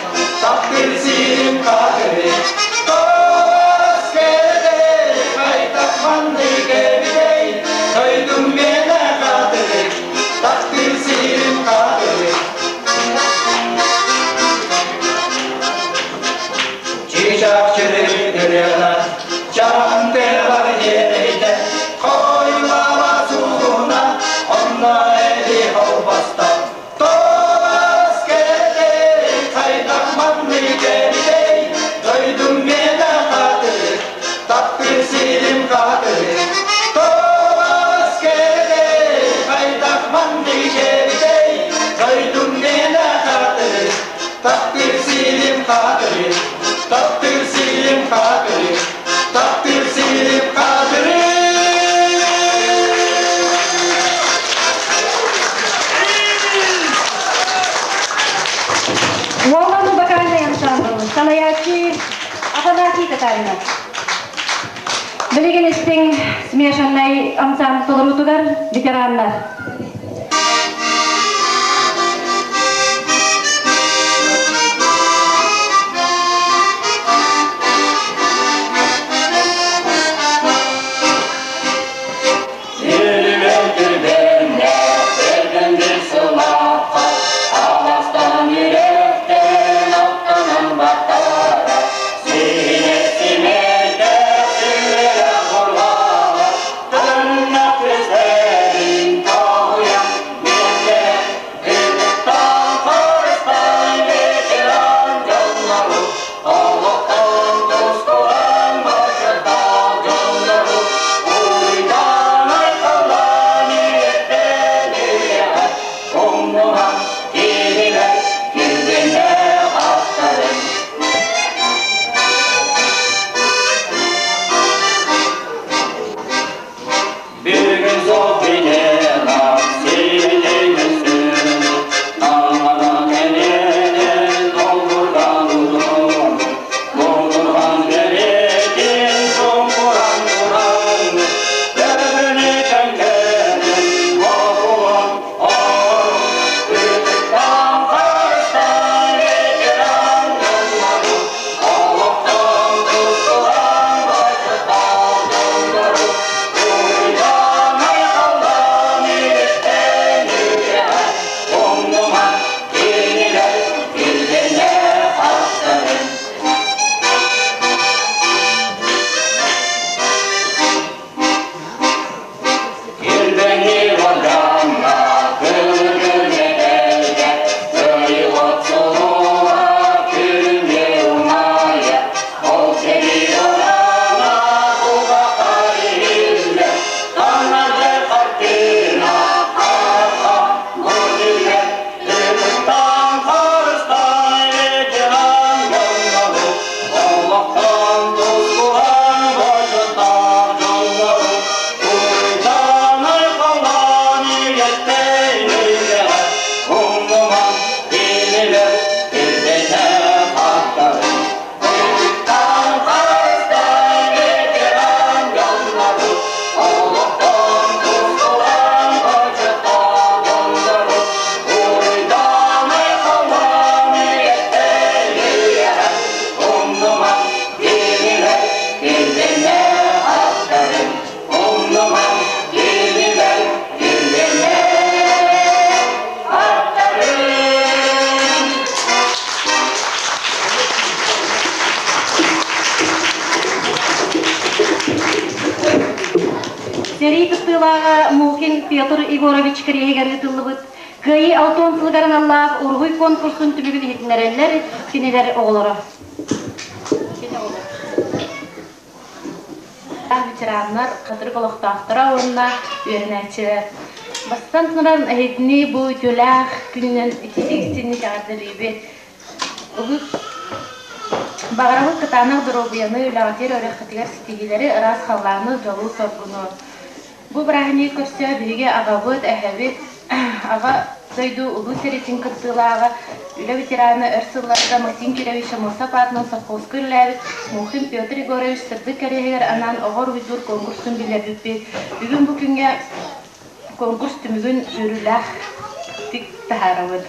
таптыыр сирим хаатырык. Тобос кэрэтей, хайдах маннык эбитэй, дойдум миэнэ хаатырык, таптыыр сирим хаатырык. Чычах чырык ырыалар, чараҥ тыалар дьиэрэйдэр, хойулаба суугуна, онно эли холбостор. Тос кэрэтей, хайдах маннык эбитэй, дойдум миэнэ хаатырык, таптыыр сирим хаатырык. Тос кэрэтей, хайдах маннык эбитэй, дойдум миэнэ хаатырык, таптыыр сирим хаатырык, таптыыр сирим хаатырык, таптыыр сирим хаатырык. Уоллану вокальный ансамбль, салайааччы Афанасий Татаринов. Билигин истиҥ смешаннай ансамбль толоруутугар ветераннар. Сэрии кыттыылааҕа Мухин Петр Егорович кэриэһигэр ыытыллыбыт. Кыайыы 60 сылыгар аналлаах уруһуй конкурсун түмүгүн иһитиннэрэллэр кинилэр оҕолоро. Ветераннар, хатырык олохтоохторо уонна үөрэнээччилэр. Бастатан туран, эһигини бу үтүөлээх күнүнэн итиитик-истиҥник эҕэрдэлиибит. Баҕарабыт кытаанах доруобуйаны, үлэҕитигэр, үөрэххитигэр ситиһиилэри, ыраас халлааны, дьолу-соргуну. Бу бырааһынньыгы көрсө биһиги аҕабыт, эһэбит, Аҕа дойду Улуу сэриитин кыттыылааҕа, үлэ ветерана өр сылларга Максим Кирович Аммосов аатынан совхозка үлэлээбит Мухин Петр Егорович сырдык кэриэһигэр анаан оҕо уруһуйдуур конкурсун биллэрбиппит. Бүгүн бу күҥҥэ конкурс түмүгүн үөрүүлээхтик таһаарабыт.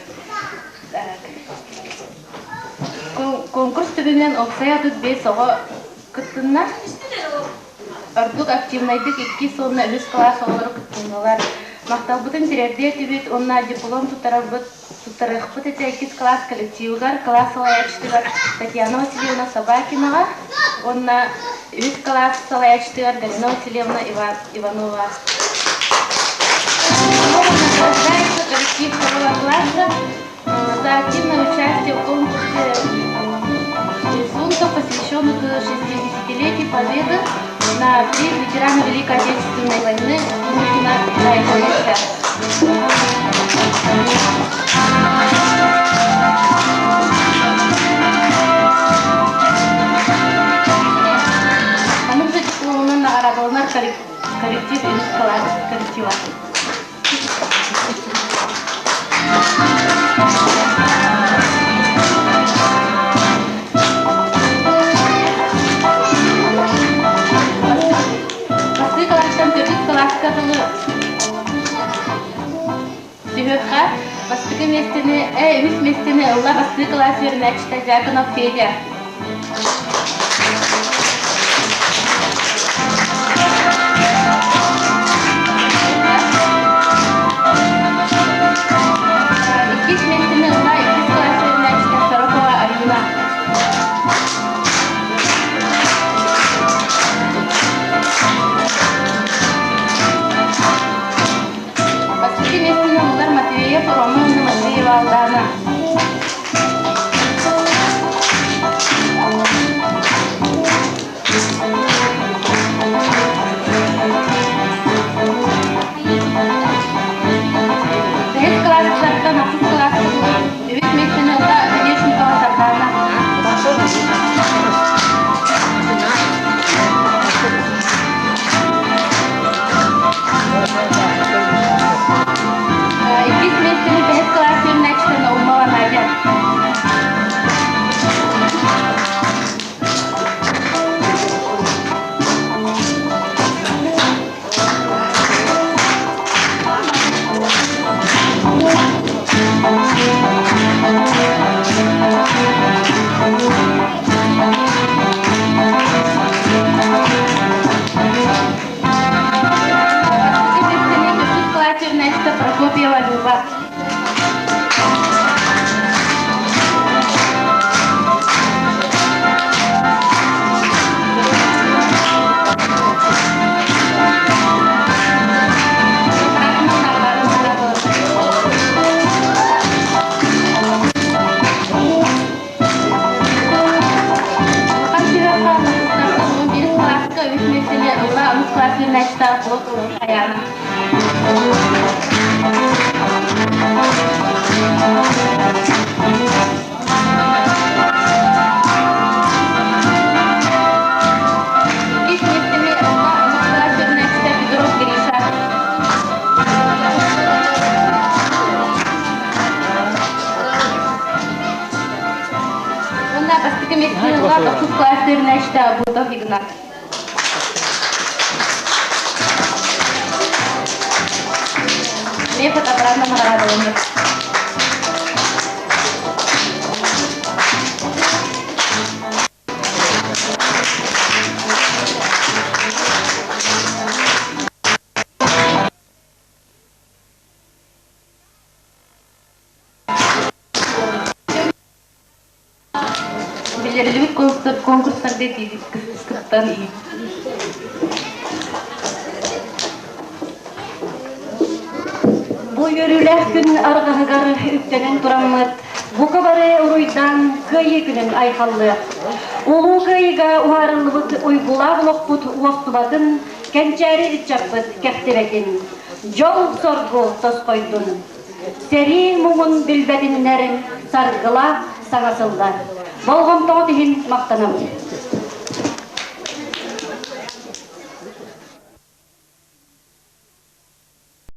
Конкурс түмүгүнэн уопсайа 35 оҕо кыттынна. Ордук активнайдык иккис уонна үһүс кылаас оҕолоро кыттыннылар. Махталбытын тириэрдиэ этибит уонна диплом туттарарбыт туттарыахпыт этэ иккис кылаас коллективыгар, кылаас салайааччытыгар Татьяна Васильевна Собакинаҕа уонна үһүс кылаас салайааччытыгар Галина Васильевна Иванова. Награждается коллектив второго класса за активное участие в конкурсе рисунков, посвященных 60-летию Победы на приз ветерана Великой Отечественной войны Мухина Петра Егоровича. Маннык дипломунан наҕараадаланар коллектив үһүс кылаас коллектива. Бастыы кылаастан төрдүс кылааска дылы сүһүөххэ бастакы миэстэни, үһүс миэстэни ылла бастыы кылаас үөрэнээччитэ Дьяконов Федя. Иккис миэстэни ылла иккис кылаас үөрэнээччитэ Сорокова Аюна. Бастакы миэстэни ыллар Матвеев Рома уонна Матвеева Алдана. Бэһис кылаастартан ахсыс кылааска үһүс миэстэни ылла Оконешникова Сардаана. Иккис миэстэни бэһис кылаас үөрэнээччитэ Наумова Надя. Кылааччы Прокопьева Люба. Уонна бастакы миэстэни ылла тохсус кылаас үөрэнээччитэ Абутов Игнат. Эмиэ фотоаппаратынан наҕараадаланна. Биллэриллибит конкурстарга кыттан Бу үөрүүлээх күн арҕаһыгар үктэнэн тураммыт, бука бары уруйдаан Кыайыы күнүн айхаллыах. Улуу Кыайыыга уһаарыллыбыт уйгулаах олохпут уостубатын, кэнчээри ыччаппыт кэхтибэтин. Дьол-соргу тосхойдун. Сэрии муҥун билбэтиннэр саргылаах саҥа сыллар. Болҕомтоҕут иһин махтанабыт.